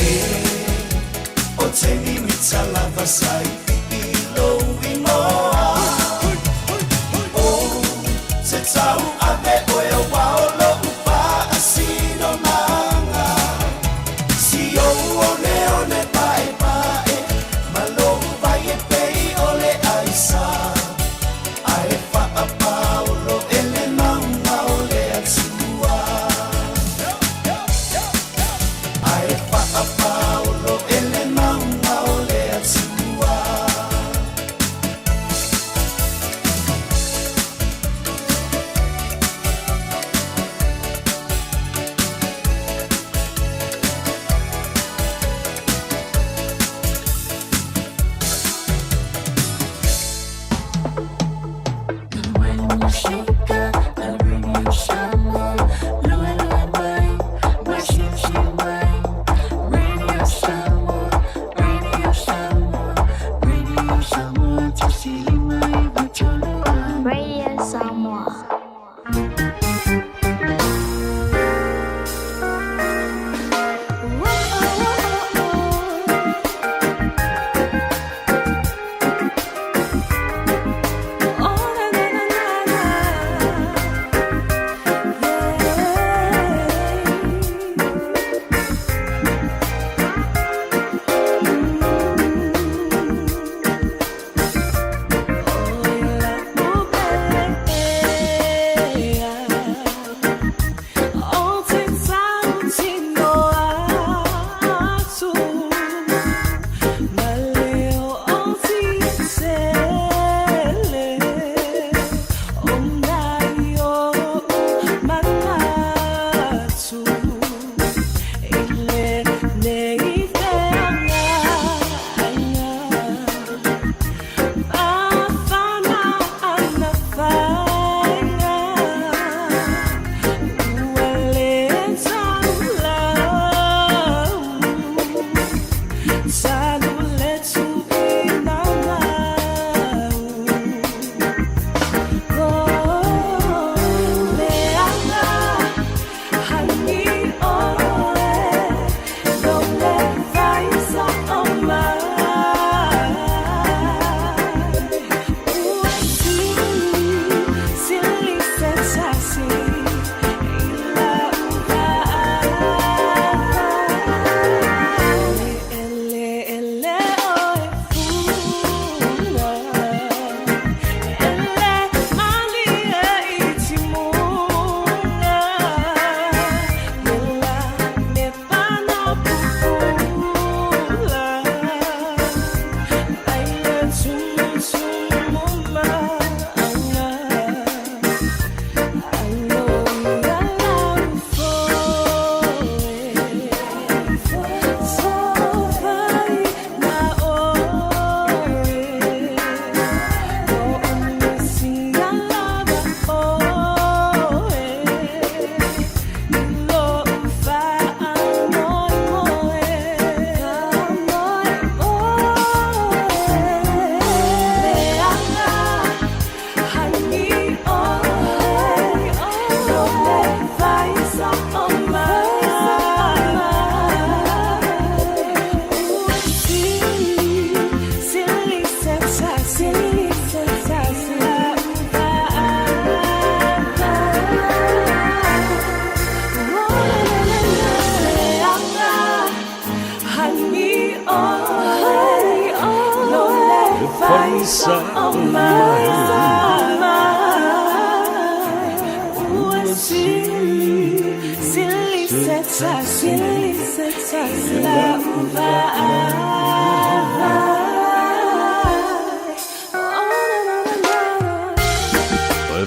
E o te mimita lava sa i pipi lou inoa O te tau ave oe aua o lou faasinomaga Si ou oneone paepae ma lou vai e pei o le aisa Ae faapaolo e le mauga o le Atua Ae faapaolo e le mauga o le Atua. Radio Samoa. E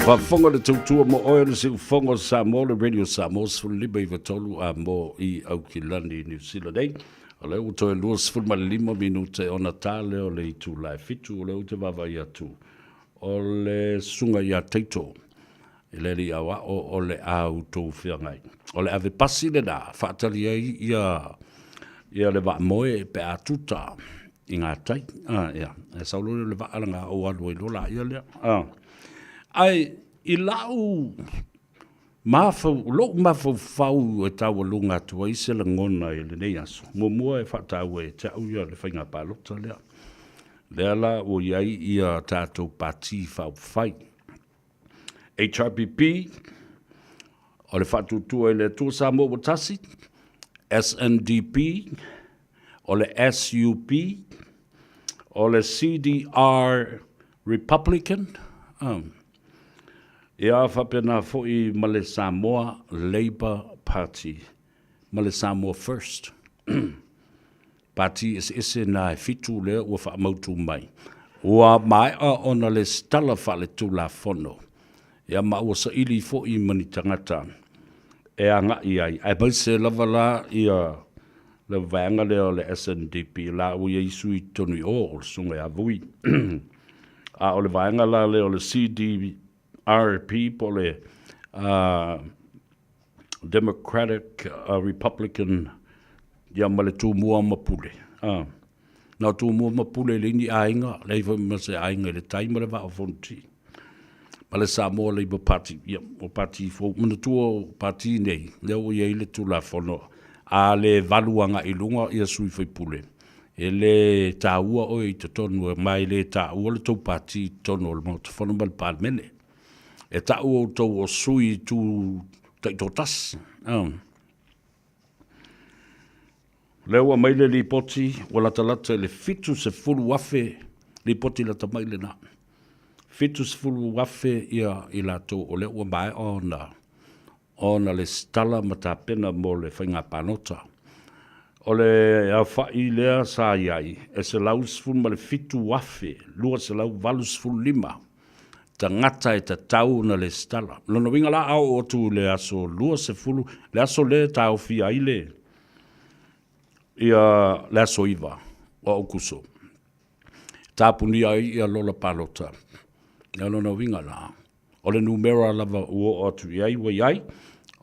faafofoga le tautua mo oe o le siufofoga o Samoa, le Radio Samoa 15 93 a mo i Aukilani, New Zealand nei. O lea ua toe 25 minute ona ta lea o le itula e fitu, o lea ou te vaavaai atu o le susuga ia Taito i le alii aoao o le a outou feagai. O le ave pasi lena faatali ai ia ia le vaamoe pe a tuta i gatai. Ah, ia, e sau loa lea o le vaa laga ou alu ai loa laia lea. Ah. Ae i lau Mafau, lou mafaufau e taualuga atu ai se lagona i lenei aso. Muamua e faataua ia te au ia le faiga palota lea. Lea la ua i ai ia tatou Pati Faaupufai. HRPP, o le Faatuatua i le Atua Samoa ua Tasi, SNDP, o le SUP, o le CDR Republican, um, Ia faapena foi ma le Samoa Labour Party ma le Samoa First. Pati eseese na e fitu lea ua faamautu mai. Ua maea ona lesitala faaletulafono, ia ma ua saili foi ma ni tagata e agai ai, aemaise lava la ia le vaega lea o le SNDP, la ua i ai sui i totonu i o, o le Susuga ia Vui. A o le vaega la lea o le CDRP po o le Democratic Republican ia ma le Tumua ma Pule. Na o Tumua ma Pule e leai ni aiga, leai foi ma se aiga i le tai ma le Vaa o Fonoti. Ma le Samoa Labour Party, ia, o pati fou. Manatua o pati nei, lea ua i ai le Tulafono, a le valu agai i luga ia sui faipule, e le taua oe i totonu, ma e le taua le tou pati i totonu o le Maota Fono ma le Palemene. E tau outou o sui itu taitoatasi. O lea ua aumai le lipoti ua latalata i le 70,000 lipoti lata mai lena. 70,000 ia i latou o lea ua maea ona ona lesitala ma tapena mo le faiga palota. O le aofai lea sa i ai e 117,285 tagata e tatau ona lesitala. O lona uiga la a oo atu i le aso 20, le aso lea e taofia ai le ia le aso 9 o Aokuso, tapunia ai ia lola palota. O lona uiga la, o le numera lava ua oo atu i ai ua i ai,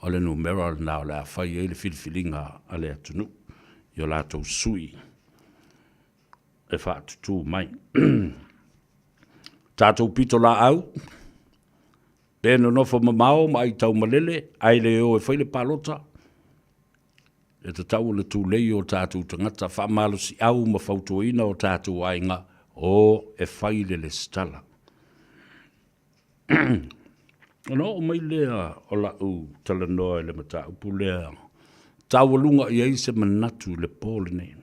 o le numera lena o le a fai ai le filifiliga a le atunuu i o latou sui e faatutū mai. Tatou pitolaau, pe nonofo mamao ma aitaumalele ae le o e fai le palota, e tatau ona tulei o tatou tagata faamalosiau ma fautuaina o tatou aiga o e fai le lesitala. Ona oo mai lea o lau talanoa i le mataupu lea, taualuga i ai se manatu i le po lenei.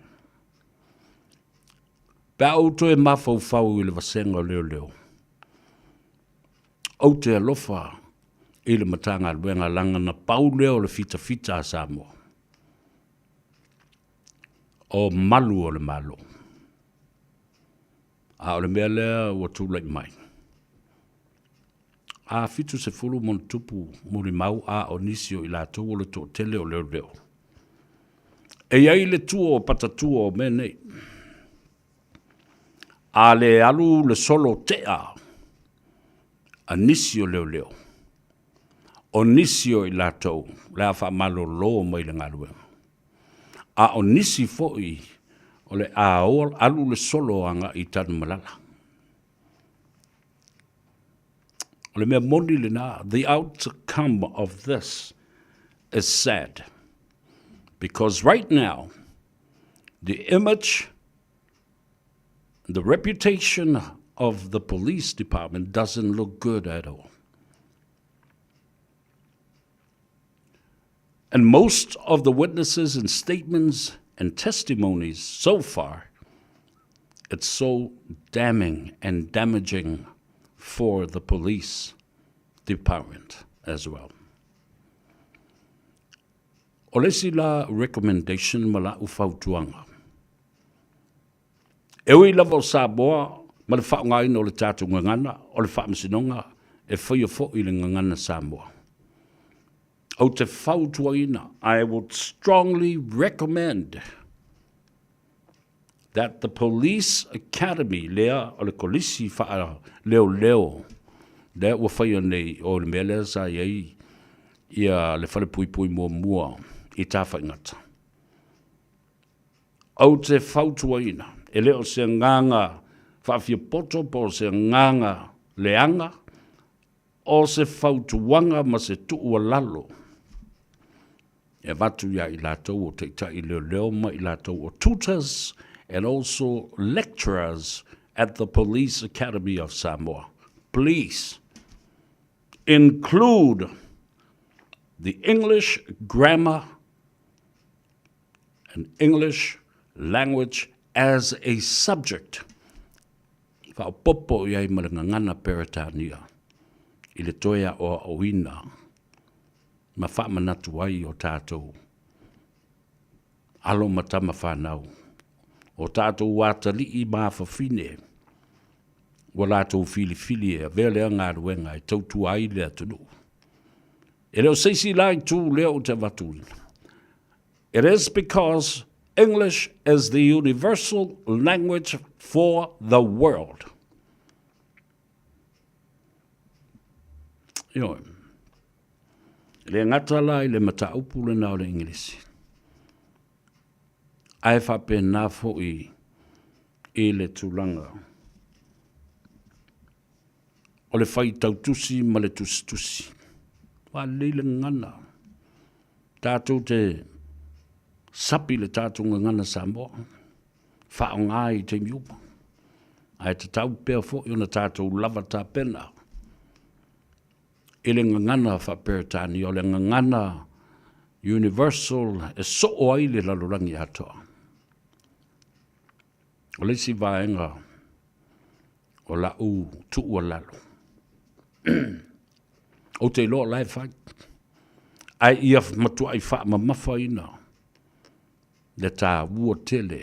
Pe a ou toe mafaufau i le vasega o leoleo, ou te alofa i le Matagaluega leaga na pau lea o le fitafita a Samoa, o malu o le Malo. A o le mea lea ua tulai mai, a 70 ma ona tupu molimau a o nisi o i latou o le toatele o leoleo. E i ai le tua o patatua o mea nei. A le alu le solo tea a nisi o leoleo, o nisi o i latou le a faamalolo mai le galuega. A o nisi foi o le a alu le solo agai i Tanumalala. O le mea moni lena, the outcome of this is sad. Because right now, the image, the reputation of the police department doesn't look good at all. And most of the witnesses and statements and testimonies so far, it's so damning and damaging for the police department as well. O le isi la recommendation ma la'u fautuaga, e ui lava o Samoa ma le faaaogaina o le tatou gagana o le Faamasinoga e faia foi le gagana Samoa. Ou te fautuaina, I would strongly recommend that the Police Academy lea o le kolisi faaleoleo lea ua faia nei o le mea lea sa i ai ia le falepuipui muamua i Tafaigata. Ou te fautuaina, e le o se agaga faafiapoto po o se agaga leaga, O se fautuaga ma se tuualalo e avatu ia i latou o taitai leoleo ma i latou o tutors and also lecturers at the Police Academy of Samoa. Please include the English grammar and English language as a subject. Faaopoopo i ai ma le gagana Peretania i le toe aoaoina ma faamanatu ai o tatou alo ma tama fanau, o tatou atalii ma afafine ua latou filifili e avea lea galuega e tautua ai le atunuu. E le o se isi la itu lea ou te avatuina. It is because English is the universal language for the world. Ioe. E le gata la i le mataupu lena o le Igilisi, ae faapena foi i le tulaga o le faitau tusi ma le tusitusi. Ua lelei le gagana. Tatou te sapi le tatou gagana Samoa, faaaoga i taimi uma. Ae tatau pea foi ona tatou lava tapena i le gagana faa-Peretania, o le gagana universal e soo ai le lalolagi atoa. O le isi vaega o la'u tuualalo, ou te iloa o la e fai, ae ia matuai faamamafaina le taua tele.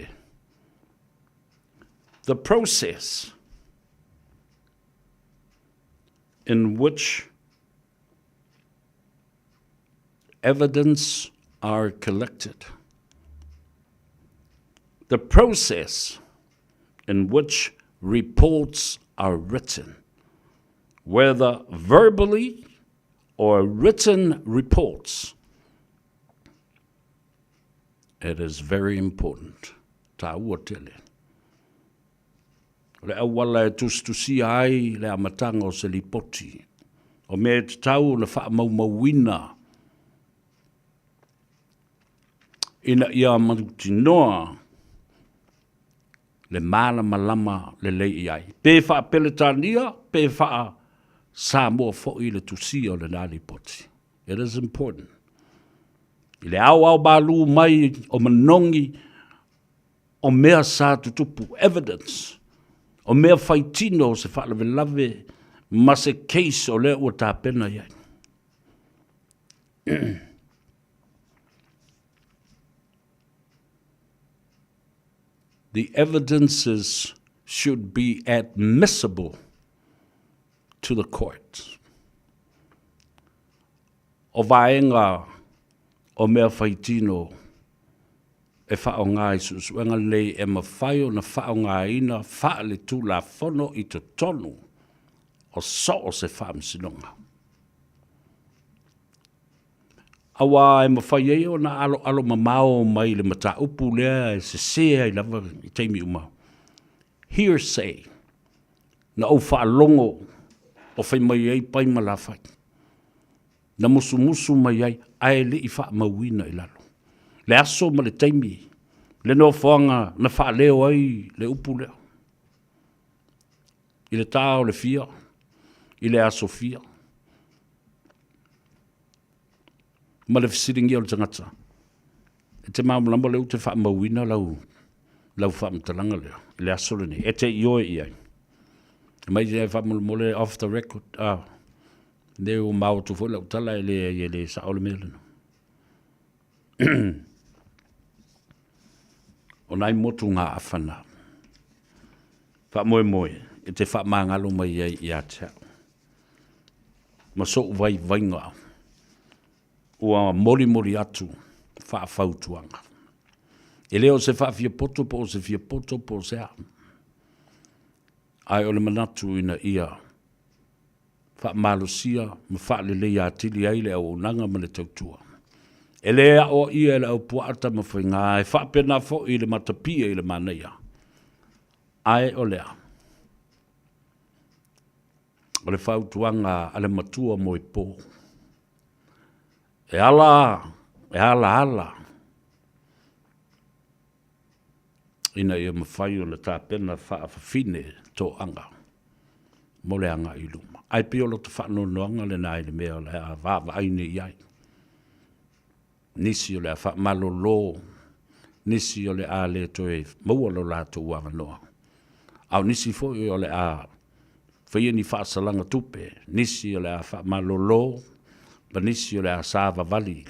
The process in which evidence are collected. The process in which reports are written, whether verbally or written reports, it is very important. Tāua tele. O le auala e tusitusia ai le amataga o se lipoti, o mea e tatau ona faamaumauina ina ia mautinoa le malamalama lelei i ai, pe faa-Peretania pe faa-Samoa foi le tusia o lena lipoti. It is important. I le aoao malū mai o manogi o mea sa tutupu, evidence, o mea faitino o se faalavelave ma se case o lea ua tapena i ai. The evidences should be admissible to the court. O vaega o mea faitino e faaaoga i suesuega lelei e mafai ona faaaogaina faaletulafono i totonu o so o se faamasinoga. Aua e mafai ai ona aloalo mamao mai le mataupu lea e sese ai lava i taimi uma. Hearsay, na ou faalogo o fai mai ai pai ma lafai. Na musumusu mai ai ae le i faamauina i lalo. Le aso ma le taimi, le nofoaga na faaleo ai le upu lea. I le tā o le fia, i le aso fia. Ma le fesiligia o le tagata, e te malamalama lea ou te faamauina lau, lau faamatalaga lea i le aso lenei, e te ioe i ai. Mai e faamolemole off the record, ah, lea ua maua atu foi lau tala e le, e le sao le mea lena. O nai motu ngā awhana. Faamoemoe e te faamagalo mai ai ia te au. Ma so'u vaivaiga ua molimoli atu faafautuaga. E le o se faafiapoto po o se fiapoto po o se a, ae o le manatu ina ia faamalosia ma faaleleia atili ai le auaunaga ma le tautua. E le aoaia e le aupuaa Tamafaiga, e faapena foi le matapie i le manaia. Ae o le a? O le fautuaga a le matua moepo, e ala, e alaala ina ia mafai ona tapena faafafine toaga mo le agai i luma. Ae pei o lota faanoanoaga lena i le mea o le a vaavaai nei i ai. Nisi o le a faamalolo, nisi o le a le toe maua lo latou avanoa. A o nisi foi o le a faia ni faasalaga tupe, nisi o le a faamalolo, ma nisi o le a savavali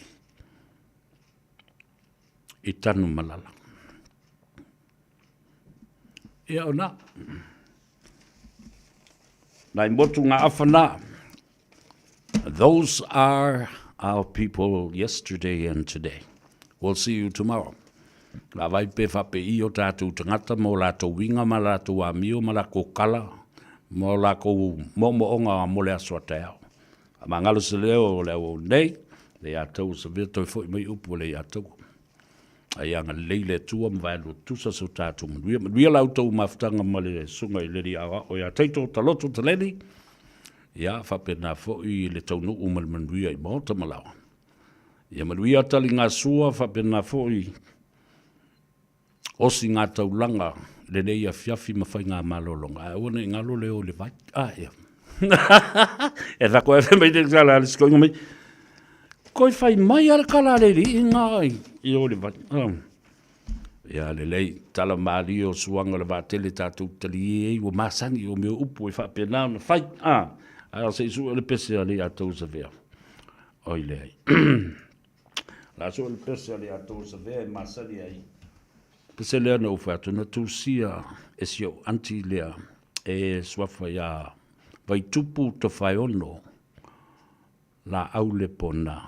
i Tanumalala. Ia o na, nai motu ngā awha nā. Those are our people yesterday and today. We'll see you tomorrow. La vai pe whape i o tātou tangata mō lātou winga ma lātou amio ma lākou kala mō lākou mo'omo'oga mo le aso a taeao. A mangalo se leo o le auau nei, le ia tau o sa vea toi foi mai upu o le ia tau. A ia agalelei le Atua ma vaelua tutusa so tatou manuia. Manuia la outou mafutaga ma le susuga i le Alii Aoao ia Taito Taloto Taleni. Ia, faapena foi le taunuu ma le manuia i maota ma laoa. Ia manuia taligasua, faapena foi osi ngā taulaga i lenei afiafi ma faiga malologa. Ae aua ne i galo le o i le vai. Ah, ia. E ta koe mai te kala le sikoinga mai. Koi whai mai a le kala le li i ngā i o le vai. Oh. Ia lelei, tala malie o suaga o le vaatele tatou talie ai ua masani o mea upu e faapena ona fai. Ah, a se i sue le pese a le ia tou savea. Oi leai. La sue le pese a le ia tou savea e masani ai. Pese lea na ou fai atu, na tusia e si ou aunty lea e suafa ia Vaitupu Tofaeono laau le pona.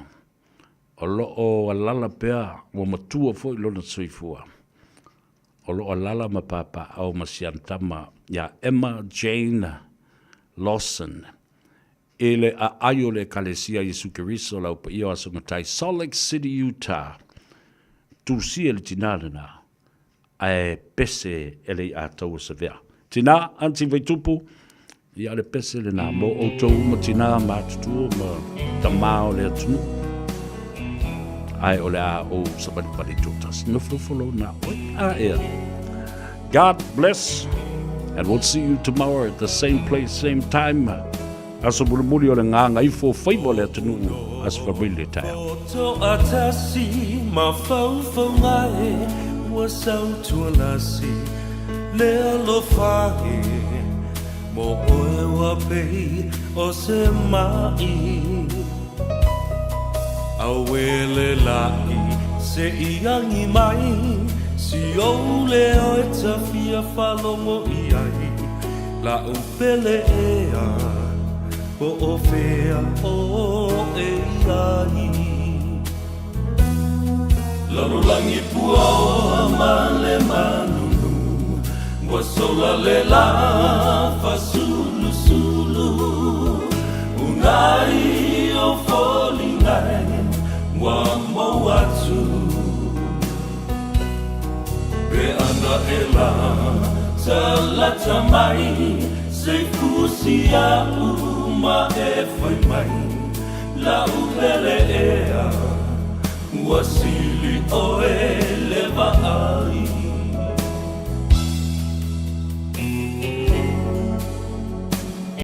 O lo o alala pea, ua matua foi lona soifua. O lo o alala ma papaaao ma si ana tama ia Emma Jane Lawson i le aai o le Ekalesia Iesu Keriso Lau Paia o Aso Matai, Salt Lake City, Utah. Tusia le tinā lena ae pese e le iātaua Savea. Tinā, Aunty Vaitupu, ia o le pese lena mō outou uma tinā matutua ma tamā o le atunuu. Ae o le a ou savalivali tōtasi. Nofonofo lou nā oe. A ea. God bless and we'll see you tomorrow at the same place, same time. Aso mulimuli o le gagaifo o faiva o le atunuu, aso faamaile le taeao. Toatasi mafaufauga e ua sautualasi le alofa e mo oe ua pei o se ma'i Auele la'i se i agi mai si ou leo e tafia faalogo i ai La'u pele ea po o fea oe i ai. Lalolagi puaoa ma le manunu ua sola le la fasulusulu Unai o foliga e ua mou atu Pe ana e la talata mai Se fusi a'u ma e fai mai La'u pele ea ua sili oe.